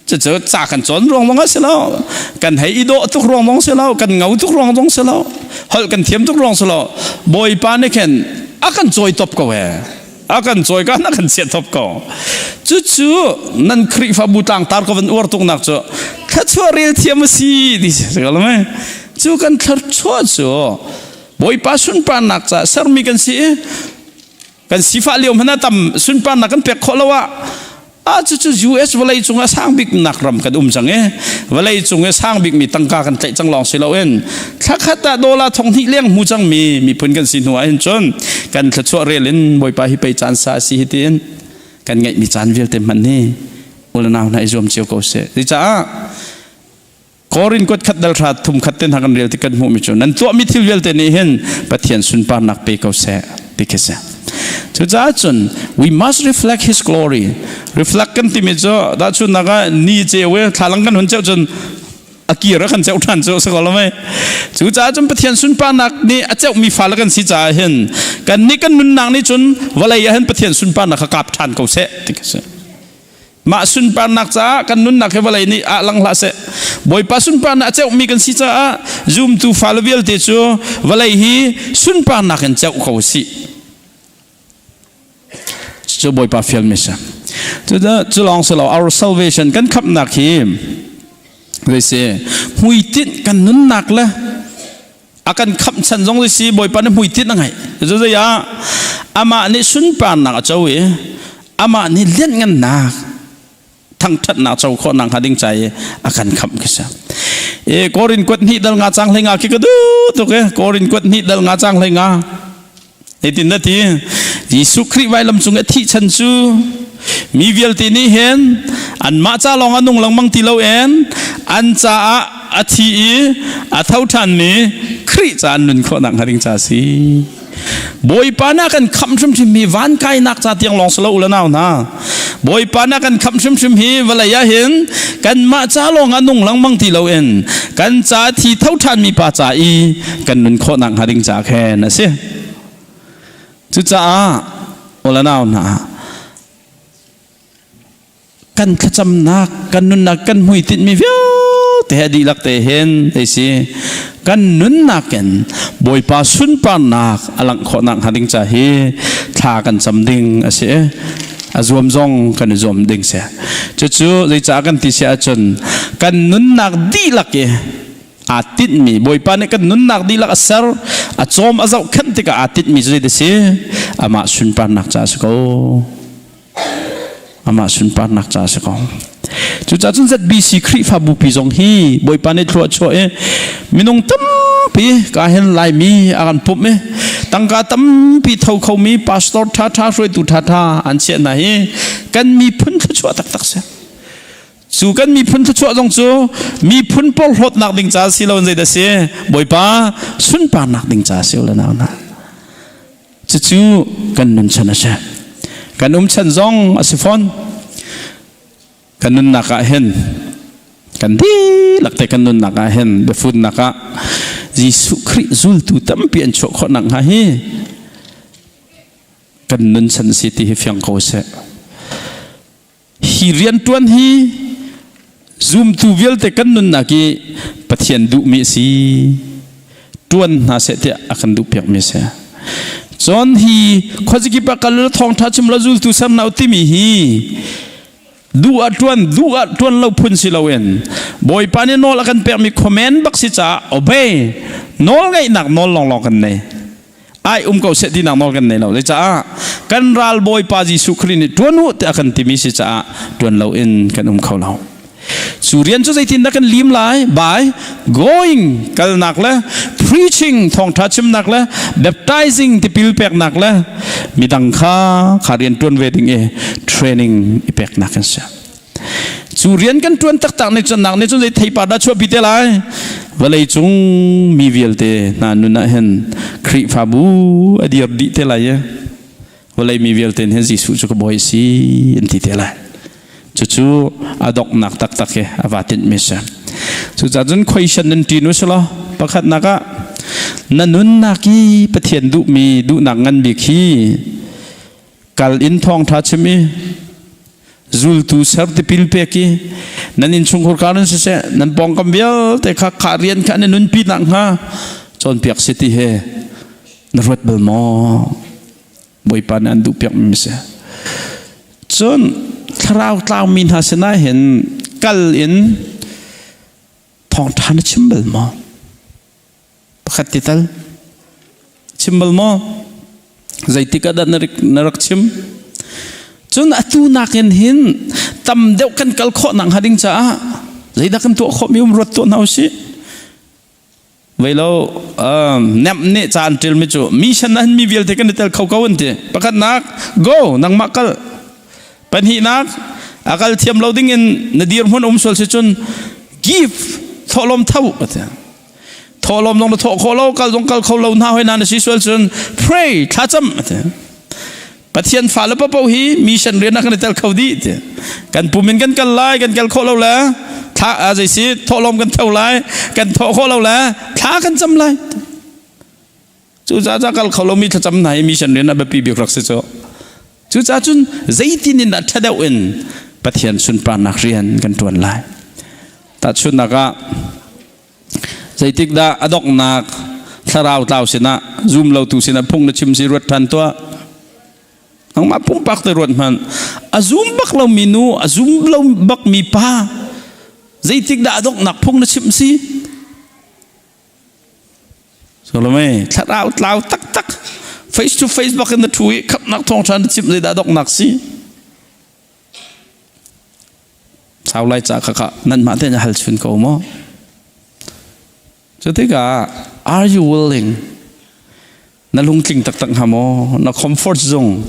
Cucu ca kan cawn ruang zong a si lo. Kan hei i dawh tuk ruang zong si lo. Kan ngau tuk ruang zong si lo. Holh kan thiam tuk ruang si lo. Bawipa nih khin a kan cawi top ko he. A kan cawi kan a kan chiah top ko. Cucu nan Khrihfabu tlangtar ka van uar tuk nak cu thluachuah rel thiam a si ti si ko lo mei. Cu kan thluachuah cu Bawipa sunparnak caah sermi kan si i kan sifah lio hmanh ah tam sunparnak kan pek khawh lo ah ah cucu US vawlei cung ah sang bik nak ram kan um cang i vawlei cung i sang bik mi tangka kan tlaih cang lawng si loin thlakhat ah dollar thong hnih leng hmu cang mi miphun kan si hnu ah hin cun kan thluachuah rel in Bawipa hi pei caan sa si hi tiin kan ngeih mi caan vialte hmanh hi ulanau hna i zuam cio ko seh. Cucaah Korin kuat khat dal hra thum khat ten kan rel ti kan hmuh mi cu nan tuah mi thil vialte nih hin Pathian sunparnak pe ko seh ti khi si. Cucaah cun we must reflect his glory. Reflect kan timi cu dah chun nak ah ni ceu e thlalang kan hun ceu cun a kir a kan ceu ṭhan cu si ko lo mei. Cucaah cun Pathian sunparnak nih a ceuh mi fale kan si caah hin kan nih kan nunnak nih cun vawlei ah hin Pathian sunparnak kha kap ṭhan ko seh ti khi si. Mah sunparnak caah kan nunnak hi vawlei nih ah lang hlah seh. Bawipa sunparnak a ceuhmi kan si caah zumtu fale vialte cu vawlei hi sunparnak in ceuh ko sih. Cu Bawipa fialmi si. Cu lawng si lo, our salvation kan khamhnak hi zei si hmuitinh kan nunnak le a kan khamh chan zong si Bawipa nih hmuitinh a ngeih. Cu zei ah amah nih sunparnak a co i amah nih lianhngannak thangṭhatnak co khawh nak hnga ding ca i a kan khamh khi si. E Korin kuat hnih dal nga cang hlei nga khi ka duh tuk e Korin kuat hnih dal nga cang hlei nga. Hitin na ti Jesuh Khrih vailam cung i a thih chan cu mi vialte nih hin anmah ca lawng a nung lengmang ti loin an caah a thi i a tho ṭhanmi Khrih ca an nun khawhnak hnga ding ca a si. Bawipa na kan khamh hrimhrim hi van kainak ca tiang lawng si lo u le nau hna. Bawipa na kan khamh hrimhrim hi vawlei ah hin Kanmah ca lawng ah nung lengmang ti loin kan ca thi tho ṭhan mi pa ca i kan nun khawh nak hnga ding ca khen a si. Cucaah awla nau hna, kan thlacamnak, kan nunnak, kan hmuitinh mi vialte he dihlak te hin hei si kan nunnak in Bawipa sunparnak a langh khawhnak hnga ding ca hi thla kan cam ding a si. A zuam zong kan i zuam ding si. Cucu zeicah kan ti si ahcun kan nunnak dihlak i aa tinhmi, Bawipa nih kan nunnak dihlak a ser, a cawm, a zohkhenh tikah aa tinhmi cu zei si? Amah sunparnak ca a si ko. Amah sunparnak ca a si ko. Cucaah cun ZBC Khrihfabu pi zong hi Bawipa nih thlua chuah i minung tampi ka hen Laimi a kan pumh i tangka tampi tho khomi pastor ṭhaṭha, hruaitu ṭhaṭha an chiah hna hi kan miphun thluachuah taktak si. Cu kan miphun thluachuah zong cu miphun porhlawtnak ding ca si lo in zeidah si? Bawipa sunparnak ding ca si u le nau hna. Cucu kan nun chan a si. Kan um chan zong a si fawn. Kan nunnak ah hin, kan dihlak te kan nunnak ah hin, biafunnak ah Jesuh Khrih zultu tampi an chuah khawh nakhnga hi kan nun chan si ti hi fiang ko seh. Hi rianṭuan hi zumtu vialte kan nunnak i Pathian duhmi a si. Ṭuan hna seh tiah a kan duhpiakmi a si. Cun hi khuazakip ah kal thawngṭha chim la zultu ser hna u timi hi duh ah ṭuan, duh ah ṭuan lo phun si loin Bawipa nih nawl a kan pekmi command bak si caah obey, nawl ngeihnak nawl lawnglawng kan nei. Ai um ko seh tinak nawl kan nei lo. Zeicah kan ral Bawipa Jesuh Khrih nih ṭuan u tiah kan timi si caah ṭuan loin kan um kho lo. Cu rian cu zeitindah kan lim lai? By going, kalnak le preaching, thawngṭha chimnak le baptizing, tipil peknak le midang kha kha rian ṭuan ve ding i training i peknak kan si. Cu rian kan ṭuan taktak nih cun nak nih cun zei theipar dah chuahpi te lai? Vawlei cung mi vialte hna nun ah hin Khrihfabu a dir dih te lai i vawlei mi vialte hin Jesuh cu ka bawi si an ti te lai. Cucu a donghnak taktak hi a va tinhmi si. Cucaah cun question nan ṭin u selaw, pakhatnak ah na nunnak i Pathian duhmi duhnak ngan bik hi kal in thawngṭha chim i zultu ser tipil pek i nan innchungkhar kar in siseh nan pawngkam vialte kha kha rian kha an i nunpi nakhnga cawnpiak si ti he na ruat bal maw? Bawipa nih an duhpiak mi si. Cun thlarau tlaumi hna sinah hin kal in thawngṭha na chim bal maw? Pakhat ti tal chim bal maw? Zeitik ah dah na rak chim? Cun atu nakin hin tam deuh kan kal khawh nak hnga ding caah zeidah kan tuah khawh mi um ruat tuah hna usih. Vei lo nem nih ca an ṭil mi cu mission ah hin mi vialte kan i tel kho ko an ti. Pakhatnak, go, nangmah kal. Pahnihnak, a kal thiam lo ding in na dirhmun um sual si cun give, thawhlawm tho a ti. Thawhlawm zong na thawh khawh lo, kal zong kal kho lo hna hoi na na si sual cun pray, thlacam a ti. Pathian fale paoh hi mission rian ah kan i tel kho dih ti. Kan pum in kan kal lai, kan kal khawh lo le thla zei si thawhlawm kan tho lai, kan thawh khawh lo le thla kan cam lai. Cucaah ca kal kho lomi thlacam hna hi mission rian ah biapi bik rak si cu. Cucaah cun zeitin in dah ṭha deuh in Pathian sunparnak rian kan ṭuan lai. Tahchunhnak ah zeitik dah a donghnak thlarau tlau sinah, zum lotu sinah phung na chim si, ruat ṭhan tuah. Nangmah pumpak te ruat hmanh. A zum bak lomi nu, a zum lo bakmi pa, zeitik dah a donghnak phung na chim si? Solomon thlarau tlau taktak face to face bak in na thu i khamnak thawngṭha na chimh, zeidah donghnak si? Sau lai ca kha kha nanmah te na hal chun ko maw? Cu tikah are you willing? Na lungtling taktak hnga maw? Na comfort zone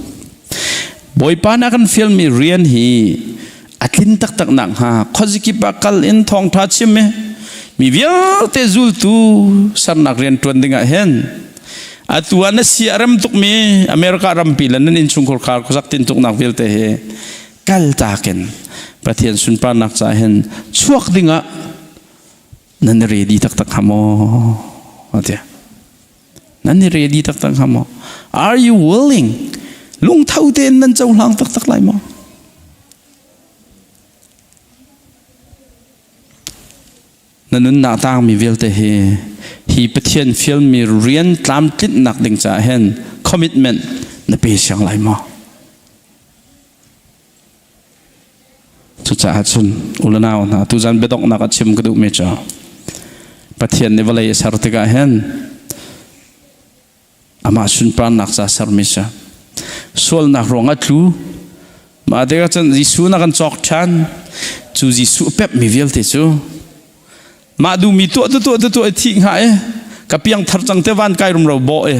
Bawipa na kan fialmi rian hi a tlin taktak nak hnga khuazikip ah kal in thawngṭha chim i mi vialte zultu sernak rian ṭuan dingah hin atu ah na si a rem tukmi America rampi le nan innchungkhar khar khuasak tintuknak vialte hi kal takin. Pathian sunparnak caah hin chuak dingah nan i ready taktak hnga maw? Ati. Nan i ready taktak hnga maw? Are you willing? Lungtho tein nan cohlang taktak lai maw? Na nunnak tangmi vialte hi hi Pathian fialmi rian tlamtlinhnak ding caah hin commitment na pe siang lai maw? Cucaah cun ulanau hna tuzan biadonghnak ah chim ka duhmi cu Pathian nih vawlei a ser tikah hin amah sunparnak ca sermi si. Sualnak ruangah tlu mah tikah cun Jesuh na kan cawk ṭhan cu Jesuh a pepmi vialte cu mah duhmi tuah tu tuah tu tuah i thih hnga i ka piang thar cang te van kai rumro bawh i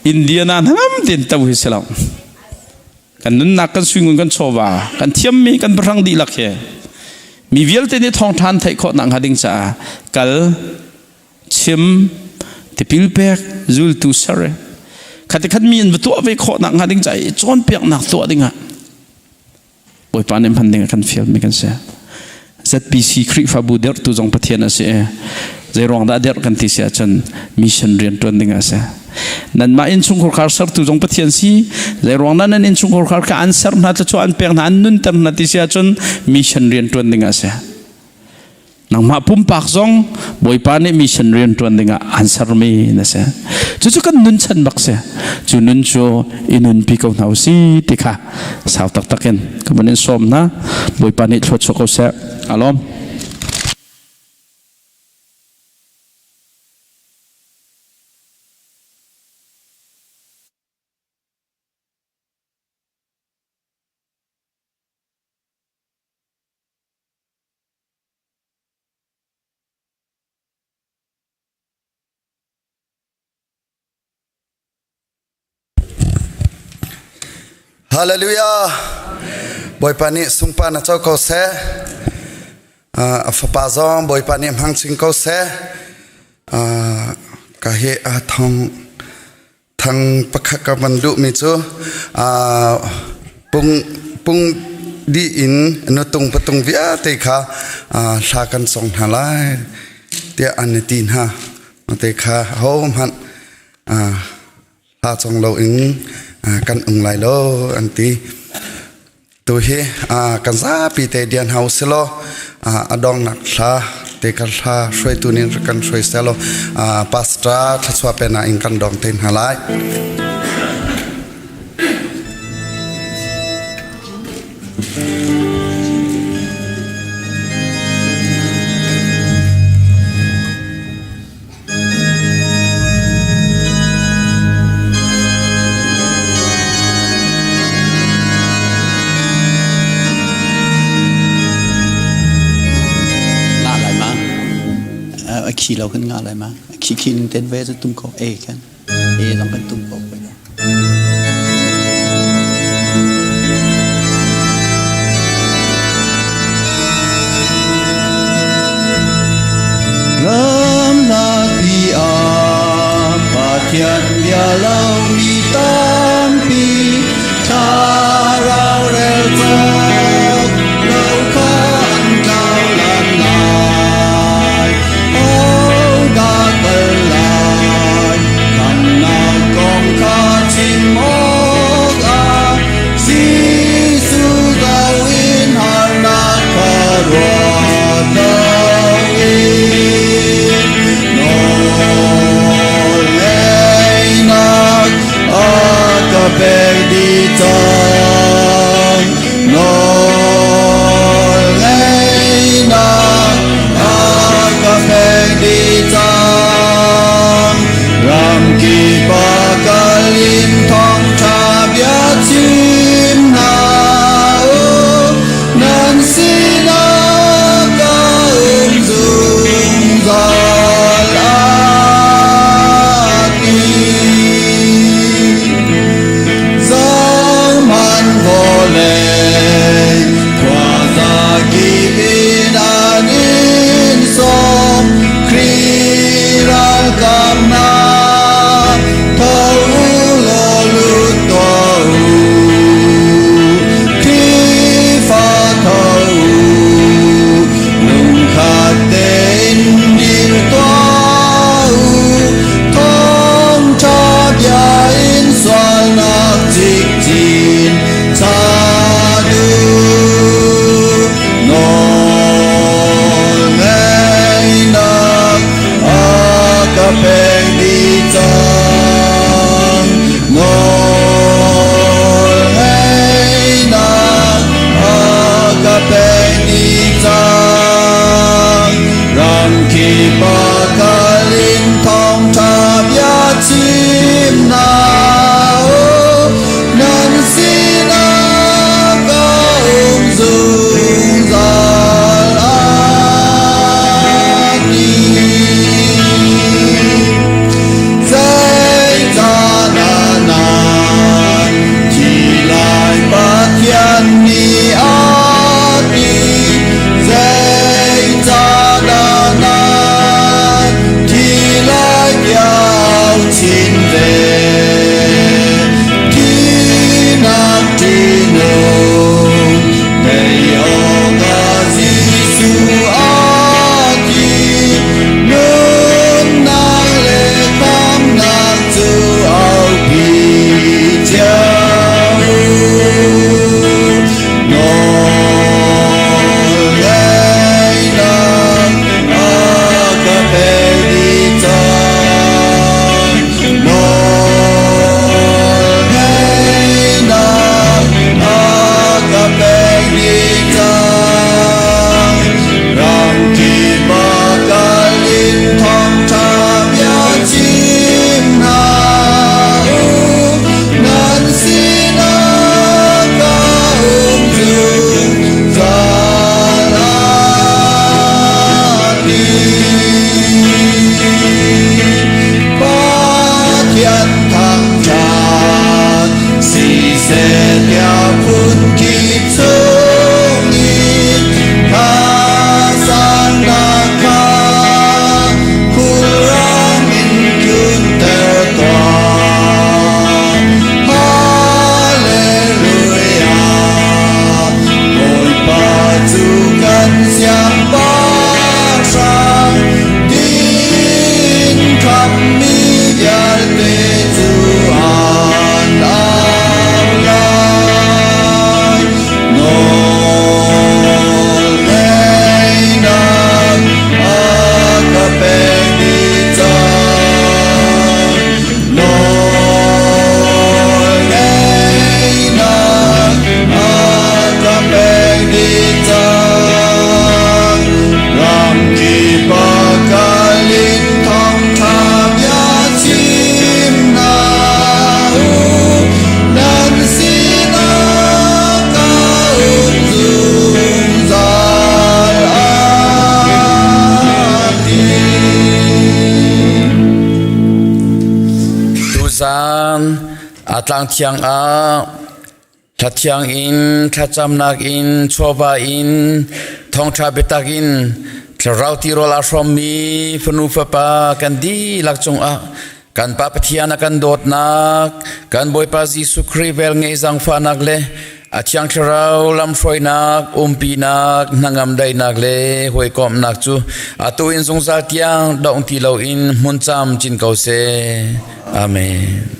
Indiana hnangam ten to hi si lo. Kan nunnak kan suingun kan chawva kan thiammi kan pahrang dihlak hi mi vialte nih thawngṭha an theih khawh nakhnga ding caah kal chim tipil pek zultu ser khati khat mi an va tuah ve khawh nakhnga ding caah i cawnpiaknak tuah dingah Bawipa nih hman ding a kan fialmi kan si. ZBC Khrihfabu derhtu zong Pathian a si i zeiruang dah derh kan ti si ahcun mission rian ṭuan ding a si. Nanmah innchungkhar khar sertu zong Pathian si zeiruang dah nan innchungkhar khar kha an ser hna thluachuah an pek hna an nunter hna ti si ahcun mission rian ṭuan ding a si. Nangmah pumpak zong Bawipa nih mission rian ṭuan dingah an sermi na si. Cucu kan nun chan bak si. Cu nun cu i nunpi ko hna usih ti kha sau taktak in ka van in sawm hna. Bawipa nih thluachuah ko seh. Alawm. Hallelujah. Bawipa nih sungpa na co ko seh. A fapa zong Bawipa nih hmang chin ko seh. Ka hi a thong Thang pakhat ka van duhmi cu pung pung dih in nutung patung vialte kha hla kan song hna lai tiah an i ti hna. Te kha hohmanh hla cong loin kan um lai lo an ti. Tu hi kan zapi te dian hau selaw a dongnak hla te kan hla hruaitu nih kan hruai selaw pastor thluachuah pe na in kan dong te hna lai. Nga lai ma a khi lo kan nga lai ma khi khi ning ten ve cu tum ko e kan e zong kan tum ko poi lo Lamhlatpi ah Pathian bia lomi tampi thlarau rel cawk lo kha an tlau lan lai. Hodah kal lai? Khamnak kong kha chim awkah Jesuh zoh in harnak kha ruat loin nawlngeihnak a. Tuzaan a tlang thiang ah thlathiang in thlacamnak in chawva in thawngṭha biatak in thlarau tirawl aa hrawmmi fanu fapa kan dihlak cungah kan Pa Pathian a kan dawtnak kan Bawipa Jesuh Khrih velngeih zaangfahnak le a Thiang Thlarau lamhruainak umpinak hnangam daihnak le hawikomhnak cu atu in zungzal tiang dong ti loin hmun camcin ko seh. Amen.